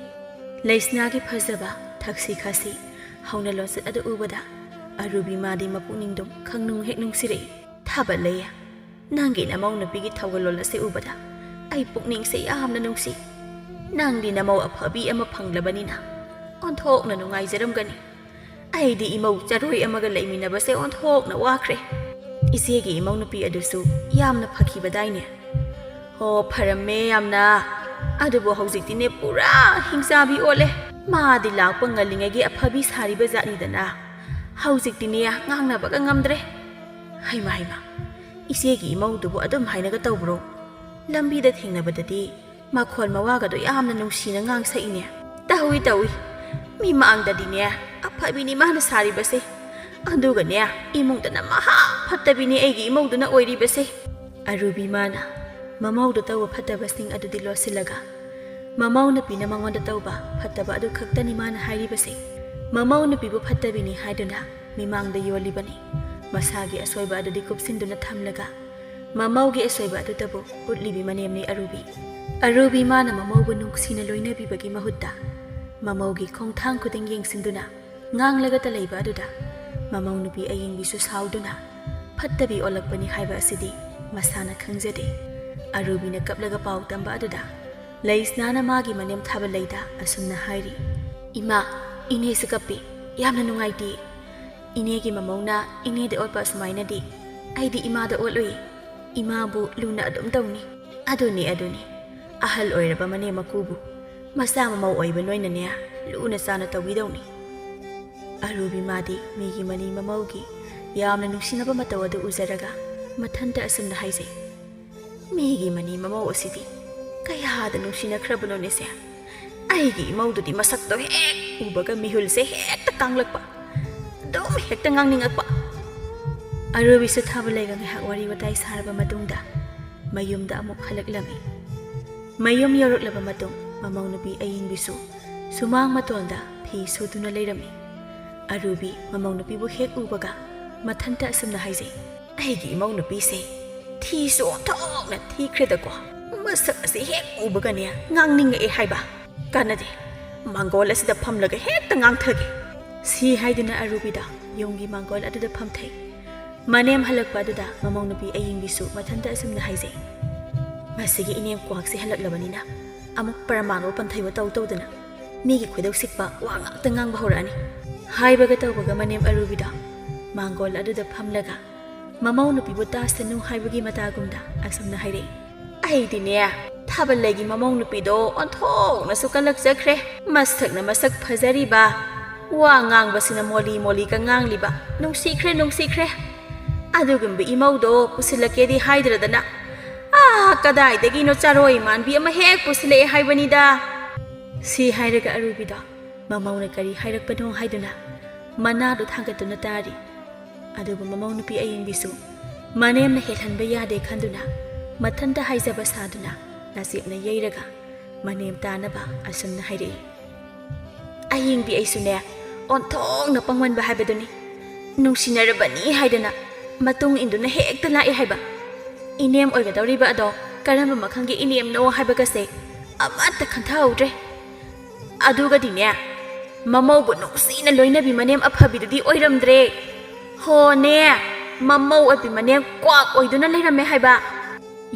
ꯂꯩꯁꯅꯥꯒꯤ ꯐꯖꯕ, ꯊꯛꯁꯤ ꯈꯥꯁꯤ, ꯍꯧꯅ ꯂꯣꯟꯆꯠ ꯑꯗꯨ ꯎꯕꯗ ꯑꯔꯨꯕꯤ ꯃꯥꯗꯤ ꯃꯄꯨꯛꯅꯤꯡꯗꯨꯝ ꯈꯪꯅꯨꯡ ꯍꯦꯛ ꯅꯨꯡꯁꯤꯔꯛꯏ꯫ "ꯊꯥꯕꯂꯩ, ꯅꯪꯒꯤ ꯅꯃꯧ ꯅꯨꯄꯤꯒꯤ ꯊꯧꯒꯜꯂꯣꯟ ꯑꯁꯤ ꯎꯕꯗ ꯑꯩ ꯄꯨꯛꯅꯤꯡꯁꯦ ꯌꯥꯝꯅ ꯅꯨꯡꯁꯤ꯫ ꯅꯪꯗꯤ ꯅꯃꯧ ꯑꯐꯕꯤ ꯑꯃ ꯐꯪꯂꯕꯅꯤꯅ ꯑꯣꯟꯊꯣꯛꯅ ꯅꯨꯡꯉꯥꯏꯖꯔꯝꯒꯅꯤ꯫ ꯑꯩꯗꯤ ꯏꯃꯧ ꯆꯔꯣꯏ ꯑꯃꯒ ꯂꯩꯃꯤꯟꯅꯕꯁꯦ ꯑꯣꯟꯊꯣꯛꯅ ꯋꯥꯈ꯭ꯔꯦ꯫ ꯏꯆꯦꯒꯤ ꯏꯃꯧ ꯅꯨꯄꯤ ꯑꯗꯨꯁꯨ ꯌꯥꯝꯅ ꯐꯈꯤꯕꯗꯥꯏꯅꯦ?" "ꯍꯣ, ꯐꯔꯝꯃꯦ ꯌꯥꯝꯅ꯫ ꯑꯗꯨꯕꯨ ꯍꯧꯖꯤꯛꯇꯤꯅꯦ ꯄꯨꯔꯥ ꯍꯤꯡꯆꯥꯕꯤ ꯑꯣꯜꯂꯦ꯫ ꯃꯥꯗꯤ ꯂꯥꯛꯄ ꯉꯜꯂꯤꯉꯩꯒꯤ ꯑꯐꯕꯤ ꯁꯥꯔꯤꯕ ꯖꯥꯠꯅꯤꯗꯅ꯫ ꯍꯧꯖꯤꯛꯇꯤꯅꯦ, ꯉꯥꯡꯅꯕꯒ ꯉꯝꯗ꯭ꯔꯦ꯫ ꯍꯩꯃ ꯍꯩꯃ, ꯏꯆꯦꯒꯤ ꯏꯃꯧꯗꯨꯕꯨ ꯑꯗꯨꯝ ꯍꯥꯏꯅꯒ ꯇꯧꯕ꯭ꯔꯣ? ꯂꯝꯕꯤꯗ ꯊꯦꯡꯅꯕꯗꯗꯤ ꯃꯈꯣꯜ ꯃꯋꯥꯒꯗꯣ ꯌꯥꯝꯅ ꯅꯨꯡꯁꯤꯅ ꯉꯥꯡꯁꯛꯏꯅꯦ꯫ ꯇꯧꯏ ꯇꯧꯏ, ꯃꯤꯃꯥꯡꯗꯗꯤꯅꯦ ꯑꯐꯕꯤꯅꯤ ꯃꯥꯅ ꯁꯥꯔꯤꯕꯁꯦ, ꯑꯗꯨꯒꯅꯦ ꯏꯃꯨꯡꯗꯅ ꯃꯍꯥ ꯐꯠꯇꯕꯤꯅꯤ ꯑꯩꯒꯤ ꯏꯃꯧꯗꯨꯅ ꯑꯣꯏꯔꯤꯕꯁꯦ꯫ ꯑꯔꯨꯕꯤ ꯃꯥꯅ ꯃꯃꯧꯗ ꯇꯧꯕ ꯐꯠꯇꯕꯁꯤꯡ ꯑꯗꯨꯗꯤ ꯂꯣꯠꯁꯤꯜꯂꯒ, ꯃꯃꯧ ꯅꯨꯄꯤꯅ ꯃꯉꯣꯟꯗ ꯇꯧꯕ ꯐꯠꯇꯕ ꯑꯗꯨ ꯈꯛꯇꯅꯤ ꯃꯥꯅ ꯍꯥꯏꯔꯤꯕꯁꯦ꯫ ꯃꯃꯧ ꯅꯨꯄꯤꯕꯨ ꯐꯠꯇꯕꯤꯅꯤ ꯍꯥꯏꯗꯨꯅ ꯃꯤꯃꯥꯡꯗ ꯌꯣꯜꯂꯤꯕꯅꯤ꯫ ꯃꯁꯥꯒꯤ ꯑꯁꯣꯏꯕ ꯑꯗꯨꯗꯤ ꯀꯨꯞꯁꯤꯟꯗꯨꯅ ꯊꯝꯂꯒ, ꯃꯃꯧꯒꯤ ꯑꯁꯣꯏꯕ ꯑꯗꯨꯇꯕꯨ ꯎꯠꯂꯤꯕꯤ ꯃꯅꯦꯝꯅꯤ ꯑꯔꯨꯕꯤ꯫ ꯑꯔꯨꯕꯤ ꯃꯥꯅ ꯃꯃꯧꯕꯨ ꯅꯨꯡꯁꯤꯅ ꯂꯣꯏꯅꯕꯤꯕꯒꯤ ꯃꯍꯨꯠꯇ, ꯃꯃꯧꯒꯤ ꯈꯣꯡꯊꯥꯡ ꯈꯨꯗꯤꯡ ꯌꯦꯡꯁꯤꯟꯗꯨꯅ ꯉꯥꯡꯂꯒꯇ ꯂꯩꯕ ꯑꯗꯨꯗ, ꯃꯃꯧ ꯅꯨꯄꯤ ꯑꯌꯤꯡꯕꯤꯁꯨ ꯁꯥꯎꯗꯨꯅ ꯐꯠꯇꯕꯤ ꯑꯣꯜꯂꯛꯄꯅꯤ ꯍꯥꯏꯕ ꯑꯁꯤꯗꯤ ꯃꯁꯥꯅ ꯈꯪꯖꯗꯦ꯫ ꯑꯔꯨꯕꯤꯅ ꯀꯞꯂꯒ ꯄꯥꯎ ꯇꯝꯕ ꯑꯗꯨꯗ, ꯂꯩꯁꯅꯥꯅ ꯃꯥꯒꯤ ꯃꯅꯦꯝ ꯊꯥꯕ ꯂꯩꯗ ꯑꯁꯨꯝꯅ ꯍꯥꯏꯔꯤ, "ꯏꯃꯥ, ꯏꯅꯦꯁꯨ ꯀꯞꯄꯤ, ꯌꯥꯝꯅ ꯅꯨꯡꯉꯥꯏꯇꯦ꯫ ꯏꯅꯦꯒꯤ ꯃꯃꯧꯅ ꯏꯅꯦꯗ ꯑꯣꯠꯄ ꯑꯁꯨꯃꯥꯏꯅꯗꯤ ꯑꯩꯗꯤ ꯏꯃꯥꯗ ꯑꯣꯠꯂꯨꯏ꯫ ꯏꯃꯥꯕꯨ ꯂꯨꯅ ꯑꯗꯨꯝ ꯇꯧꯅꯤ꯫" "ꯑꯗꯨꯅꯤ, ꯑꯗꯨꯅꯤ, ꯑꯍꯜ ꯑꯣꯏꯔꯕ ꯃꯅꯦꯝ ꯃꯀꯨꯕꯨ ꯃꯆꯥ ꯃꯃꯧ ꯑꯣꯏꯕ ꯅꯣꯏꯅꯅꯦ ꯂꯨꯅ ꯆꯥꯅ ꯇꯧꯕꯤꯗꯧꯅꯤ꯫" ꯑꯔꯨꯕꯤ ꯃꯥꯗꯤ ꯃꯤꯒꯤ ꯃꯅꯤ ꯃꯃꯧꯒꯤ ꯌꯥꯝꯅ ꯅꯨꯡꯁꯤꯅꯕ ꯃꯇꯧ ꯑꯗꯨ ꯎꯖꯔꯒ ꯃꯊꯟꯇ ꯑꯁꯨꯝꯅ ꯍꯥꯏꯖꯩ, "ꯃꯤꯒꯤ ꯃꯅꯤ ꯃꯃꯧ ꯑꯁꯤꯗꯤ ꯀꯌꯥꯗ ꯅꯨꯡꯁꯤꯅꯈ꯭ꯔꯕꯅꯣꯅꯦꯁꯦ꯫ ꯑꯩꯒꯤ ꯏꯃꯧꯗꯨꯗꯤ ꯃꯁꯛꯇꯣ ꯍꯦꯛ ꯎꯕꯒ ꯃꯤꯍꯨꯜꯁꯦ ꯍꯦꯛꯇ ꯀꯥꯡꯂꯛꯄ, ꯑꯗꯨꯝ ꯍꯦꯛꯇ ꯉꯥꯡꯅꯤꯡꯉꯛꯄ꯫" ꯑꯔꯨꯕꯤꯁꯨ ꯊꯥꯕ ꯂꯩꯒ ꯉꯥꯏꯍꯥꯛ ꯋꯥꯔꯤ ꯋꯥꯇꯥꯏ ꯁꯥꯔꯕ ꯃꯇꯨꯡꯗ ꯃꯌꯨꯝꯗ ꯑꯃꯨꯛ ꯍꯜꯂꯛꯂꯝꯃꯤ꯫ ꯃꯌꯨꯝ ꯌꯧꯔꯛꯂꯕ ꯃꯇꯨꯡ ꯃꯃꯧ ꯅꯨꯄꯤ ꯑꯌꯤꯡꯕꯤꯁꯨ ꯁꯨꯃꯥꯡ ꯃꯇꯣꯟꯗ ꯐꯤ ꯁꯨꯗꯨꯅ ꯂꯩꯔꯝꯃꯤ꯫ ꯑꯔꯨꯕꯤ ꯃꯃꯧ ꯅꯨꯄꯤꯕꯨ ꯍꯦꯛ ꯎꯕꯒ ꯃꯊꯟꯇ ꯑꯁꯨꯝꯅ ꯍꯥꯏꯖꯩ, "ꯑꯩꯒꯤ ꯏꯃꯧ ꯅꯨꯄꯤꯁꯦ ꯊꯤꯁꯨ ꯑꯣꯟꯊꯣꯛꯅ ꯊꯤꯈ꯭ꯔꯦꯗꯀꯣ꯫ ꯃꯁꯛ ꯑꯁꯤ ꯍꯦꯛ ꯎꯕꯒꯅꯦ ꯉꯥꯡꯅꯤꯡꯉꯛꯑꯦ ꯍꯥꯏꯕ꯫ ꯀꯥꯟꯅꯗꯦ, ꯃꯥꯡꯒꯣꯜ ꯑꯁꯤꯗ ꯐꯝꯂꯒ ꯍꯦꯛꯇ ꯉꯥꯡꯊꯒꯦ꯫" ꯁꯤ ꯍꯥꯏꯗꯨꯅ ꯑꯔꯨꯕꯤꯗ ꯌꯨꯝꯒꯤ ꯃꯥꯡꯒꯣꯜ ꯑꯗꯨꯗ ꯐꯝꯊꯩ꯫ ꯃꯅꯦꯝ ꯍꯜꯂꯛꯄ ꯑꯗꯨꯗ ꯃꯃꯧ ꯅꯨꯄꯤ ꯑꯌꯤꯡꯕꯤꯁꯨ ꯃꯊꯟꯇ ꯑꯁꯨꯝꯅ ꯍꯥꯏꯖꯩ, "ꯃꯁꯤꯒꯤ ꯏꯅꯦꯝ ꯀ꯭ꯋꯥꯛꯁꯤ ꯍꯜꯂꯛꯂꯕꯅꯤꯅ ꯑꯃꯨꯛ ꯄꯔꯃꯥꯟ ꯑꯣꯄꯟ ꯊꯩꯕ ꯇꯧ ꯇꯧꯗꯅ ꯃꯤꯒꯤ ꯈꯣꯏꯗꯧ ꯁꯤꯛꯄ ꯋꯥ ꯉꯥꯛꯇ ꯉꯥꯡꯕ ꯍꯧꯔꯛꯑꯅꯤ꯫" ꯍꯥꯏꯕꯒ ꯇꯧꯕꯒ ꯃꯅꯦꯝ ꯑꯔꯨꯕꯤꯗ ꯃꯥꯡꯒꯣꯜ ꯑꯗꯨꯗ ꯐꯝꯂꯒ ꯃꯃꯧ ꯅꯨꯄꯤꯕꯨ ꯇꯥꯁꯅꯨ ꯍꯥꯏꯕꯒꯤ ꯃꯇꯥꯒꯨꯝꯗ ꯑꯁꯨꯝꯅ ꯍꯥꯏꯔꯛꯏ, "ꯑꯩꯗꯤꯅꯦ, ꯊꯥꯕꯜ ꯂꯩꯒꯤ ꯃꯃꯧ ꯅꯨꯄꯤꯗꯣ ꯑꯣꯟꯊꯣꯛꯅꯁꯨ ꯀꯜꯂꯛꯆꯈ꯭ꯔꯦ꯫ ꯃꯁꯛꯅ ꯃꯁꯛ ꯐꯖꯔꯤꯕ, ꯋꯥ ꯉꯥꯡꯕꯁꯤꯅ ꯃꯣꯂꯤ ꯃꯣꯂꯤꯒ ꯉꯥꯡꯂꯤꯕ, ꯅꯨꯡꯁꯤꯈ꯭ꯔꯦ, ꯅꯨꯡꯁꯤꯈ꯭ꯔꯦ꯫ ꯑꯗꯨꯒꯨꯝꯕ ꯏꯃꯧꯗꯣ ꯄꯨꯁꯤꯜꯂꯛꯀꯦꯗꯤ ꯍꯥꯏꯗ꯭ꯔꯗꯅ, ꯑꯥ, ꯀꯗꯥꯏꯗꯒꯤꯅꯣ ꯆꯥꯔꯣꯏ ꯃꯥꯟꯕꯤ ꯑꯃ ꯍꯦꯛ ꯄꯨꯁꯤꯜꯂꯛꯑꯦ ꯍꯥꯏꯕꯅꯤꯗ꯫ ꯁꯤ ꯍꯥꯏꯔꯒ ꯑꯔꯨꯕꯤꯗꯣ ꯃꯃꯧꯅ ꯀꯔꯤ ꯍꯥꯏꯔꯛꯄꯅꯣ ꯍꯥꯏꯗꯨꯅ ꯃꯅꯥꯗꯨ ꯊꯥꯡꯒꯠꯇꯨꯅ ꯇꯥꯔꯤ꯫ ꯑꯗꯨꯕꯨ ꯃꯃꯧ ꯅꯨꯄꯤ ꯑꯌꯤꯡꯕꯤꯁꯨ ꯃꯅꯦꯝꯅ ꯍꯦꯜꯍꯟꯕ ꯌꯥꯗꯦ ꯈꯟꯗꯨꯅ ꯃꯊꯟꯇ ꯍꯥꯏꯖꯕ ꯁꯥꯗꯨꯅ ꯅꯥꯆꯦꯞꯅ ꯌꯩꯔꯒ ꯃꯅꯦꯝ ꯇꯥꯅꯕ ꯑꯁꯨꯝꯅ ꯍꯥꯏꯔꯛꯏ꯫ ꯑꯍꯤꯡꯕꯤ ꯑꯩꯁꯨꯅꯦ, ꯑꯣꯟꯊꯣꯛꯅ ꯄꯪꯃꯟꯕ ꯍꯥꯏꯕꯗꯨꯅꯤ꯫ ꯅꯨꯡꯁꯤꯅꯔꯕꯅꯤ ꯍꯥꯏꯗꯅ ꯃꯇꯨꯡ ꯏꯟꯗꯨꯅ ꯍꯦꯛꯇ ꯂꯥꯛꯑꯦ ꯍꯥꯏꯕ꯫ ꯏꯅꯦꯝ ꯑꯣꯏꯒꯗꯧꯔꯤꯕ ꯑꯗꯣ ꯀꯔꯝꯕ ꯃꯈꯜꯒꯤ ꯏꯅꯦꯝꯅꯣ ꯍꯥꯏꯕꯒꯁꯦ ꯑꯃꯠꯇ ꯈꯟꯊꯍꯧꯗ꯭ꯔꯦ꯫ ꯑꯗꯨꯒꯗꯤꯅꯦ, ꯃꯃꯧꯕꯨ ꯅꯨꯡꯁꯤꯅ ꯂꯣꯏꯅꯕꯤ ꯃꯅꯦꯝ ꯑꯐꯕꯤꯗꯨꯗꯤ ꯑꯣꯏꯔꯝꯗ꯭ꯔꯦ꯫ ꯍꯣꯅꯦ, ꯃꯃꯧ ꯑꯣꯏꯕꯤ ꯃꯅꯦꯝ ꯀ꯭ꯋꯥꯛ ꯑꯣꯏꯗꯨꯅ ꯂꯩꯔꯝꯃꯦ ꯍꯥꯏꯕ꯫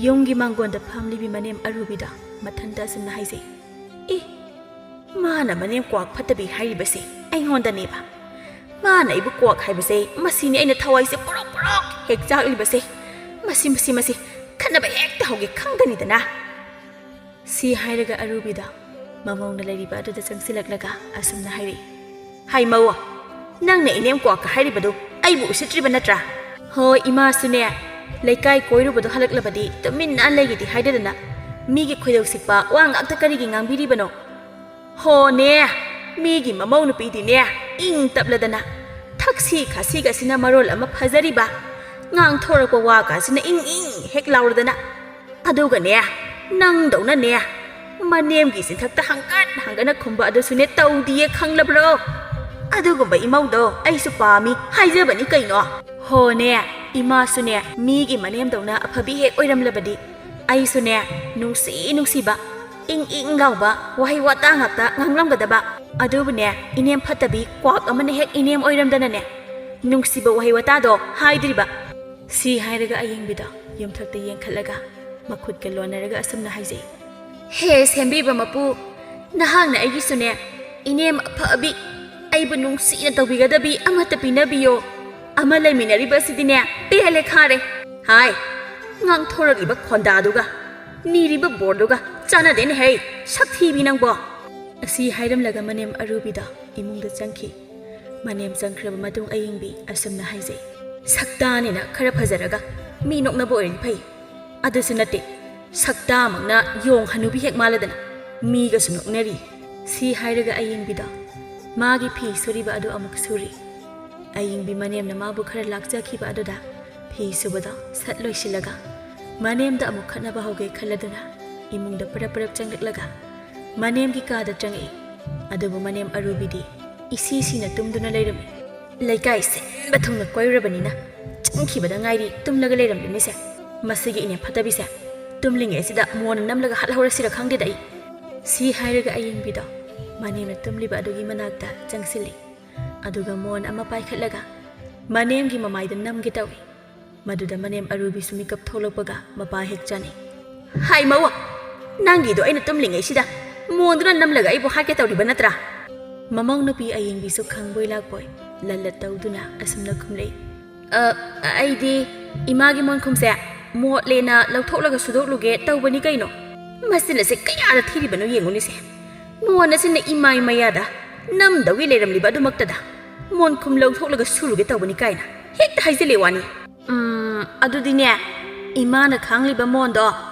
ꯌꯨꯝꯒꯤ ꯃꯥꯡꯒꯣꯟꯗ ꯐꯝꯂꯤꯕꯤ ꯃꯅꯦꯝ ꯑꯔꯨꯕꯤꯗ ꯃꯊꯟꯇ ꯑꯁꯨꯝꯅ ꯍꯥꯏꯖꯩ꯫ ꯏ, ꯃꯥꯅ ꯃꯅꯦꯝ ꯀ꯭ꯋꯥꯛ ꯐꯠꯇꯕꯤ ꯍꯥꯏꯔꯤꯕꯁꯦ ꯑꯩꯉꯣꯟꯗꯅꯦꯕ꯫ ꯃꯥꯅ ꯑꯩꯕꯨ ꯀ꯭ꯋꯥꯛ ꯍꯥꯏꯕꯁꯦ, ꯃꯁꯤꯅꯤ ꯑꯩꯅ ꯊꯋꯥꯏꯁꯦ ꯄꯣꯔꯣꯛ ꯄꯣꯔꯣꯛ ꯍꯦꯛ ꯆꯥꯛꯂꯤꯕꯁꯦ꯫ ꯃꯁꯤ, ꯃꯁꯤ, ꯃꯁꯤ ꯈꯠꯅꯕ ꯍꯦꯛꯇ ꯍꯧꯒꯦ ꯈꯪꯒꯅꯤꯗꯅ꯫ ꯁꯤ ꯍꯥꯏꯔꯒ ꯑꯔꯨꯕꯤꯗ ꯃꯃꯧꯅ ꯂꯩꯔꯤꯕ ꯑꯗꯨꯗ ꯆꯪꯁꯤꯜꯂꯛꯂꯒ ꯑꯁꯨꯝꯅ ꯍꯥꯏꯔꯛꯏ, "ꯍꯥꯏ ꯃꯧ, ꯅꯪꯅ ꯏꯅꯦꯝ ꯀ꯭ꯋꯥꯛꯀ ꯍꯥꯏꯔꯤꯕꯗꯨ ꯑꯩꯕꯨ ꯎꯁꯤꯠꯇ꯭ꯔꯤꯕ ꯅꯠꯇ꯭ꯔꯥ?" "ꯍꯣꯏ ꯏꯃꯥꯁꯨꯅꯦ, ꯂꯩꯀꯥꯏ ꯀꯣꯏꯔꯨꯕꯗꯣ ꯍꯜꯂꯛꯂꯕꯗꯤ ꯇꯨꯃꯤꯟꯅ ꯂꯩꯒꯦꯗꯤ ꯍꯥꯏꯗꯗꯅ ꯃꯤꯒꯤ ꯈꯣꯏꯗꯧ ꯁꯤꯛꯄ ꯋꯥ ꯉꯥꯛꯇ ꯀꯔꯤꯒꯤ ꯉꯥꯡꯕꯤꯔꯤꯕꯅꯣ?" "ꯍꯣꯅꯦ, ꯃꯤꯒꯤ ꯃꯃꯧ ꯅꯨꯄꯤꯗꯤꯅꯦ, ꯏꯪ ꯇꯞꯂꯗꯅ, ꯊꯛꯁꯤ ꯈꯥꯁꯤꯒꯁꯤꯅ ꯃꯔꯣꯜ ꯑꯃ ꯐꯖꯔꯤꯕ, ꯉꯥꯡꯊꯣꯔꯛꯄ ꯋꯥꯒꯁꯤꯅ ꯏꯪ ꯏꯪ ꯍꯦꯛ ꯂꯥꯎꯔꯗꯅ, ꯑꯗꯨꯒꯅꯦ, ꯅꯪꯗꯧꯅꯅꯦ, ꯃꯅꯦꯝꯒꯤ ꯆꯤꯟꯊꯛꯇ ꯍꯪꯀꯠ ꯍꯪꯀꯠꯅ ꯈꯨꯝꯕ ꯑꯗꯨꯁꯨꯅꯦ ꯇꯧꯗꯤꯌꯦ, ꯈꯪꯂꯕ꯭ꯔꯣ? ꯑꯗꯨꯒꯨꯝꯕ ꯏꯃꯧꯗꯣ ꯑꯩꯁꯨ ꯄꯥꯝꯃꯤ ꯍꯥꯏꯖꯕꯅꯤ ꯀꯩꯅꯣ꯫ ꯍꯣꯅꯦ, ꯏꯃꯥꯁꯨꯅꯦ, ꯃꯤꯒꯤ ꯃꯅꯦꯝꯗꯧꯅ ꯑꯐꯕꯤ ꯍꯦꯛ ꯑꯣꯏꯔꯝꯂꯕꯗꯤ ꯑꯩꯁꯨꯅꯦ, ꯅꯨꯡꯁꯤ ꯅꯨꯡꯁꯤꯕ, ꯏꯪ ꯏꯪ ꯂꯥꯎꯕ ꯋꯥꯍꯩ ꯋꯥꯇꯥ ꯉꯥꯛꯇ ꯉꯥꯡꯂꯝꯒꯗꯕ꯫ ꯑꯗꯨꯕꯨꯅꯦ, ꯏꯅꯦꯝ ꯐꯠꯇꯕꯤ ꯀ꯭ꯋꯥꯛ ꯑꯃꯅ ꯍꯦꯛ ꯏꯅꯦꯝ ꯑꯣꯏꯔꯝꯗꯅꯅꯦ, ꯅꯨꯡꯁꯤꯕ ꯋꯥꯍꯩ ꯋꯥꯇꯥꯗꯣ ꯍꯥꯏꯗ꯭ꯔꯤꯕ꯫" ꯁꯤ ꯍꯥꯏꯔꯒ ꯑꯌꯦꯡꯕꯤꯗꯣ ꯌꯨꯝꯊꯛꯇ ꯌꯦꯡꯈꯠꯂꯒ ꯃꯈꯨꯠꯀ ꯂꯣꯟꯅꯔꯒ ꯑꯁꯨꯝꯅ ꯍꯥꯏꯖꯩ, "ꯍꯦ ꯁꯦꯝꯕꯤꯕ ꯃꯄꯨ, ꯅꯍꯥꯛꯅ ꯑꯩꯒꯤꯁꯨꯅꯦ, ꯏꯅꯦꯝ ꯑꯐꯕꯤ, ꯑꯩꯕꯨ ꯅꯨꯡꯁꯤꯅ ꯇꯧꯕꯤꯒꯗꯕꯤ ꯑꯃꯠꯇ ꯄꯤꯅꯕꯤꯌꯣ꯫ ꯑꯃ ꯂꯩꯃꯤꯟꯅꯔꯤꯕꯁꯤꯗꯤꯅꯦ, ꯄꯦꯜꯂꯦ ꯈꯥꯔꯦ꯫ ꯍꯥꯏ, ꯉꯥꯡꯊꯣꯔꯛꯂꯤꯕ ꯈꯣꯟꯗꯥꯗꯨꯒ, ꯅꯤꯔꯤꯕ ꯕꯣꯔꯗꯨꯒ ꯆꯥꯟꯅꯗꯦꯅꯦ ꯍꯦ, ꯁꯛꯊꯤꯕꯤ ꯅꯪꯕꯣ!" ꯑꯁꯤ ꯍꯥꯏꯔꯝꯂꯒ ꯃꯅꯦꯝ ꯑꯔꯨꯕꯤꯗꯣ ꯏꯃꯨꯡꯗ ꯆꯪꯈꯤ꯫ ꯃꯅꯦꯝ ꯆꯪꯈ꯭ꯔꯕ ꯃꯇꯨꯡ ꯑꯌꯤꯡꯕꯤ ꯑꯁꯨꯝꯅ ꯍꯥꯏꯖꯩ, "ꯁꯛꯇꯥꯅꯤꯅ ꯈꯔ ꯐꯖꯔꯒ ꯃꯤ ꯅꯣꯛꯅꯕ ꯑꯣꯏꯔꯗꯤ ꯐꯩ, ꯑꯗꯨꯁꯨ ꯅꯠꯇꯦ, ꯁꯛꯇꯥꯃꯛꯅ ꯌꯣꯡ ꯍꯅꯨꯕꯤ ꯍꯦꯛ ꯃꯥꯜꯂꯗꯅ ꯃꯤꯒꯁꯨ ꯅꯣꯛꯅꯔꯤ꯫" ꯁꯤ ꯍꯥꯏꯔꯒ ꯑꯌꯤꯡꯕꯤꯗꯣ ꯃꯥꯒꯤ ꯐꯤ ꯁꯨꯔꯤꯕ ꯑꯗꯨ ꯑꯃꯨꯛ ꯁꯨꯔꯤ꯫ ꯑꯌꯤꯡꯕꯤ ꯃꯅꯦꯝꯅ ꯃꯥꯕꯨ ꯈꯔ ꯂꯥꯛꯆꯈꯤꯕ ꯑꯗꯨꯗ ꯐꯤ ꯁꯨꯕꯗꯣ ꯁꯠ ꯂꯣꯏꯁꯤꯜꯂꯒ ꯃꯅꯦꯝꯗ ꯑꯃꯨꯛ ꯈꯠꯅꯕ ꯍꯧꯒꯦ ꯈꯜꯂꯗꯨꯅ ꯏꯃꯨꯡꯗ ꯄꯔꯞ ꯄꯔꯞ ꯆꯪꯂꯛꯂꯒ ꯃꯅꯦꯝꯒꯤ ꯀꯥꯗ ꯆꯪꯉꯛꯏ꯫ ꯑꯗꯨꯕꯨ ꯃꯅꯦꯝ ꯑꯔꯨꯕꯤꯗꯤ ꯏꯁꯤ ꯁꯤꯅ ꯇꯨꯝꯗꯨꯅ ꯂꯩꯔꯝꯃꯤ꯫ "ꯂꯩꯀꯥꯏ ꯁꯤꯟꯕ ꯊꯨꯡꯅ ꯀꯣꯏꯔꯨꯔꯕꯅꯤꯅ ꯆꯪꯈꯤꯕꯗ ꯉꯥꯏꯔꯤ ꯇꯨꯝꯂꯒ ꯂꯩꯔꯝꯂꯤꯅꯤꯁꯦ꯫ ꯃꯁꯤꯒꯤ ꯏꯅꯦꯝ ꯐꯠꯇꯕꯤꯁꯦ ꯇꯨꯝꯂꯤꯉꯩꯁꯤꯗ ꯃꯣꯟ ꯅꯝꯂꯒ ꯍꯥꯠꯍꯧꯔꯁꯤꯔ ꯈꯪꯗꯦꯗ ꯑꯩ꯫" ꯁꯤ ꯍꯥꯏꯔꯒ ꯑꯌꯤꯡꯕꯤꯗꯣ ꯃꯅꯦꯝꯅ ꯇꯨꯝꯂꯤꯕ ꯑꯗꯨꯒꯤ ꯃꯅꯥꯛꯇ ꯆꯪꯁꯤꯜꯂꯤ꯫ ꯑꯗꯨꯒ ꯃꯣꯟ ꯑꯃ ꯄꯥꯏꯈꯠꯂꯒ ꯃꯅꯦꯝꯒꯤ ꯃꯃꯥꯏꯗ ꯅꯝꯒꯦ ꯇꯧꯏ꯫ ꯃꯗꯨꯗ ꯃꯅꯦꯝ ꯑꯔꯨꯕꯤꯁꯨ ꯃꯤꯀꯞ ꯊꯣꯛꯂꯛꯄꯒ ꯃꯄꯥ ꯍꯦꯛ ꯆꯥꯅꯩ꯫ "ꯍꯥꯏ ꯃꯧ, ꯅꯪꯒꯤꯗꯣ ꯑꯩꯅ ꯇꯨꯝꯂꯤꯉꯩꯁꯤꯗ ꯃꯣꯟꯗꯨꯅ ꯅꯝꯂꯒ ꯑꯩꯕꯨ ꯍꯥꯠꯀꯦ ꯇꯧꯔꯤꯕ ꯅꯠꯇ꯭ꯔꯥ?" ꯃꯃꯧ ꯅꯨꯄꯤ ꯑꯌꯤꯡꯕꯤꯁꯨ ꯈꯪꯕꯣꯏ ꯂꯥꯛꯄꯣꯏ ꯂꯜꯂꯠ ꯇꯧꯗꯨꯅ ꯑꯁꯨꯝꯅ ꯈꯨꯝꯂꯛꯏ꯫ "ꯑ, ꯑꯩꯗꯤ ꯏꯃꯥꯒꯤ ꯃꯣꯟꯈꯨꯝꯁꯦ ꯃꯣꯠꯂꯦꯅ ꯂꯧꯊꯣꯛꯂꯒ ꯁꯨꯗꯣꯛꯂꯨꯒꯦ ꯇꯧꯕꯅꯤ ꯀꯩꯅꯣ꯫ ꯃꯁꯤꯅ ꯁꯤ ꯀꯌꯥꯗ ꯊꯤꯔꯤꯕꯅꯣ ꯌꯦꯡꯉꯨꯅꯦꯁꯦ꯫ ꯃꯣꯟ ꯑꯁꯤꯅ ꯏꯃꯥꯏ ꯃꯌꯥꯗ ꯅꯝꯗꯧꯒꯤ ꯂꯩꯔꯝꯂꯤꯕ ꯑꯗꯨꯃꯛꯇꯗ ꯃꯣꯟꯈꯨꯝ ꯂꯧꯊꯣꯛꯂꯒ ꯁꯨꯔꯨꯒꯦ ꯇꯧꯕꯅꯤ ꯀꯥꯏꯅ ꯍꯦꯛꯇ ꯍꯥꯏꯖꯤꯜꯂꯦ ꯋꯥꯅꯤ꯫ ꯎꯝ, ꯑꯗꯨꯗꯤꯅꯦ, ꯏꯃꯥꯅ ꯈꯥꯡꯂꯤꯕ ꯃꯣꯟꯗꯣ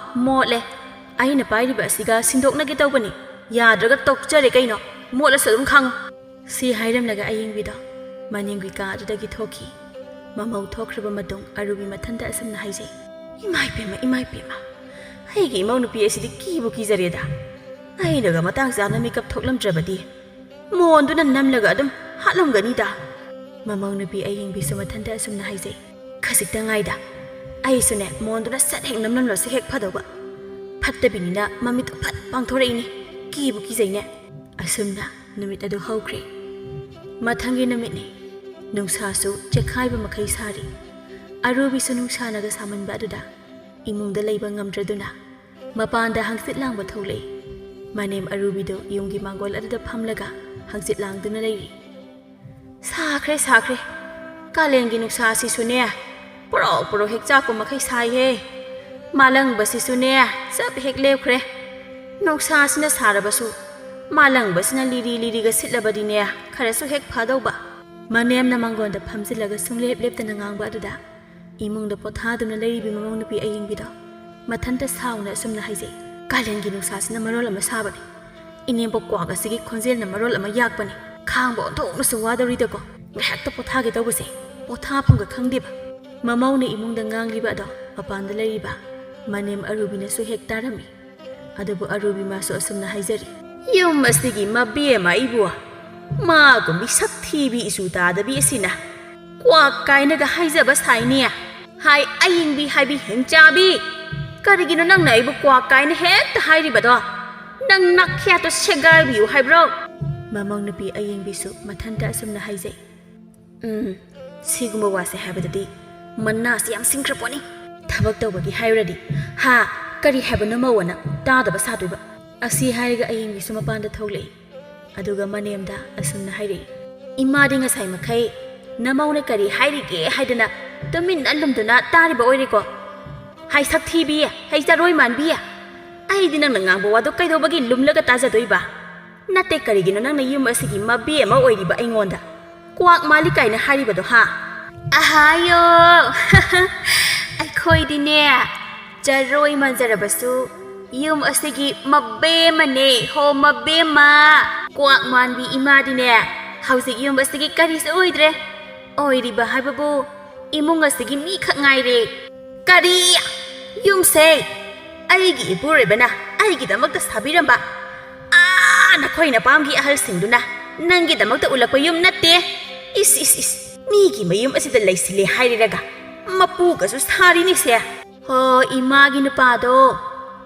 ꯃꯣꯠꯂꯦ꯫ ꯑꯩꯅ ꯄꯥꯏꯔꯤꯕ ꯑꯁꯤꯒ ꯁꯤꯟꯗꯣꯛꯅꯒꯦ ꯇꯧꯕꯅꯤ꯫ ꯌꯥꯗ꯭ꯔꯒ ꯇꯣꯛꯆꯔꯦ ꯀꯩꯅꯣ꯫ ꯃꯣꯠꯂꯁꯨ ꯑꯗꯨꯝ ꯈꯥꯡꯉꯨ꯫" ꯁꯤ ꯍꯥꯏꯔꯝꯂꯒ ꯑꯌꯤꯡꯕꯤꯗꯣ ꯃꯅꯤꯡꯒꯤ ꯀꯥ ꯑꯗꯨꯗꯒꯤ ꯊꯣꯛꯈꯤ꯫ ꯃꯃꯧ ꯊꯣꯛꯈ꯭ꯔꯕ ꯃꯇꯨꯡ ꯑꯔꯨꯕꯤ ꯃꯊꯟꯇ ꯑꯁꯨꯝꯅ ꯍꯥꯏꯖꯩ, "ꯏꯃꯥꯏ ꯄꯦꯝꯃ, ꯏꯃꯥꯏ ꯄꯦꯝꯃ, ꯑꯩꯒꯤ ꯏꯃꯧ ꯅꯨꯄꯤ ꯑꯁꯤꯗꯤ ꯀꯤꯕꯨ ꯀꯤꯖꯔꯦꯗ꯫ ꯑꯩꯅꯒ ꯃꯇꯥꯡ ꯆꯥꯅ ꯃꯤꯀꯞ ꯊꯣꯛꯂꯝꯗ꯭ꯔꯕꯗꯤ ꯃꯣꯟꯗꯨꯅ ꯅꯝꯂꯒ ꯑꯗꯨꯝ ꯍꯥꯠꯂꯝꯒꯅꯤꯗ꯫" ꯃꯃꯧ ꯅꯨꯄꯤ ꯑꯌꯤꯡꯕꯤꯁꯨ ꯃꯊꯟꯇ ꯑꯁꯨꯝꯅ ꯍꯥꯏꯖꯩ, "ꯈꯖꯤꯛꯇ ꯉꯥꯏꯗ꯫ ꯑꯩꯁꯨꯅꯦ ꯃꯣꯟꯗꯨꯅ ꯁꯠ ꯍꯦꯛ ꯅꯝꯂꯝꯂꯁꯨ ꯍꯦꯛ ꯐꯗꯧꯕ꯫ ꯐꯠꯇꯕꯤꯅꯤꯅ ꯃꯃꯤꯠꯇꯣ ꯐꯠ ꯄꯥꯡꯊꯣꯔꯛꯏꯅꯤ꯫ ꯀꯤꯕꯨ ꯀꯤꯖꯩꯅꯦ꯫" ꯑꯁꯨꯝꯅ ꯅꯨꯃꯤꯠ ꯑꯗꯨ ꯍꯧꯈ꯭ꯔꯦ꯫ ꯃꯊꯪꯒꯤ ꯅꯨꯃꯤꯠꯅꯤ꯫ ꯅꯨꯡꯁꯥꯁꯨ ꯆꯦꯛꯈꯥꯏꯕ ꯃꯈꯩ ꯁꯥꯔꯤ꯫ ꯑꯔꯨꯕꯤꯁꯨ ꯅꯨꯡꯁꯥꯅꯒ ꯁꯥꯃꯟꯕ ꯑꯗꯨꯗ ꯏꯃꯨꯡꯗ ꯂꯩꯕ ꯉꯝꯗ꯭ꯔꯗꯨꯅ ꯃꯄꯥꯟꯗ ꯍꯪꯆꯤꯠ ꯂꯥꯡꯕ ꯊꯣꯛꯂꯛꯏ꯫ ꯃꯅꯦꯝ ꯑꯔꯨꯕꯤꯗꯨ ꯌꯨꯝꯒꯤ ꯃꯥꯡꯒꯣꯜ ꯑꯗꯨꯗ ꯐꯝꯂꯒ ꯍꯪꯆꯤꯠ ꯂꯥꯡꯗꯨꯅ ꯂꯩꯔꯤ꯫ "ꯁꯥꯈ꯭ꯔꯦ, ꯁꯥꯈ꯭ꯔꯦ꯫ ꯀꯥꯂꯦꯟꯒꯤ ꯅꯨꯡꯁꯥꯁꯤꯁꯨꯅꯦ, ꯄꯣꯔꯣꯛ ꯄꯣꯔꯣꯛ ꯍꯦꯛ ꯆꯥꯛꯄ ꯃꯈꯩ ꯁꯥꯏꯍꯦ꯫ ꯃꯥꯂꯪꯕꯁꯤꯁꯨꯅꯦ, ꯆꯞ ꯍꯦꯛ ꯂꯦꯞꯈ꯭ꯔꯦ꯫ ꯅꯨꯡꯁꯥꯁꯤꯅ ꯁꯥꯔꯕꯁꯨ ꯃꯥꯂꯪꯕꯁꯤꯅ ꯂꯤꯔꯤ ꯂꯤꯔꯤꯒ ꯁꯤꯠꯂꯕꯗꯤꯅꯦ, ꯈꯔꯁꯨ ꯍꯦꯛ ꯐꯗꯧꯕ꯫ ꯃꯅꯦꯝꯅ ꯃꯥꯡꯒꯣꯟꯗ ꯐꯝꯖꯤꯜꯂꯒ ꯁꯨꯡꯂꯦꯞ ꯂꯦꯞꯇꯅ ꯉꯥꯡꯕ ꯑꯗꯨꯗ ꯏꯃꯨꯡꯗ ꯄꯣꯊꯥꯗꯨꯅ ꯂꯩꯔꯤꯕꯤ ꯃꯃꯧ ꯅꯨꯄꯤ ꯑꯌꯤꯡꯕꯤꯗꯣ ꯃꯊꯟꯇ ꯁꯥꯎꯅ ꯑꯁꯨꯝꯅ ꯍꯥꯏꯖꯩ, "ꯀꯥꯂꯦꯟꯒꯤ ꯅꯨꯡꯁꯥꯁꯤꯅ ꯃꯔꯣꯜ ꯑꯃ ꯁꯥꯕꯅꯦ, ꯏꯅꯦꯝꯕꯣꯛ ꯀ꯭ꯋꯥꯛ ꯑꯁꯤꯒꯤ ꯈꯣꯟꯖꯦꯜꯅ ꯃꯔꯣꯜ ꯑꯃ ꯌꯥꯛꯄꯅꯦ, ꯈꯥꯡꯕ ꯑꯣꯟꯊꯣꯛꯅꯁꯨ ꯋꯥꯗꯧꯔꯤꯗꯀꯣ, ꯉꯥꯏꯍꯥꯛꯇ ꯄꯣꯊꯥꯒꯦ ꯇꯧꯕꯁꯦ ꯄꯣꯊꯥꯐꯝꯒ ꯈꯪꯗꯦꯕ"꯫ ꯃꯃꯧꯅ ꯏꯃꯨꯡꯗ ꯉꯥꯡꯂꯤꯕ ꯑꯗꯣ ꯃꯄꯥꯟꯗ ꯂꯩꯔꯤꯕ ꯃꯅꯦꯝ ꯑꯔꯨꯕꯤꯅꯁꯨ ꯍꯦꯛ ꯇꯥꯔꯝꯃꯤ꯫ ꯑꯗꯨꯕꯨ ꯑꯔꯨꯕꯤ ꯃꯥꯁꯨ ꯑꯁꯨꯝꯅ ꯍꯥꯏꯖꯔꯤ, "ꯌꯨꯝ ꯑꯁꯤꯒꯤ ꯃꯕꯦꯝꯃ ꯑꯩꯕꯨ ꯃꯥꯒꯨꯝꯕꯤ ꯁꯛ ꯊꯤꯕꯤ ꯏꯆꯨ ꯇꯥꯗꯕꯤ ꯑꯁꯤꯅ ꯀ꯭ꯋꯥꯛ ꯀꯥꯏꯅꯒ ꯍꯥꯏꯖꯕ ꯁꯥꯏꯅꯦ꯫ ꯍꯥꯏ ꯑꯌꯤꯡꯕꯤ ꯍꯥꯏꯕꯤ ꯍꯤꯡꯆꯥꯕꯤ, ꯀꯔꯤꯒꯤꯅꯣ ꯅꯪꯅ ꯑꯩꯕꯨ ꯀ꯭ꯋꯥꯛ ꯀꯥꯏꯅ ꯍꯦꯛꯇ ꯍꯥꯏꯔꯤꯕꯗꯣ? ꯅꯪ ꯅꯥꯈ꯭ꯌꯥꯠꯇꯣ ꯁꯦꯒꯥꯏꯕꯤꯌꯨ ꯍꯥꯏꯕ꯭ꯔꯣ?" ꯃꯃꯧ ꯅꯨꯄꯤ ꯑꯌꯤꯡꯕꯤꯁꯨ ꯃꯊꯟꯇ ꯑꯁꯨꯝꯅ ꯍꯥꯏꯖꯩ, "ꯎꯝ, ꯁꯤꯒꯨꯝꯕ ꯋꯥꯁꯦ ꯍꯥꯏꯕꯗꯗꯤ ꯃꯅꯥꯁꯦ ꯌꯥꯝ ꯁꯤꯡꯈ꯭ꯔ ꯄꯣꯠꯅꯤ꯫ ꯊꯕꯛ ꯇꯧꯕꯒꯤ ꯍꯥꯏꯔꯨꯔꯗꯤ, ꯍꯥ, ꯀꯔꯤ ꯍꯥꯏꯕꯅꯣ ꯃꯧ ꯑꯅ ꯇꯥꯗꯕ ꯁꯥꯗꯣꯏꯕ"꯫ ꯑꯁꯤ ꯍꯥꯏꯔꯒ ꯑꯌꯤꯡꯕꯤꯁꯨ ꯃꯄꯥꯟꯗ ꯊꯣꯛꯂꯛꯏ꯫ ꯑꯗꯨꯒ ꯃꯅꯦꯝꯗ ꯑꯁꯨꯝꯅ ꯍꯥꯏꯔꯛꯏ, "ꯏꯃꯥꯗꯤ ꯉꯁꯥꯏ ꯃꯈꯩ ꯅꯃꯧꯅ ꯀꯔꯤ ꯍꯥꯏꯔꯤꯒꯦ ꯍꯥꯏꯗꯅ ꯇꯨꯃꯤꯟꯅ ꯂꯨꯝꯗꯨꯅ ꯇꯥꯔꯤꯕ ꯑꯣꯏꯔꯦꯀꯣ? ꯍꯥꯏ ꯁꯛꯊꯤꯕꯤ, ꯍꯩ ꯆꯔꯣꯏ ꯃꯥꯟꯕꯤ, ꯑꯩꯗꯤ ꯅꯪꯅ ꯉꯥꯡꯕ ꯋꯥꯗꯣ ꯀꯩꯗꯧꯕꯒꯤ ꯂꯨꯝꯂꯒ ꯇꯥꯖꯗꯣꯏꯕ? ꯅꯠꯇꯦ, ꯀꯔꯤꯒꯤꯅꯣ ꯅꯪꯅ ꯌꯨꯝ ꯑꯁꯤꯒꯤ ꯃꯕꯦ ꯑꯃ ꯑꯣꯏꯔꯤꯕ ꯑꯩꯉꯣꯟꯗ ꯀ꯭ꯋꯥꯛ ꯃꯥꯜꯂꯤ ꯀꯥꯏꯅ ꯍꯥꯏꯔꯤꯕꯗꯣ, ꯍꯥ?" "ꯑꯍꯥꯌꯣ, ꯑꯩꯈꯣꯏꯗꯤꯅꯦ, ꯆꯔꯣꯏ ꯃꯥꯟꯖꯔꯕꯁꯨ ꯌꯨꯝ ꯑꯁꯤꯒꯤ ꯃꯕꯦꯝꯃꯅꯦ ꯍꯣ, ꯃꯕꯦꯝꯃ꯫ ꯀ꯭ꯋꯥꯛ ꯃꯥꯟꯕꯤ ꯏꯃꯥꯗꯤꯅꯦ, ꯍꯧꯖꯤꯛ ꯌꯨꯝ ꯑꯁꯤꯒꯤ ꯀꯔꯤꯁꯨ ꯑꯣꯏꯗ꯭ꯔꯦ꯫ ꯑꯣꯏꯔꯤꯕ ꯍꯥꯏꯕꯕꯨ ꯏꯃꯨꯡ ꯑꯁꯤꯒꯤ ꯃꯤꯈꯛ ꯉꯥꯏꯔꯦ"꯫ "ꯀꯔꯤ? ꯌꯨꯝꯁꯦ ꯑꯩꯒꯤ ꯏꯄꯨꯔꯣꯏꯕꯅ ꯑꯩꯒꯤꯗꯃꯛꯇ ꯁꯥꯕꯤꯔꯝꯕ, ꯑꯥ, ꯅꯈꯣꯏ ꯅꯄꯥꯝꯒꯤ ꯑꯍꯜꯁꯤꯡꯗꯨꯅ ꯅꯪꯒꯤꯗꯃꯛꯇ ꯎꯠꯂꯛꯄ ꯌꯨꯝ ꯅꯠꯇꯦ꯫ ꯏꯁ, ꯏꯁ, ꯏꯁ, ꯃꯤꯒꯤ ꯃꯌꯨꯝ ꯑꯁꯤꯗ ꯂꯩꯁꯤꯜꯂꯦ ꯍꯥꯏꯔꯤꯔꯒ ꯃꯄꯨꯒꯁꯨ ꯁꯥꯔꯤꯅꯤꯁꯦ꯫ ꯍꯣ, ꯏꯃꯥꯒꯤ ꯅꯨꯄꯥꯗꯣ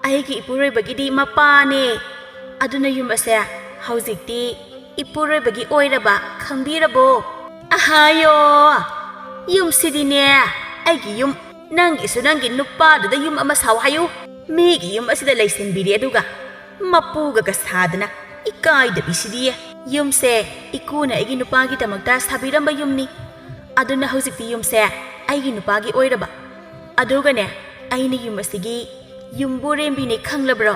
ꯑꯩꯒꯤ ꯏꯄꯨꯔꯣꯏꯕꯒꯤꯗꯤ ꯃꯄꯥꯅꯦ꯫ ꯑꯗꯨꯅ ꯌꯨꯝ ꯑꯁꯦ ꯍꯧꯖꯤꯛꯇꯤ ꯏꯄꯨꯔꯣꯏꯕꯒꯤ ꯑꯣꯏꯔꯕ, ꯈꯪꯕꯤꯔꯕꯣ?" "ꯑꯍꯥꯌꯣ, ꯌꯨꯝꯁꯤꯗꯤꯅꯦ ꯑꯩꯒꯤ ꯌꯨꯝ, ꯅꯪꯒꯤꯁꯨ ꯅꯪꯒꯤ ꯅꯨꯄꯥꯗꯨꯗ ꯌꯨꯝ ꯑꯃ ꯁꯥꯎ ꯍꯥꯏꯌꯨ꯫ ꯃꯤꯒꯤ ꯌꯨꯝ ꯑꯁꯤꯗ ꯂꯩꯁꯤꯟꯕꯤꯔꯦ, ꯑꯗꯨꯒ ꯃꯄꯨꯒꯒ ꯁꯥꯗꯅ ꯏꯀꯥꯏꯗꯕꯤꯁꯤꯗꯤ꯫ ꯌꯨꯝꯁꯦ ꯏꯀꯨꯅ ꯑꯩꯒꯤ ꯅꯨꯄꯥꯒꯤꯗꯃꯛꯇ ꯁꯥꯕꯤꯔꯝꯕ ꯌꯨꯝꯅꯤ꯫ ꯑꯗꯨꯅ ꯍꯧꯖꯤꯛꯇꯤ ꯌꯨꯝꯁꯦ ꯑꯩꯒꯤ ꯅꯨꯄꯥꯒꯤ ꯑꯣꯏꯔꯕ꯫ ꯑꯗꯨꯒꯅꯦ, ꯑꯩꯅ ꯌꯨꯝ ꯑꯁꯤꯒꯤ ꯌꯨꯝꯕꯨꯔꯦꯝꯕꯤꯅꯦ, ꯈꯪꯂꯕ꯭ꯔꯣ?"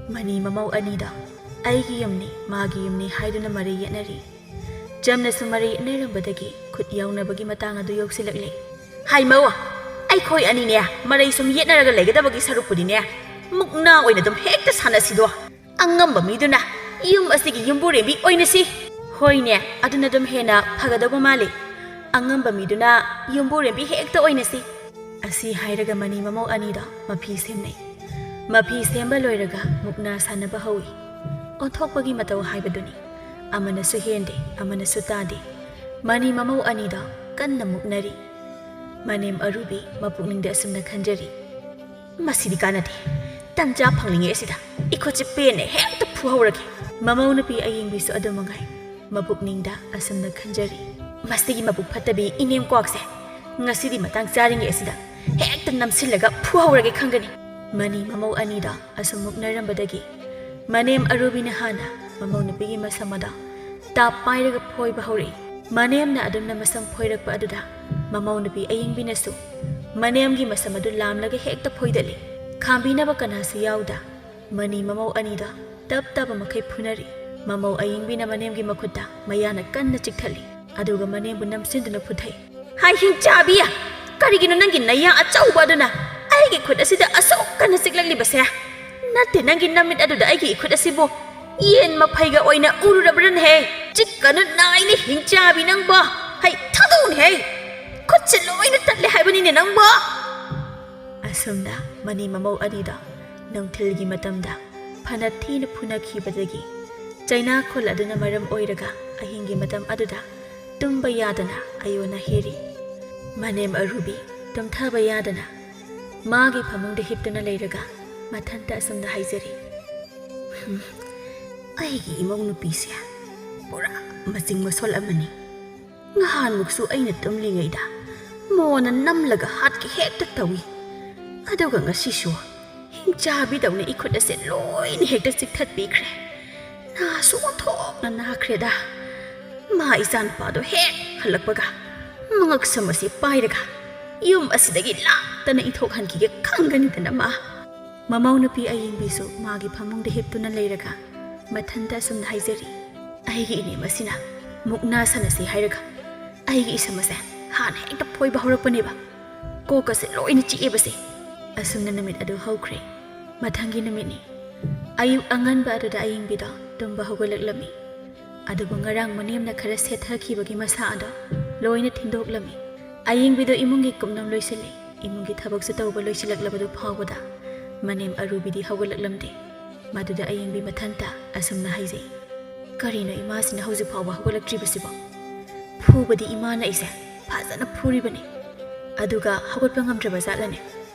ꯃꯅꯤ ꯃꯃꯧ ꯑꯅꯤꯗꯣ ꯑꯩꯒꯤ ꯌꯨꯝꯅꯤ, ꯃꯥꯒꯤ ꯌꯨꯝꯅꯤ ꯍꯥꯏꯗꯨꯅ ꯃꯔꯩ ꯌꯦꯠꯅꯔꯤ꯫ ꯆꯝꯅꯁꯨ ꯃꯔꯩ ꯌꯦꯠꯅꯔꯝꯕꯗꯒꯤ ꯈꯨꯠ ꯌꯥꯎꯅꯕꯒꯤ ꯃꯇꯥꯡ ꯑꯗꯨ ꯌꯧꯁꯤꯜꯂꯛꯂꯦ꯫ "ꯍꯥꯏꯃꯧ, ꯑꯩꯈꯣꯏ ꯑꯅꯤꯅꯦ ꯃꯔꯩ ꯁꯨꯝ ꯌꯦꯠꯅꯔꯒ ꯂꯩꯒꯗꯕꯒꯤ ꯁꯔꯨꯛꯄꯨꯗꯤꯅꯦ, ꯃꯨꯛꯅꯥ ꯑꯣꯏꯅ ꯑꯗꯨꯝ ꯍꯦꯛꯇ ꯁꯥꯟꯅꯁꯤꯗꯣ꯫ ꯑꯉꯝꯕ ꯃꯤꯗꯨꯅ ꯌꯨꯝ ꯑꯁꯤꯒꯤ ꯌꯨꯝꯕꯨꯔꯦꯝꯕꯤ ꯑꯣꯏꯅꯁꯤ꯫" "ꯍꯣꯏꯅꯦ, ꯑꯗꯨꯅ ꯑꯗꯨꯝ ꯍꯦꯟꯅ ꯐꯒꯗꯧꯕ ꯃꯥꯜꯂꯤ꯫ ꯑꯉꯝꯕ ꯃꯤꯗꯨꯅ ꯌꯨꯝꯕꯨꯔꯦꯝꯕꯤ ꯍꯦꯛꯇ ꯑꯣꯏꯅꯁꯤ꯫" ꯑꯁꯤ ꯍꯥꯏꯔꯒ ꯃꯅꯤ ꯃꯃꯧ ꯑꯅꯤꯗꯣ ꯃꯐꯤ ꯁꯦꯝꯅꯩ꯫ ꯃꯐꯤ ꯁꯦꯝꯕ ꯂꯣꯏꯔꯒ ꯃꯨꯛꯅꯥ ꯁꯥꯟꯅꯕ ꯍꯧꯏ꯫ ꯑꯣꯟꯊꯣꯛꯄꯒꯤ ꯃꯇꯧ ꯍꯥꯏꯕꯗꯨꯅꯤ꯫ ꯑꯃꯅꯁꯨ ꯍꯦꯟꯗꯦ, ꯑꯃꯅꯁꯨ ꯇꯥꯗꯦ꯫ ꯃꯅꯤ ꯃꯃꯧ ꯑꯅꯤꯗꯣ ꯀꯟꯅ ꯃꯨꯛꯅꯔꯤ꯫ ꯃꯅꯦꯝ ꯑꯔꯨꯕꯤ ꯃꯄꯨꯛꯅꯤꯡꯗ ꯑꯁꯨꯝꯅ ꯈꯟꯖꯔꯤ, "ꯃꯁꯤꯗꯤ ꯀꯥꯟꯅꯗꯦ꯫ ꯇꯟꯖꯥ ꯐꯪꯂꯤꯉꯩ ꯑꯁꯤꯗ ꯏꯈꯨꯠꯁꯦ ꯄꯦꯟꯅ ꯍꯦꯛꯇ ꯐꯨꯍꯧꯔꯒꯦ꯫" ꯃꯃꯧ ꯅꯨꯄꯤ ꯑꯌꯤꯡꯕꯤꯁꯨ ꯑꯗꯨ ꯃꯉꯥꯏ꯫ ꯃꯄꯨꯛꯅꯤꯡꯗ ꯑꯁꯨꯝꯅ ꯈꯟꯖꯔꯤ, "ꯃꯁꯤꯒꯤ ꯃꯕꯨꯛ ꯐꯠꯇꯕꯤ ꯏꯅꯦꯝ ꯀ꯭ꯋꯥꯛꯁꯦ ꯉꯁꯤꯗꯤ ꯃꯇꯥꯡ ꯆꯥꯔꯤꯉꯩ ꯑꯁꯤꯗ ꯍꯦꯛꯇ ꯅꯝꯁꯤꯜꯂꯒ ꯐꯨꯍꯧꯔꯒꯦ ꯈꯪꯒꯅꯤ꯫" ꯃꯅꯤ ꯃꯃꯧ ꯑꯅꯤꯗꯣ ꯑꯁꯨꯝ ꯃꯨꯛꯅꯔꯝꯕꯗꯒꯤ ꯃꯅꯦꯝ ꯑꯔꯨꯕꯤꯅ ꯍꯥꯟꯅ ꯃꯃꯧ ꯅꯨꯄꯤꯒꯤ ꯃꯁꯝ ꯑꯗꯣ ꯇꯥꯞ ꯄꯥꯏꯔꯒ ꯐꯣꯏꯕ ꯍꯧꯔꯛꯏ꯫ ꯃꯅꯦꯝꯅ ꯑꯗꯨꯝꯅ ꯃꯁꯝ ꯐꯣꯏꯔꯛꯄ ꯑꯗꯨꯗ ꯃꯃꯧ ꯅꯨꯄꯤ ꯑꯌꯤꯡꯕꯤꯅꯁꯨ ꯃꯅꯦꯝꯒꯤ ꯃꯁꯝ ꯑꯗꯨ ꯂꯥꯝꯂꯒ ꯍꯦꯛꯇ ꯐꯣꯏꯗꯠꯂꯤ꯫ ꯈꯥꯝꯕꯤꯅꯕ ꯀꯅꯥꯁꯨ ꯌꯥꯎꯗ ꯃꯅꯤ ꯃꯃꯧ ꯑꯅꯤꯗꯣ ꯇꯞ ꯇꯥꯕ ꯃꯈꯩ ꯐꯨꯅꯔꯤ꯫ ꯃꯃꯧ ꯑꯌꯤꯡꯕꯤꯅ ꯃꯅꯦꯝꯒꯤ ꯃꯈꯨꯠꯇ ꯃꯌꯥꯅ ꯀꯟꯅ ꯆꯤꯛꯊꯠꯂꯤ, ꯑꯗꯨꯒ ꯃꯅꯦꯝꯕꯨ ꯅꯝꯁꯤꯟꯗꯨꯅ ꯐꯨꯊꯩ꯫ "ꯍꯥꯏ ꯍꯤꯡꯆꯥꯕꯤ, ꯀꯔꯤꯒꯤꯅꯣ ꯅꯪꯒꯤ ꯅꯌꯥ ꯑꯆꯧꯕ ꯑꯗꯨꯅ ꯑꯩꯒꯤ ꯈꯨꯠ ꯑꯁꯤꯗ ꯑꯁꯨꯛ ꯀꯟꯅ ꯆꯤꯛꯂꯛꯂꯤꯕꯁꯦ? ꯅꯠꯇꯦ, ꯅꯪꯒꯤ ꯅꯃꯤꯠ ꯑꯗꯨꯗ ꯑꯩꯒꯤ ꯏꯈꯨꯠ ꯑꯁꯤꯕꯨ ꯌꯦꯟ ꯃꯐꯩꯒ ꯑꯣꯏꯅ ꯎꯔꯨꯔꯕ꯭ꯔꯅꯦꯍꯦ? ꯆꯤꯛꯀꯅꯨ, ꯅꯥꯏꯅꯦ ꯍꯤꯡꯆꯥꯕꯤ ꯅꯪꯕꯣ꯫ ꯍꯩ, ꯊꯥꯗꯣꯛꯎꯅꯦꯍꯦ꯫ ꯈꯨꯠꯁꯦ ꯂꯣꯏꯅ ꯇꯠꯂꯦ ꯍꯥꯏꯕꯅꯤꯅꯦ ꯅꯪꯕꯣ꯫" ꯑꯁꯨꯝꯅ ꯃꯅꯤ ꯃꯃꯧ ꯑꯅꯤꯗꯣ ꯅꯨꯡꯊꯤꯜꯒꯤ ꯃꯇꯝꯗ ꯐꯅ ꯊꯤꯅ ꯐꯨꯅꯈꯤꯕꯗꯒꯤ ꯆꯩꯅꯥꯈꯣꯜ ꯑꯗꯨꯅ ꯃꯔꯝ ꯑꯣꯏꯔꯒ ꯑꯍꯤꯡꯒꯤ ꯃꯇꯝ ꯑꯗꯨꯗ ꯇꯨꯝꯕ ꯌꯥꯗꯅ ꯑꯌꯣꯟꯅ ꯍꯦꯔꯤ꯫ ꯃꯅꯦꯝ ꯑꯔꯨꯕꯤ ꯇꯨꯝꯊꯕ ꯌꯥꯗꯅ ꯃꯥꯒꯤ ꯐꯃꯨꯡꯗ ꯍꯤꯞꯇꯨꯅ ꯂꯩꯔꯒ ꯃꯊꯟꯇ ꯑꯁꯨꯝꯅ ꯍꯥꯏꯖꯔꯤ, "ꯍꯨꯝ, ꯑꯩꯒꯤ ꯏꯃꯧ ꯅꯨꯄꯤꯁꯦ ꯄꯨꯔꯥ ꯃꯆꯤꯡ ꯃꯁꯣꯜ ꯑꯃꯅꯤ꯫ ꯉꯍꯥꯟꯃꯨꯛꯁꯨ ꯑꯩꯅ ꯇꯨꯝꯂꯤꯉꯩꯗ ꯃꯣꯟꯅ ꯅꯝꯂꯒ ꯍꯥꯠꯀꯦ ꯍꯦꯛꯇ ꯇꯧꯏ꯫ ꯑꯗꯨꯒ ꯉꯁꯤꯁꯨ ꯍꯤꯡꯆꯥꯕꯤꯗꯧꯅ ꯏꯈꯨꯠ ꯑꯁꯦ ꯂꯣꯏꯅ ꯍꯦꯛꯇ ꯆꯤꯛꯊꯠꯄꯤꯈ꯭ꯔꯦ꯫ ꯅꯥꯁꯨ ꯑꯣꯟꯊꯣꯛꯅ ꯅꯥꯈ꯭ꯔꯦꯗ꯫ ꯃꯥ ꯏꯆꯥꯅꯨꯄꯥꯗꯣ ꯍꯦꯛ ꯍꯜꯂꯛꯄꯒ ꯃꯉꯛꯁꯝ ꯑꯁꯤ ꯄꯥꯏꯔꯒ ꯌꯨꯝ ꯑꯁꯤꯗꯒꯤ ꯂꯥꯛꯇꯅ ꯏꯟꯊꯣꯛꯍꯟꯈꯤꯒꯦ ꯈꯪꯒꯅꯤꯗꯅ ꯃꯥ꯫" ꯃꯃꯧ ꯅꯨꯄꯤ ꯑꯌꯤꯡꯕꯤꯁꯨ ꯃꯥꯒꯤ ꯐꯃꯨꯡꯗ ꯍꯤꯞꯇꯨꯅ ꯂꯩꯔꯒ ꯃꯊꯟꯇ ꯑꯁꯨꯝꯅ ꯍꯥꯏꯖꯔꯤ, "ꯑꯩꯒꯤ ꯏꯅꯦꯝ ꯑꯁꯤꯅ ꯃꯨꯛꯅꯥ ꯁꯥꯟꯅꯁꯤ ꯍꯥꯏꯔꯒ ꯑꯩꯒꯤ ꯏꯁꯝ ꯑꯁꯦ ꯍꯥꯟꯅ ꯍꯦꯛꯇ ꯐꯣꯏꯕ ꯍꯧꯔꯛꯄꯅꯦꯕ꯫ ꯀꯣꯛꯀꯁꯦ ꯂꯣꯏꯅ ꯆꯤꯛꯑꯦꯕꯁꯦ"꯫ ꯑꯁꯨꯝꯅ ꯅꯨꯃꯤꯠ ꯑꯗꯨ ꯍꯧꯈ꯭ꯔꯦ꯫ ꯃꯊꯪꯒꯤ ꯅꯨꯃꯤꯠꯅꯤ꯫ ꯑꯌꯨꯛ ꯑꯉꯟꯕ ꯑꯗꯨꯗ ꯑꯌꯤꯡꯕꯤꯗꯣ ꯇꯨꯝꯕ ꯍꯧꯒꯠꯂꯛꯂꯝꯃꯤ꯫ ꯑꯗꯨꯕꯨ ꯉꯔꯥꯡ ꯃꯅꯦꯝꯅ ꯈꯔ ꯁꯦꯠꯊꯈꯤꯕꯒꯤ ꯃꯁꯥ ꯑꯗꯣ ꯂꯣꯏꯅ ꯊꯤꯟꯗꯣꯛꯂꯝꯃꯤ꯫ ꯑꯌꯤꯡꯕꯤꯗꯣ ꯏꯃꯨꯡꯒꯤ ꯀꯨꯞꯅꯣꯝ ꯂꯣꯏꯁꯤꯜꯂꯤ꯫ ꯏꯃꯨꯡꯒꯤ ꯊꯕꯛꯁꯨ ꯇꯧꯕ ꯂꯣꯏꯁꯤꯜꯂꯛꯂꯕꯗꯨ ꯐꯥꯎꯕꯗ ꯃꯅꯦꯝ ꯑꯔꯨꯕꯤꯗꯤ ꯍꯧꯒꯠꯂꯛꯂꯝꯗꯦ꯫ ꯃꯗꯨꯗ ꯑꯌꯤꯡꯕꯤ ꯃꯊꯟꯇ ꯑꯁꯨꯝꯅ ꯍꯥꯏꯖꯩ, "ꯀꯔꯤꯅꯣ ꯏꯃꯥꯁꯤꯅ ꯍꯧꯖꯤꯛ ꯐꯥꯎꯕ ꯍꯧꯒꯠꯂꯛꯇ꯭ꯔꯤꯕꯁꯤꯕꯣ? ꯐꯨꯕꯗꯤ ꯏꯃꯥꯅ ꯑꯩꯁꯦ ꯐꯖꯅ ꯐꯨꯔꯤꯕꯅꯤ, ꯑꯗꯨꯒ ꯍꯧꯒꯠꯄ ꯉꯝꯗ꯭ꯔꯕ ꯖꯥꯠꯂꯅꯦ?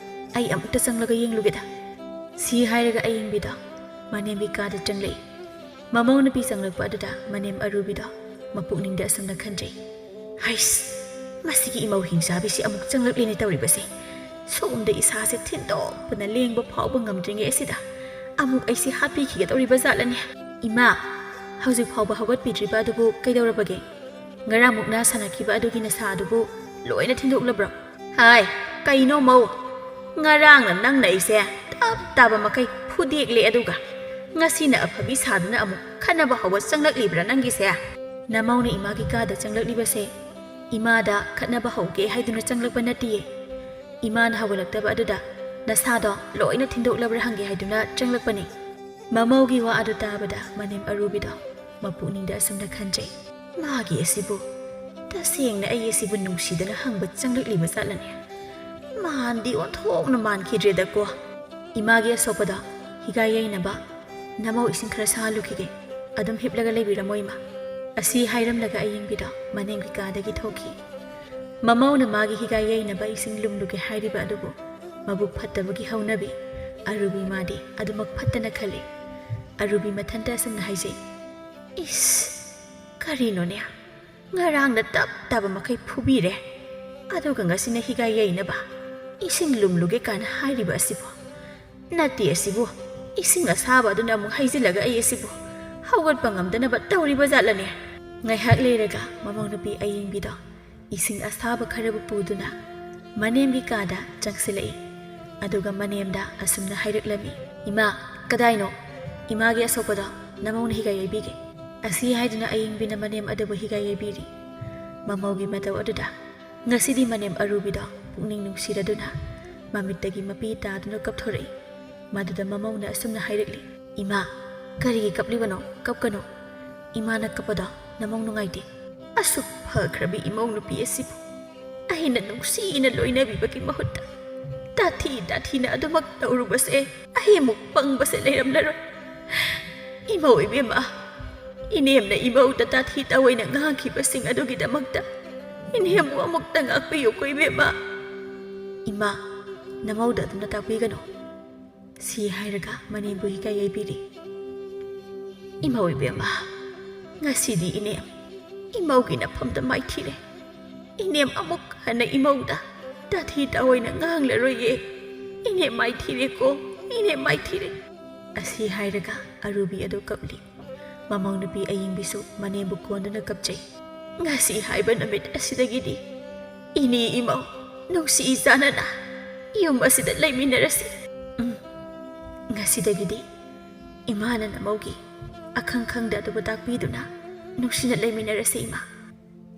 ꯑꯩ ꯑꯃꯨꯛꯇ ꯆꯪꯂꯒ ꯌꯦꯡꯂꯨꯒꯦꯗ"꯫ ꯁꯤ ꯍꯥꯏꯔꯒ ꯑꯌꯤꯡꯕꯤꯗꯣ ꯃꯅꯦꯝꯒꯤ ꯀꯥꯗ ꯆꯪꯂꯛꯏ꯫ ꯃꯃꯧ ꯅꯨꯄꯤ ꯆꯪꯂꯛꯄ ꯑꯗꯨꯗ ꯃꯅꯦꯝ ꯑꯔꯨꯕꯤꯗꯣ ꯃꯄꯨꯛꯅꯤꯡꯗ ꯑꯁꯨꯝꯅ ꯈꯟꯖꯩ, "ꯍꯩꯁ, ꯃꯁꯤꯒꯤ ꯏꯃꯧ ꯍꯤꯡꯆꯥꯕꯤꯁꯤ ꯑꯃꯨꯛ ꯆꯪꯂꯛꯂꯦꯅꯦ ꯇꯧꯔꯤꯕꯁꯦ꯫ ꯁꯣꯝꯗ ꯏꯁꯥꯁꯦ ꯊꯤꯟꯗꯣꯛꯄꯅ ꯂꯦꯡꯕ ꯐꯥꯎꯕ ꯉꯝꯗ꯭ꯔꯤꯉꯩ ꯑꯁꯤꯗ ꯑꯃꯨꯛ ꯑꯩꯁꯦ ꯍꯥꯠꯄꯤꯈꯤꯒꯗꯧꯔꯤꯕ ꯖꯥꯠꯂꯅꯦ꯫ ꯏꯃꯥ, ꯍꯧꯖꯤꯛ ꯐꯥꯎꯕ ꯍꯧꯒꯠꯄꯤꯗ꯭ꯔꯤꯕ ꯑꯗꯨꯕꯨ ꯀꯩꯗꯧꯔꯕꯒꯦ? ꯉꯔꯥꯡ ꯃꯨꯛꯅꯥ ꯁꯥꯟꯅꯈꯤꯕ ꯑꯗꯨꯒꯤ ꯅꯁꯥ ꯑꯗꯨꯕꯨ ꯂꯣꯏꯅ ꯊꯤꯟꯗꯣꯛꯂꯕ꯭ꯔꯣ?" "ꯍꯥꯏ, ꯀꯩꯅꯣ ꯃꯧ? ꯉꯔꯥꯡꯅ ꯅꯪꯅ ꯑꯩꯁꯦ ꯇꯞ ꯇꯥꯕ ꯃꯈꯩ ꯐꯨꯗꯦꯛꯂꯦ, ꯑꯗꯨꯒ ꯉꯁꯤꯅ ꯑꯐꯕꯤ ꯁꯥꯗꯨꯅ ꯑꯃꯨꯛ ꯈꯠꯅꯕ ꯍꯧꯕ ꯆꯪꯂꯛꯂꯤꯕ꯭ꯔꯥ ꯅꯪꯒꯤꯁꯦ?" ꯅꯃꯧꯅ ꯏꯃꯥꯒꯤ ꯀꯥꯗ ꯆꯪꯂꯛꯂꯤꯕꯁꯦ ꯏꯃꯥꯗ ꯈꯠꯅꯕ ꯍꯧꯒꯦ ꯍꯥꯏꯗꯨꯅ ꯆꯪꯂꯛꯄ ꯅꯠꯇꯤꯌꯦ꯫ ꯏꯃꯥꯅ ꯍꯧꯒꯠꯂꯛꯇꯕ ꯑꯗꯨꯗ ꯅꯁꯥꯗꯣ ꯂꯣꯏꯅ ꯊꯤꯟꯗꯣꯛꯂꯕ꯭ꯔꯥ ꯍꯪꯒꯦ ꯍꯥꯏꯗꯨꯅ ꯆꯪꯂꯛꯄꯅꯤ꯫ ꯃꯃꯧꯒꯤ ꯋꯥ ꯑꯗꯨ ꯇꯥꯕꯗ ꯃꯅꯦꯝ ꯑꯔꯨꯕꯤꯗꯣ ꯃꯄꯨꯛꯅꯤꯡꯗ ꯑꯁꯨꯝꯅ ꯈꯟꯖꯩ, "ꯃꯥꯒꯤ ꯑꯁꯤꯕꯨ ꯇꯁꯦꯡꯅ ꯑꯩ ꯑꯁꯤꯕꯨ ꯅꯨꯡꯁꯤꯗꯅ ꯍꯪꯕ ꯆꯪꯂꯛꯂꯤꯕ ꯖꯥꯠꯂꯅꯦ? ꯃꯥꯟꯗꯤ ꯑꯣꯟꯊꯣꯛꯅ ꯃꯥꯟꯈꯤꯗ꯭ꯔꯦꯗꯀꯣ꯫ ꯏꯃꯥꯒꯤ ꯑꯁꯣꯛꯄꯗꯣ ꯍꯤꯒꯥꯏ ꯌꯩꯅꯕ ꯅꯃꯧ ꯏꯁꯤꯡ ꯈꯔ ꯁꯥꯍꯜꯂꯨꯈꯤꯒꯦ꯫ ꯑꯗꯨꯝ ꯍꯤꯞꯂꯒ ꯂꯩꯕꯤꯔꯝꯃꯣ ꯏꯃꯥ"꯫ ꯑꯁꯤ ꯍꯥꯏꯔꯝꯂꯒ ꯑꯌꯤꯡꯕꯤꯗꯣ ꯃꯅꯦꯝꯒꯤ ꯀꯥꯗꯒꯤ ꯊꯣꯛꯈꯤ꯫ ꯃꯃꯧꯅ ꯃꯥꯒꯤ ꯍꯤꯒꯥꯏ ꯌꯩꯅꯕ ꯏꯁꯤꯡ ꯂꯨꯝꯂꯨꯒꯦ ꯍꯥꯏꯔꯤꯕ ꯑꯗꯨꯕꯨ ꯃꯕꯨꯛ ꯐꯠꯇꯕꯒꯤ ꯍꯧꯅꯕꯤ ꯑꯔꯨꯕꯤ ꯃꯥꯗꯤ ꯑꯗꯨꯃꯛ ꯐꯠꯇꯅ ꯈꯜꯂꯤ꯫ ꯑꯔꯨꯕꯤ ꯃꯊꯟꯇ ꯑꯁꯨꯝꯅ ꯍꯥꯏꯖꯩ, "ꯏꯁ, ꯀꯔꯤꯅꯣꯅꯦ? ꯉꯔꯥꯡꯅ ꯇꯞ ꯇꯥꯕ ꯃꯈꯩ ꯐꯨꯕꯤꯔꯦ, ꯑꯗꯨꯒ ꯉꯁꯤꯅ ꯍꯤꯒꯥꯏ ꯌꯩꯅꯕ ꯏꯁꯤꯡ ꯂꯨꯝꯂꯨꯒꯦ ꯀꯥꯏꯅ ꯍꯥꯏꯔꯤꯕ ꯑꯁꯤꯕꯨ? ꯅꯠꯇꯦ ꯑꯁꯤꯕꯨ, ꯏꯁꯤꯡ ꯑꯁꯥꯕ ꯑꯗꯨꯅ ꯑꯃꯨꯛ ꯍꯩꯖꯤꯜꯂꯒ ꯑꯩ ꯑꯁꯤꯕꯨ ꯍꯧꯒꯠꯄ ꯉꯝꯗꯅꯕ ꯇꯧꯔꯤꯕ ꯖꯥꯠꯂꯅꯦ?" ꯉꯥꯏꯍꯥꯛ ꯂꯩꯔꯒ ꯃꯃꯧ ꯅꯨꯄꯤ ꯑꯌꯤꯡꯕꯤꯗꯣ ꯏꯁꯤꯡ ꯑꯁꯥꯕ ꯈꯔꯕꯨ ꯄꯨꯗꯨꯅ ꯃꯅꯦꯝꯒꯤ ꯀꯥꯗ ꯆꯪꯁꯤꯜꯂꯛꯏ꯫ ꯑꯗꯨꯒ ꯃꯅꯦꯝꯗ ꯑꯁꯨꯝꯅ ꯍꯥꯏꯔꯛꯂꯝꯃꯤ, "ꯏꯃꯥ, ꯀꯗꯥꯏꯅꯣ? ꯏꯃꯥꯒꯤ ꯑꯁꯣꯛꯄꯗꯣ ꯅꯃꯧꯅ ꯍꯤꯒꯥꯏ ꯌꯩꯕꯤꯒꯦ꯫ ꯑꯁꯤ ꯍꯥꯏꯗꯨꯅ ꯑꯌꯤꯡꯕꯤꯅ ꯃꯅꯦꯝ ꯑꯗꯨꯕꯨ ꯍꯤꯒꯥꯏ ꯌꯩꯕꯤꯔꯤ꯫ ꯃꯃꯧꯒꯤ ꯃꯇꯧ ꯑꯗꯨꯗ ꯉꯁꯤꯗꯤ ꯃꯅꯦꯝ ꯑꯔꯨꯕꯤꯗꯣ ꯄꯨꯛꯅꯤꯡ ꯅꯨꯡꯁꯤꯔꯗꯨꯅ ꯃꯃꯤꯠꯇꯒꯤ ꯃꯄꯤ ꯇꯥꯗꯨꯅ ꯀꯞꯊꯣꯔꯛꯏ꯫ ꯃꯗꯨꯗ ꯃꯃꯧꯅ ꯑꯁꯨꯝꯅ ꯍꯥꯏꯔꯛꯂꯤ, "ꯏꯃꯥ, ꯀꯔꯤꯒꯤ ꯀꯞꯂꯤꯕꯅꯣ? ꯀꯞꯀꯅꯨ꯫ ꯏꯃꯥꯅ ꯀꯞꯄꯗꯣ ꯅꯃꯧ ꯅꯨꯡꯉꯥꯏꯇꯦ꯫ ꯑꯁꯨꯛ ꯐꯈ꯭ꯔꯕꯤ ꯏꯃꯧ ꯅꯨꯄꯤ ꯑꯁꯤꯕꯨ ꯑꯩꯅ ꯅꯨꯡꯁꯤꯅ ꯂꯣꯏꯅꯕꯤꯕꯒꯤ ꯃꯍꯨꯠꯇ ꯇꯥꯊꯤ ꯇꯥꯊꯤꯅ ꯑꯗꯨꯃꯛ ꯇꯧꯔꯨꯕꯁꯦ ꯑꯩꯃꯨꯛ ꯄꯪꯕꯁꯦ ꯂꯩꯔꯝꯂꯔꯣꯏ꯫ ꯏꯃꯧ ꯏꯕꯦꯝꯃ, ꯏꯅꯦꯝꯅ ꯏꯃꯧꯗ ꯇꯥꯊꯤ ꯇꯥꯑꯣꯏꯅ ꯉꯥꯡꯈꯤꯕꯁꯤꯡ ꯑꯗꯨꯒꯤꯗꯃꯛꯇ ꯏꯅꯦꯝꯕꯨ ꯑꯃꯨꯛꯇ ꯉꯥꯛꯄꯤꯌꯨꯀꯣ ꯏꯕꯦꯝꯃ꯫" "ꯏꯃꯥ, ꯅꯃꯧꯗ ꯑꯗꯨꯝꯅ ꯇꯥꯛꯄꯤꯒꯅꯨ꯫" ꯁꯤ ꯍꯥꯏꯔꯒ ꯃꯅꯦꯝꯕꯨ ꯍꯤꯒꯥꯏ ꯌꯩꯕꯤꯔꯤ꯫ "ꯏꯃꯧ ꯏꯕꯦꯝꯃ, ꯉꯁꯤꯗꯤ ꯏꯅꯦꯝ ꯏꯃꯧꯒꯤ ꯅꯐꯝꯗ ꯃꯥꯏꯊꯤꯔꯦ꯫ ꯏꯅꯦꯝ ꯑꯃꯨꯛ ꯍꯟꯅ ꯏꯃꯧꯗ ꯇꯥꯊꯤ ꯇꯥꯑꯣꯏꯅ ꯉꯥꯡꯂꯔꯣꯏꯌꯦ꯫ ꯏꯅꯦꯝ ꯃꯥꯏꯊꯤꯔꯦꯀꯣ, ꯏꯅꯦꯝ ꯃꯥꯏꯊꯤꯔꯦ꯫" ꯑꯁꯤ ꯍꯥꯏꯔꯒ ꯑꯔꯨꯕꯤ ꯑꯗꯨ ꯀꯞꯂꯤ꯫ ꯃꯃꯧ ꯅꯨꯄꯤ ꯑꯌꯤꯡꯕꯤꯁꯨ ꯃꯅꯦꯝꯕꯨ ꯀꯣꯟꯗꯨꯅ ꯀꯞꯆꯩ꯫ "ꯉꯁꯤ ꯍꯥꯏꯕ ꯅꯨꯃꯤꯠ ꯑꯁꯤꯗꯒꯤꯗꯤ ꯏꯅꯦ ꯏꯃꯧ ꯅꯨꯡꯁꯤ ꯆꯥꯟꯅꯅ ꯌꯨꯝ ꯑꯁꯤꯗ ꯂꯩꯃꯤꯟꯅꯔꯁꯤ꯫ ꯎꯝ, ꯉꯁꯤꯗꯒꯤꯗꯤ ꯏꯃꯥꯅ ꯅꯃꯧꯒꯤ ꯑꯈꯪ ꯈꯪꯗ ꯑꯗꯨꯕꯨ ꯇꯥꯛꯄꯤꯗꯨꯅ ꯅꯨꯡꯁꯤꯅ ꯂꯩꯃꯤꯟꯅꯔꯁꯤ ꯏꯃꯥ꯫"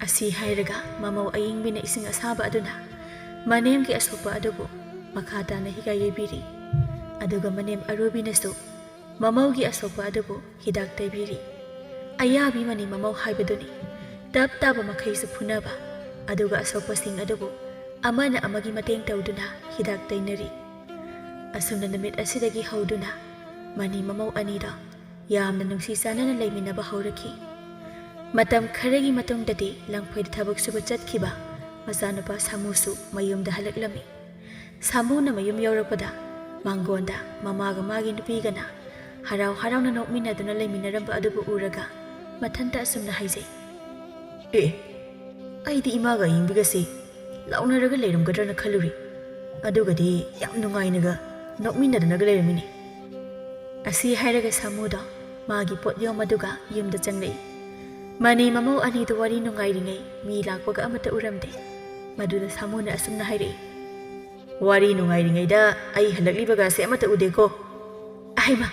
ꯑꯁꯤ ꯍꯥꯏꯔꯒ ꯃꯃꯧ ꯑꯌꯤꯡꯕꯤꯅ ꯏꯁꯤꯡ ꯑꯁꯥꯕ ꯑꯗꯨꯅ ꯃꯅꯦꯝꯒꯤ ꯑꯁꯣꯛꯄ ꯑꯗꯨꯕꯨ ꯃꯈꯥ ꯇꯥꯅ ꯍꯤꯒꯥꯏ ꯌꯩꯕꯤꯔꯤ꯫ ꯑꯗꯨꯒ ꯃꯅꯦꯝ ꯑꯔꯨꯕꯤꯅꯁꯨ ꯃꯃꯧꯒꯤ ꯑꯁꯣꯛꯄ ꯑꯗꯨꯕꯨ ꯍꯤꯗꯥꯛ ꯇꯩꯕꯤꯔꯤ꯫ ꯑꯌꯥꯕꯤ ꯃꯅꯤ ꯃꯃꯧ ꯍꯥꯏꯕꯗꯨꯅꯤ꯫ ꯇꯞ ꯇꯥꯕ ꯃꯈꯩꯁꯨ ꯐꯨꯅꯕ, ꯑꯗꯨꯒ ꯑꯁꯣꯛꯄꯁꯤꯡ ꯑꯗꯨꯕꯨ ꯑꯃꯅ ꯑꯃꯒꯤ ꯃꯇꯦꯡ ꯇꯧꯗꯨꯅ ꯍꯤꯗꯥꯛ ꯇꯩꯅꯔꯤ꯫ ꯑꯁꯨꯝꯅ ꯅꯨꯃꯤꯠ ꯑꯁꯤꯗꯒꯤ ꯍꯧꯗꯨꯅ ꯃꯅꯤ ꯃꯃꯧ ꯑꯅꯤꯗꯣ ꯌꯥꯝꯅ ꯅꯨꯡꯁꯤ ꯆꯥꯟꯅꯅ ꯂꯩꯃꯤꯟꯅꯕ ꯍꯧꯔꯛꯈꯤ꯫ ꯃꯇꯝ ꯈꯔꯒꯤ ꯃꯇꯨꯡꯗꯗꯤ ꯂꯪꯐꯩꯗ ꯊꯕꯛ ꯁꯨꯕ ꯆꯠꯈꯤꯕ ꯃꯆꯥꯅꯨꯄꯥ ꯁꯥꯃꯨꯁꯨ ꯃꯌꯨꯝꯗ ꯍꯜꯂꯛꯂꯝꯃꯤ꯫ ꯁꯥꯃꯨꯅ ꯃꯌꯨꯝ ꯌꯧꯔꯛꯄꯗ ꯃꯥꯡꯒꯣꯟꯗ ꯃꯃꯥꯒ ꯃꯥꯒꯤ ꯅꯨꯄꯤꯒꯅ ꯍꯔꯥꯎ ꯍꯔꯥꯎꯅ ꯅꯣꯛꯃꯤꯟꯅꯗꯨꯅ ꯂꯩꯃꯤꯟꯅꯔꯝꯕ ꯑꯗꯨꯕꯨ ꯎꯔꯒ ꯃꯊꯟꯇ ꯑꯁꯨꯝꯅ ꯍꯥꯏꯖꯩ, "ꯑꯦ, ꯑꯩꯗꯤ ꯏꯃꯥꯒ ꯑꯌꯤꯡꯕꯤꯒꯁꯦ ꯂꯥꯎꯅꯔꯒ ꯂꯩꯔꯝꯒꯗ꯭ꯔꯅ ꯈꯜꯂꯨꯔꯦ꯫ ꯑꯗꯨꯒꯗꯤ ꯌꯥꯝ ꯅꯨꯡꯉꯥꯏꯅꯒ ꯅꯣꯛꯃꯤꯟꯅꯗꯨꯅꯒ ꯂꯩꯔꯝꯃꯤꯅꯦ꯫" ꯑꯁꯤ ꯍꯥꯏꯔꯒ ꯁꯥꯃꯨꯗꯣ ꯃꯥꯒꯤ ꯄꯣꯠꯌꯣꯝ ꯑꯗꯨꯒ ꯌꯨꯝꯗ ꯆꯪꯂꯛꯏ꯫ ꯃꯅꯤ ꯃꯃꯧ ꯑꯅꯤꯗꯨ ꯋꯥꯔꯤ ꯅꯨꯡꯉꯥꯏꯔꯤꯉꯩ ꯃꯤ ꯂꯥꯛꯄꯒ ꯑꯃꯠꯇ ꯎꯔꯝꯗꯦ꯫ ꯃꯗꯨꯗ ꯁꯥꯃꯨꯅ ꯑꯁꯨꯝꯅ ꯍꯥꯏꯔꯛꯏ, "ꯋꯥꯔꯤ ꯅꯨꯡꯉꯥꯏꯔꯤꯉꯩꯗ ꯑꯩ ꯍꯜꯂꯛꯂꯤꯕꯒꯁꯦ ꯑꯃꯠꯇ ꯎꯗꯦꯀꯣ꯫ ꯑꯍꯩꯃ,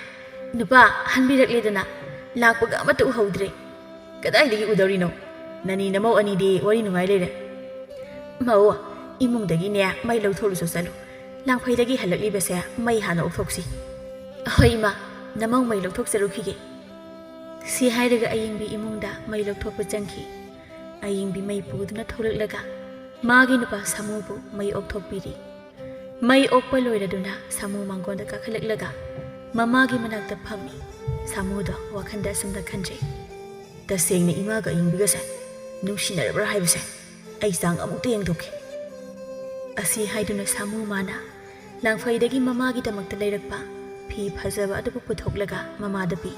ꯅꯨꯄꯥ ꯍꯟꯕꯤꯔꯛꯂꯦꯗꯅ꯫ ꯂꯥꯛꯄꯒ ꯑꯃꯠꯇ ꯎꯍꯧꯗ꯭ꯔꯦ꯫ ꯀꯗꯥꯏꯗꯒꯤ ꯎꯗꯧꯔꯤꯅꯣ? ꯅꯅꯤ ꯅꯃꯧ ꯑꯅꯤꯗꯤ ꯋꯥꯔꯤ ꯅꯨꯡꯉꯥꯏ ꯂꯩꯔꯦ꯫ ꯃꯧ, ꯏꯃꯨꯡꯗꯒꯤꯅꯦ ꯃꯩ ꯂꯧꯊꯣꯛꯂꯨꯆꯣ ꯆꯠꯂꯨ꯫ ꯂꯥꯡꯐꯩꯗꯒꯤ ꯍꯜꯂꯛꯂꯤꯕꯁꯦ ꯃꯩ ꯍꯥꯟꯅ ꯑꯣꯛꯊꯣꯛꯁꯤ꯫ ꯍꯣꯏ ꯏꯃꯥ, ꯅꯃꯧ ꯃꯩ ꯂꯧꯊꯣꯛꯆꯔꯨꯈꯤꯒꯦ꯫ ꯁꯤ ꯍꯥꯏꯔꯒ ꯑꯌꯤꯡꯕꯤ ꯏꯃꯨꯡꯗ ꯃꯩ ꯂꯧꯊꯣꯛꯄ ꯆꯪꯈꯤ꯫ ꯑꯌꯤꯡꯕꯤ ꯃꯩ ꯄꯨꯗꯨꯅ ꯊꯣꯛꯂꯛꯂꯒ ꯃꯥꯒꯤ ꯅꯨꯄꯥ ꯁꯥꯃꯨꯕꯨ ꯃꯩ ꯑꯣꯛꯊꯣꯛꯄꯤꯔꯤ꯫ ꯃꯩ ꯑꯣꯛꯄ ꯂꯣꯏꯔꯗꯨꯅ ꯁꯥꯃꯨ ꯃꯥꯡꯒꯣꯟꯗ ꯀꯥꯈꯠꯂꯛꯂꯒ ꯃꯃꯥꯒꯤ ꯃꯅꯥꯛꯇ ꯐꯝꯃꯤ꯫ ꯁꯥꯃꯨꯗꯣ ꯋꯥꯈꯟꯗ ꯑꯁꯨꯝꯅ ꯈꯟꯖꯩ, "ꯇꯁꯦꯡꯅ ꯏꯃꯥꯒ ꯑꯌꯤꯡꯕꯤꯒꯁꯦ ꯅꯨꯡꯁꯤꯅꯔꯕ꯭ꯔꯥ ꯍꯥꯏꯕꯁꯦ ꯑꯩ ꯆꯥꯡ ꯑꯃꯨꯛꯇ ꯌꯦꯡꯊꯣꯛꯀꯦ"꯫ ꯑꯁꯤ ꯍꯥꯏꯗꯨꯅ ꯁꯥꯃꯨ ꯃꯥꯅ ꯂꯥꯡꯐꯩꯗꯒꯤ ꯃꯃꯥꯒꯤꯗꯃꯛꯇ ꯂꯩꯔꯛꯄ ꯐꯤ ꯐꯖꯕ ꯑꯗꯨꯕꯨ ꯄꯨꯊꯣꯛꯂꯒ ꯃꯃꯥꯗ ꯄꯤ꯫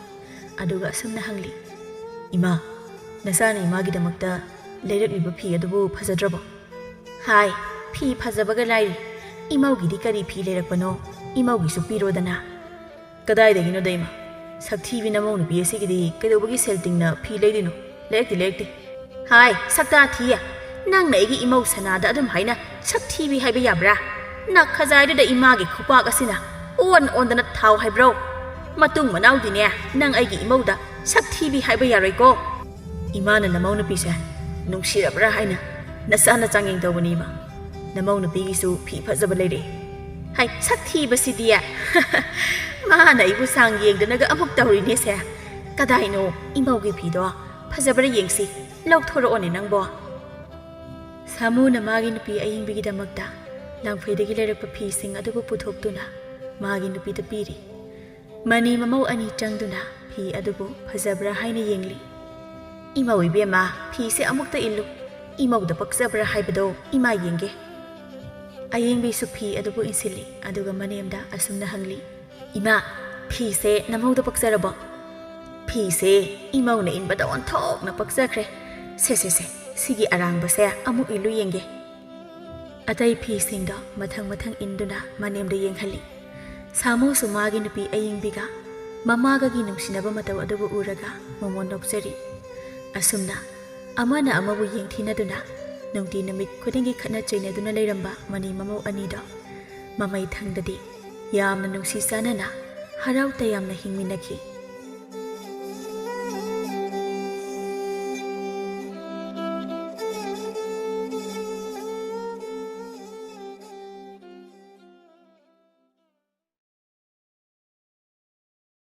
ꯑꯗꯨꯒ ꯑꯁꯨꯝꯅ ꯍꯪꯂꯤ, "ꯏꯃꯥ, ꯅꯆꯥꯅ ꯏꯃꯥꯒꯤꯗꯃꯛꯇ ꯂꯩꯔꯛꯂꯤꯕ ꯐꯤ ꯑꯗꯨꯕꯨ ꯐꯖꯗ꯭ꯔꯕꯣ?" "ꯍꯥꯏ, ꯐꯤ ꯐꯖꯕꯒ ꯂꯥꯏꯔꯤ, ꯏꯃꯧꯒꯤꯗꯤ ꯀꯔꯤ ꯐꯤ ꯂꯩꯔꯛꯄꯅꯣ? ꯏꯃꯧꯒꯤꯁꯨ ꯄꯤꯔꯣꯗꯅ"꯫ "ꯀꯗꯥꯏꯗꯒꯤꯅꯣꯗ ꯏꯃꯥ, ꯁꯛꯊꯤꯕꯤ ꯅꯃꯧ ꯅꯨꯄꯤ ꯑꯁꯤꯒꯤꯗꯤ ꯀꯩꯗꯧꯕꯒꯤ ꯁꯦꯜ ꯇꯤꯡꯅ ꯐꯤ ꯂꯩꯗꯣꯏꯅꯣ? ꯂꯩꯔꯛꯇꯦ, ꯂꯩꯔꯛꯇꯦ"꯫ "ꯍꯥꯏ, ꯁꯛꯇꯥ ꯊꯤ! ꯅꯪꯅ ꯑꯩꯒꯤ ꯏꯃꯧ ꯁꯅꯥꯗ ꯑꯗꯨꯝ ꯍꯥꯏꯅ ꯁꯛꯊꯤꯕꯤ ꯍꯥꯏꯕ ꯌꯥꯕ꯭ꯔꯥ? ꯅꯈꯖꯥꯏꯗꯨꯗ ꯏꯃꯥꯒꯤ ꯈꯨꯄꯥꯛ ꯑꯁꯤꯅ ꯑꯣꯟ ꯑꯣꯟꯗꯅ ꯊꯥꯎ ꯍꯥꯏꯕ꯭ꯔꯣ? ꯃꯇꯨꯡ ꯃꯅꯥꯎꯗꯤꯅꯦ ꯅꯪ ꯑꯩꯒꯤ ꯏꯃꯧꯗ ꯁꯛꯊꯤꯕꯤ ꯍꯥꯏꯕ ꯌꯥꯔꯣꯏꯀꯣ"꯫ "ꯏꯃꯥꯅ ꯅꯃꯧ ꯅꯨꯄꯤꯁꯦ ꯅꯨꯡꯁꯤꯔꯕ꯭ꯔꯥ ꯍꯥꯏꯅ ꯅꯆꯥꯅ ꯆꯥꯡꯌꯦꯡ ꯇꯧꯕꯅꯤ ꯏꯃꯥ꯫ ꯅꯃꯧ ꯅꯨꯄꯤꯒꯤꯁꯨ ꯐꯤ ꯐꯖꯕ ꯂꯩꯔꯦ"꯫ "ꯍꯥꯏ, ꯁꯛꯊꯤꯕꯁꯤꯗꯤ! ꯃꯥꯅ ꯑꯩꯕꯨ ꯆꯥꯡ ꯌꯦꯡꯗꯅꯒ ꯑꯃꯨꯛ ꯇꯧꯔꯤꯅꯦꯁꯦ꯫ ꯀꯗꯥꯏꯅꯣ ꯏꯃꯧꯒꯤ ꯐꯤꯗꯣ? ꯐꯖꯕ꯭ꯔꯥ ꯌꯦꯡꯁꯤ꯫ ꯂꯧꯊꯣꯔꯛꯑꯣꯅꯦ ꯅꯪꯕꯣ"꯫ ꯁꯥꯃꯨꯅ ꯃꯥꯒꯤ ꯅꯨꯄꯤ ꯑꯌꯤꯡꯕꯤꯒꯤꯗꯃꯛꯇ ꯂꯥꯡꯐꯩꯗꯒꯤ ꯂꯩꯔꯛꯄ ꯐꯤꯁꯤꯡ ꯑꯗꯨꯕꯨ ꯄꯨꯊꯣꯛꯇꯨꯅ ꯃꯥꯒꯤ ꯅꯨꯄꯤꯗ ꯄꯤꯔꯤ꯫ ꯃꯅꯤ ꯃꯃꯧ ꯑꯅꯤ ꯆꯪꯗꯨꯅ ꯐꯤ ꯑꯗꯨꯕꯨ ꯐꯖꯕ꯭ꯔꯥ ꯍꯥꯏꯅ ꯌꯦꯡꯂꯤ꯫ "ꯏꯃꯧ ꯏꯕꯦꯝꯃ, ꯐꯤꯁꯦ ꯑꯃꯨꯛꯇ ꯏꯜꯂꯨ꯫ ꯏꯃꯧꯗ ꯄꯛꯆꯕ꯭ꯔꯥ ꯍꯥꯏꯕꯗꯣ ꯏꯃꯥ ꯌꯦꯡꯒꯦ"꯫ ꯑꯌꯤꯡꯕꯤꯁꯨ ꯐꯤ ꯑꯗꯨꯕꯨ ꯏꯟꯁꯤꯜꯂꯤ, ꯑꯗꯨꯒ ꯃꯅꯦꯝꯗ ꯑꯁꯨꯝꯅ ꯍꯪꯂꯤ, "ꯏꯃꯥ, ꯐꯤꯁꯦ ꯅꯃꯧꯗ ꯄꯛꯆꯔꯕꯣ?" "ꯐꯤꯁꯦ ꯏꯃꯧꯅ ꯏꯟꯕꯗ ꯑꯣꯟꯊꯣꯛꯅ ꯄꯛꯆꯈ꯭ꯔꯦ꯫ ꯁꯦ, ꯁꯦ, ꯁꯦ, ꯁꯤꯒꯤ ꯑꯔꯥꯡꯕꯁꯦ ꯑꯃꯨꯛ ꯏꯜꯂꯨ ꯌꯦꯡꯒꯦ"꯫ ꯑꯇꯩ ꯐꯤꯁꯤꯡꯗꯣ ꯃꯊꯪ ꯃꯊꯪ ꯏꯟꯗꯨꯅ ꯃꯅꯦꯝꯗ ꯌꯦꯡꯍꯜꯂꯤ꯫ ꯁꯥꯃꯨꯁꯨ ꯃꯥꯒꯤ ꯅꯨꯄꯤ ꯑꯌꯤꯡꯕꯤꯒ ꯃꯃꯥꯒꯒꯤ ꯅꯨꯡꯁꯤꯅꯕ ꯃꯇꯧ ꯑꯗꯨꯕꯨ ꯎꯔꯒ ꯃꯃꯣꯟ ꯅꯣꯛꯆꯔꯤ꯫ ꯑꯁꯨꯝꯅ ꯑꯃꯅ ꯑꯃꯕꯨ ꯌꯦꯡꯊꯤꯅꯗꯨꯅ ꯅꯨꯡꯇꯤ ꯅꯨꯃꯤꯠ ꯈꯨꯗꯤꯡꯒꯤ ꯈꯠꯅ ꯆꯩꯅꯗꯨꯅ ꯂꯩꯔꯝꯕ ꯃꯅꯤ ꯃꯃꯧ ꯑꯅꯤꯗꯣ ꯃꯃꯩ ꯊꯪꯗꯗꯤ ꯌꯥꯝꯅ ꯅꯨꯡꯁꯤ ꯆꯥꯟꯅꯅ ꯍꯔꯥꯎ ꯇꯌꯥꯝꯅ ꯍꯤꯡꯃꯤꯟꯅꯈꯤ꯫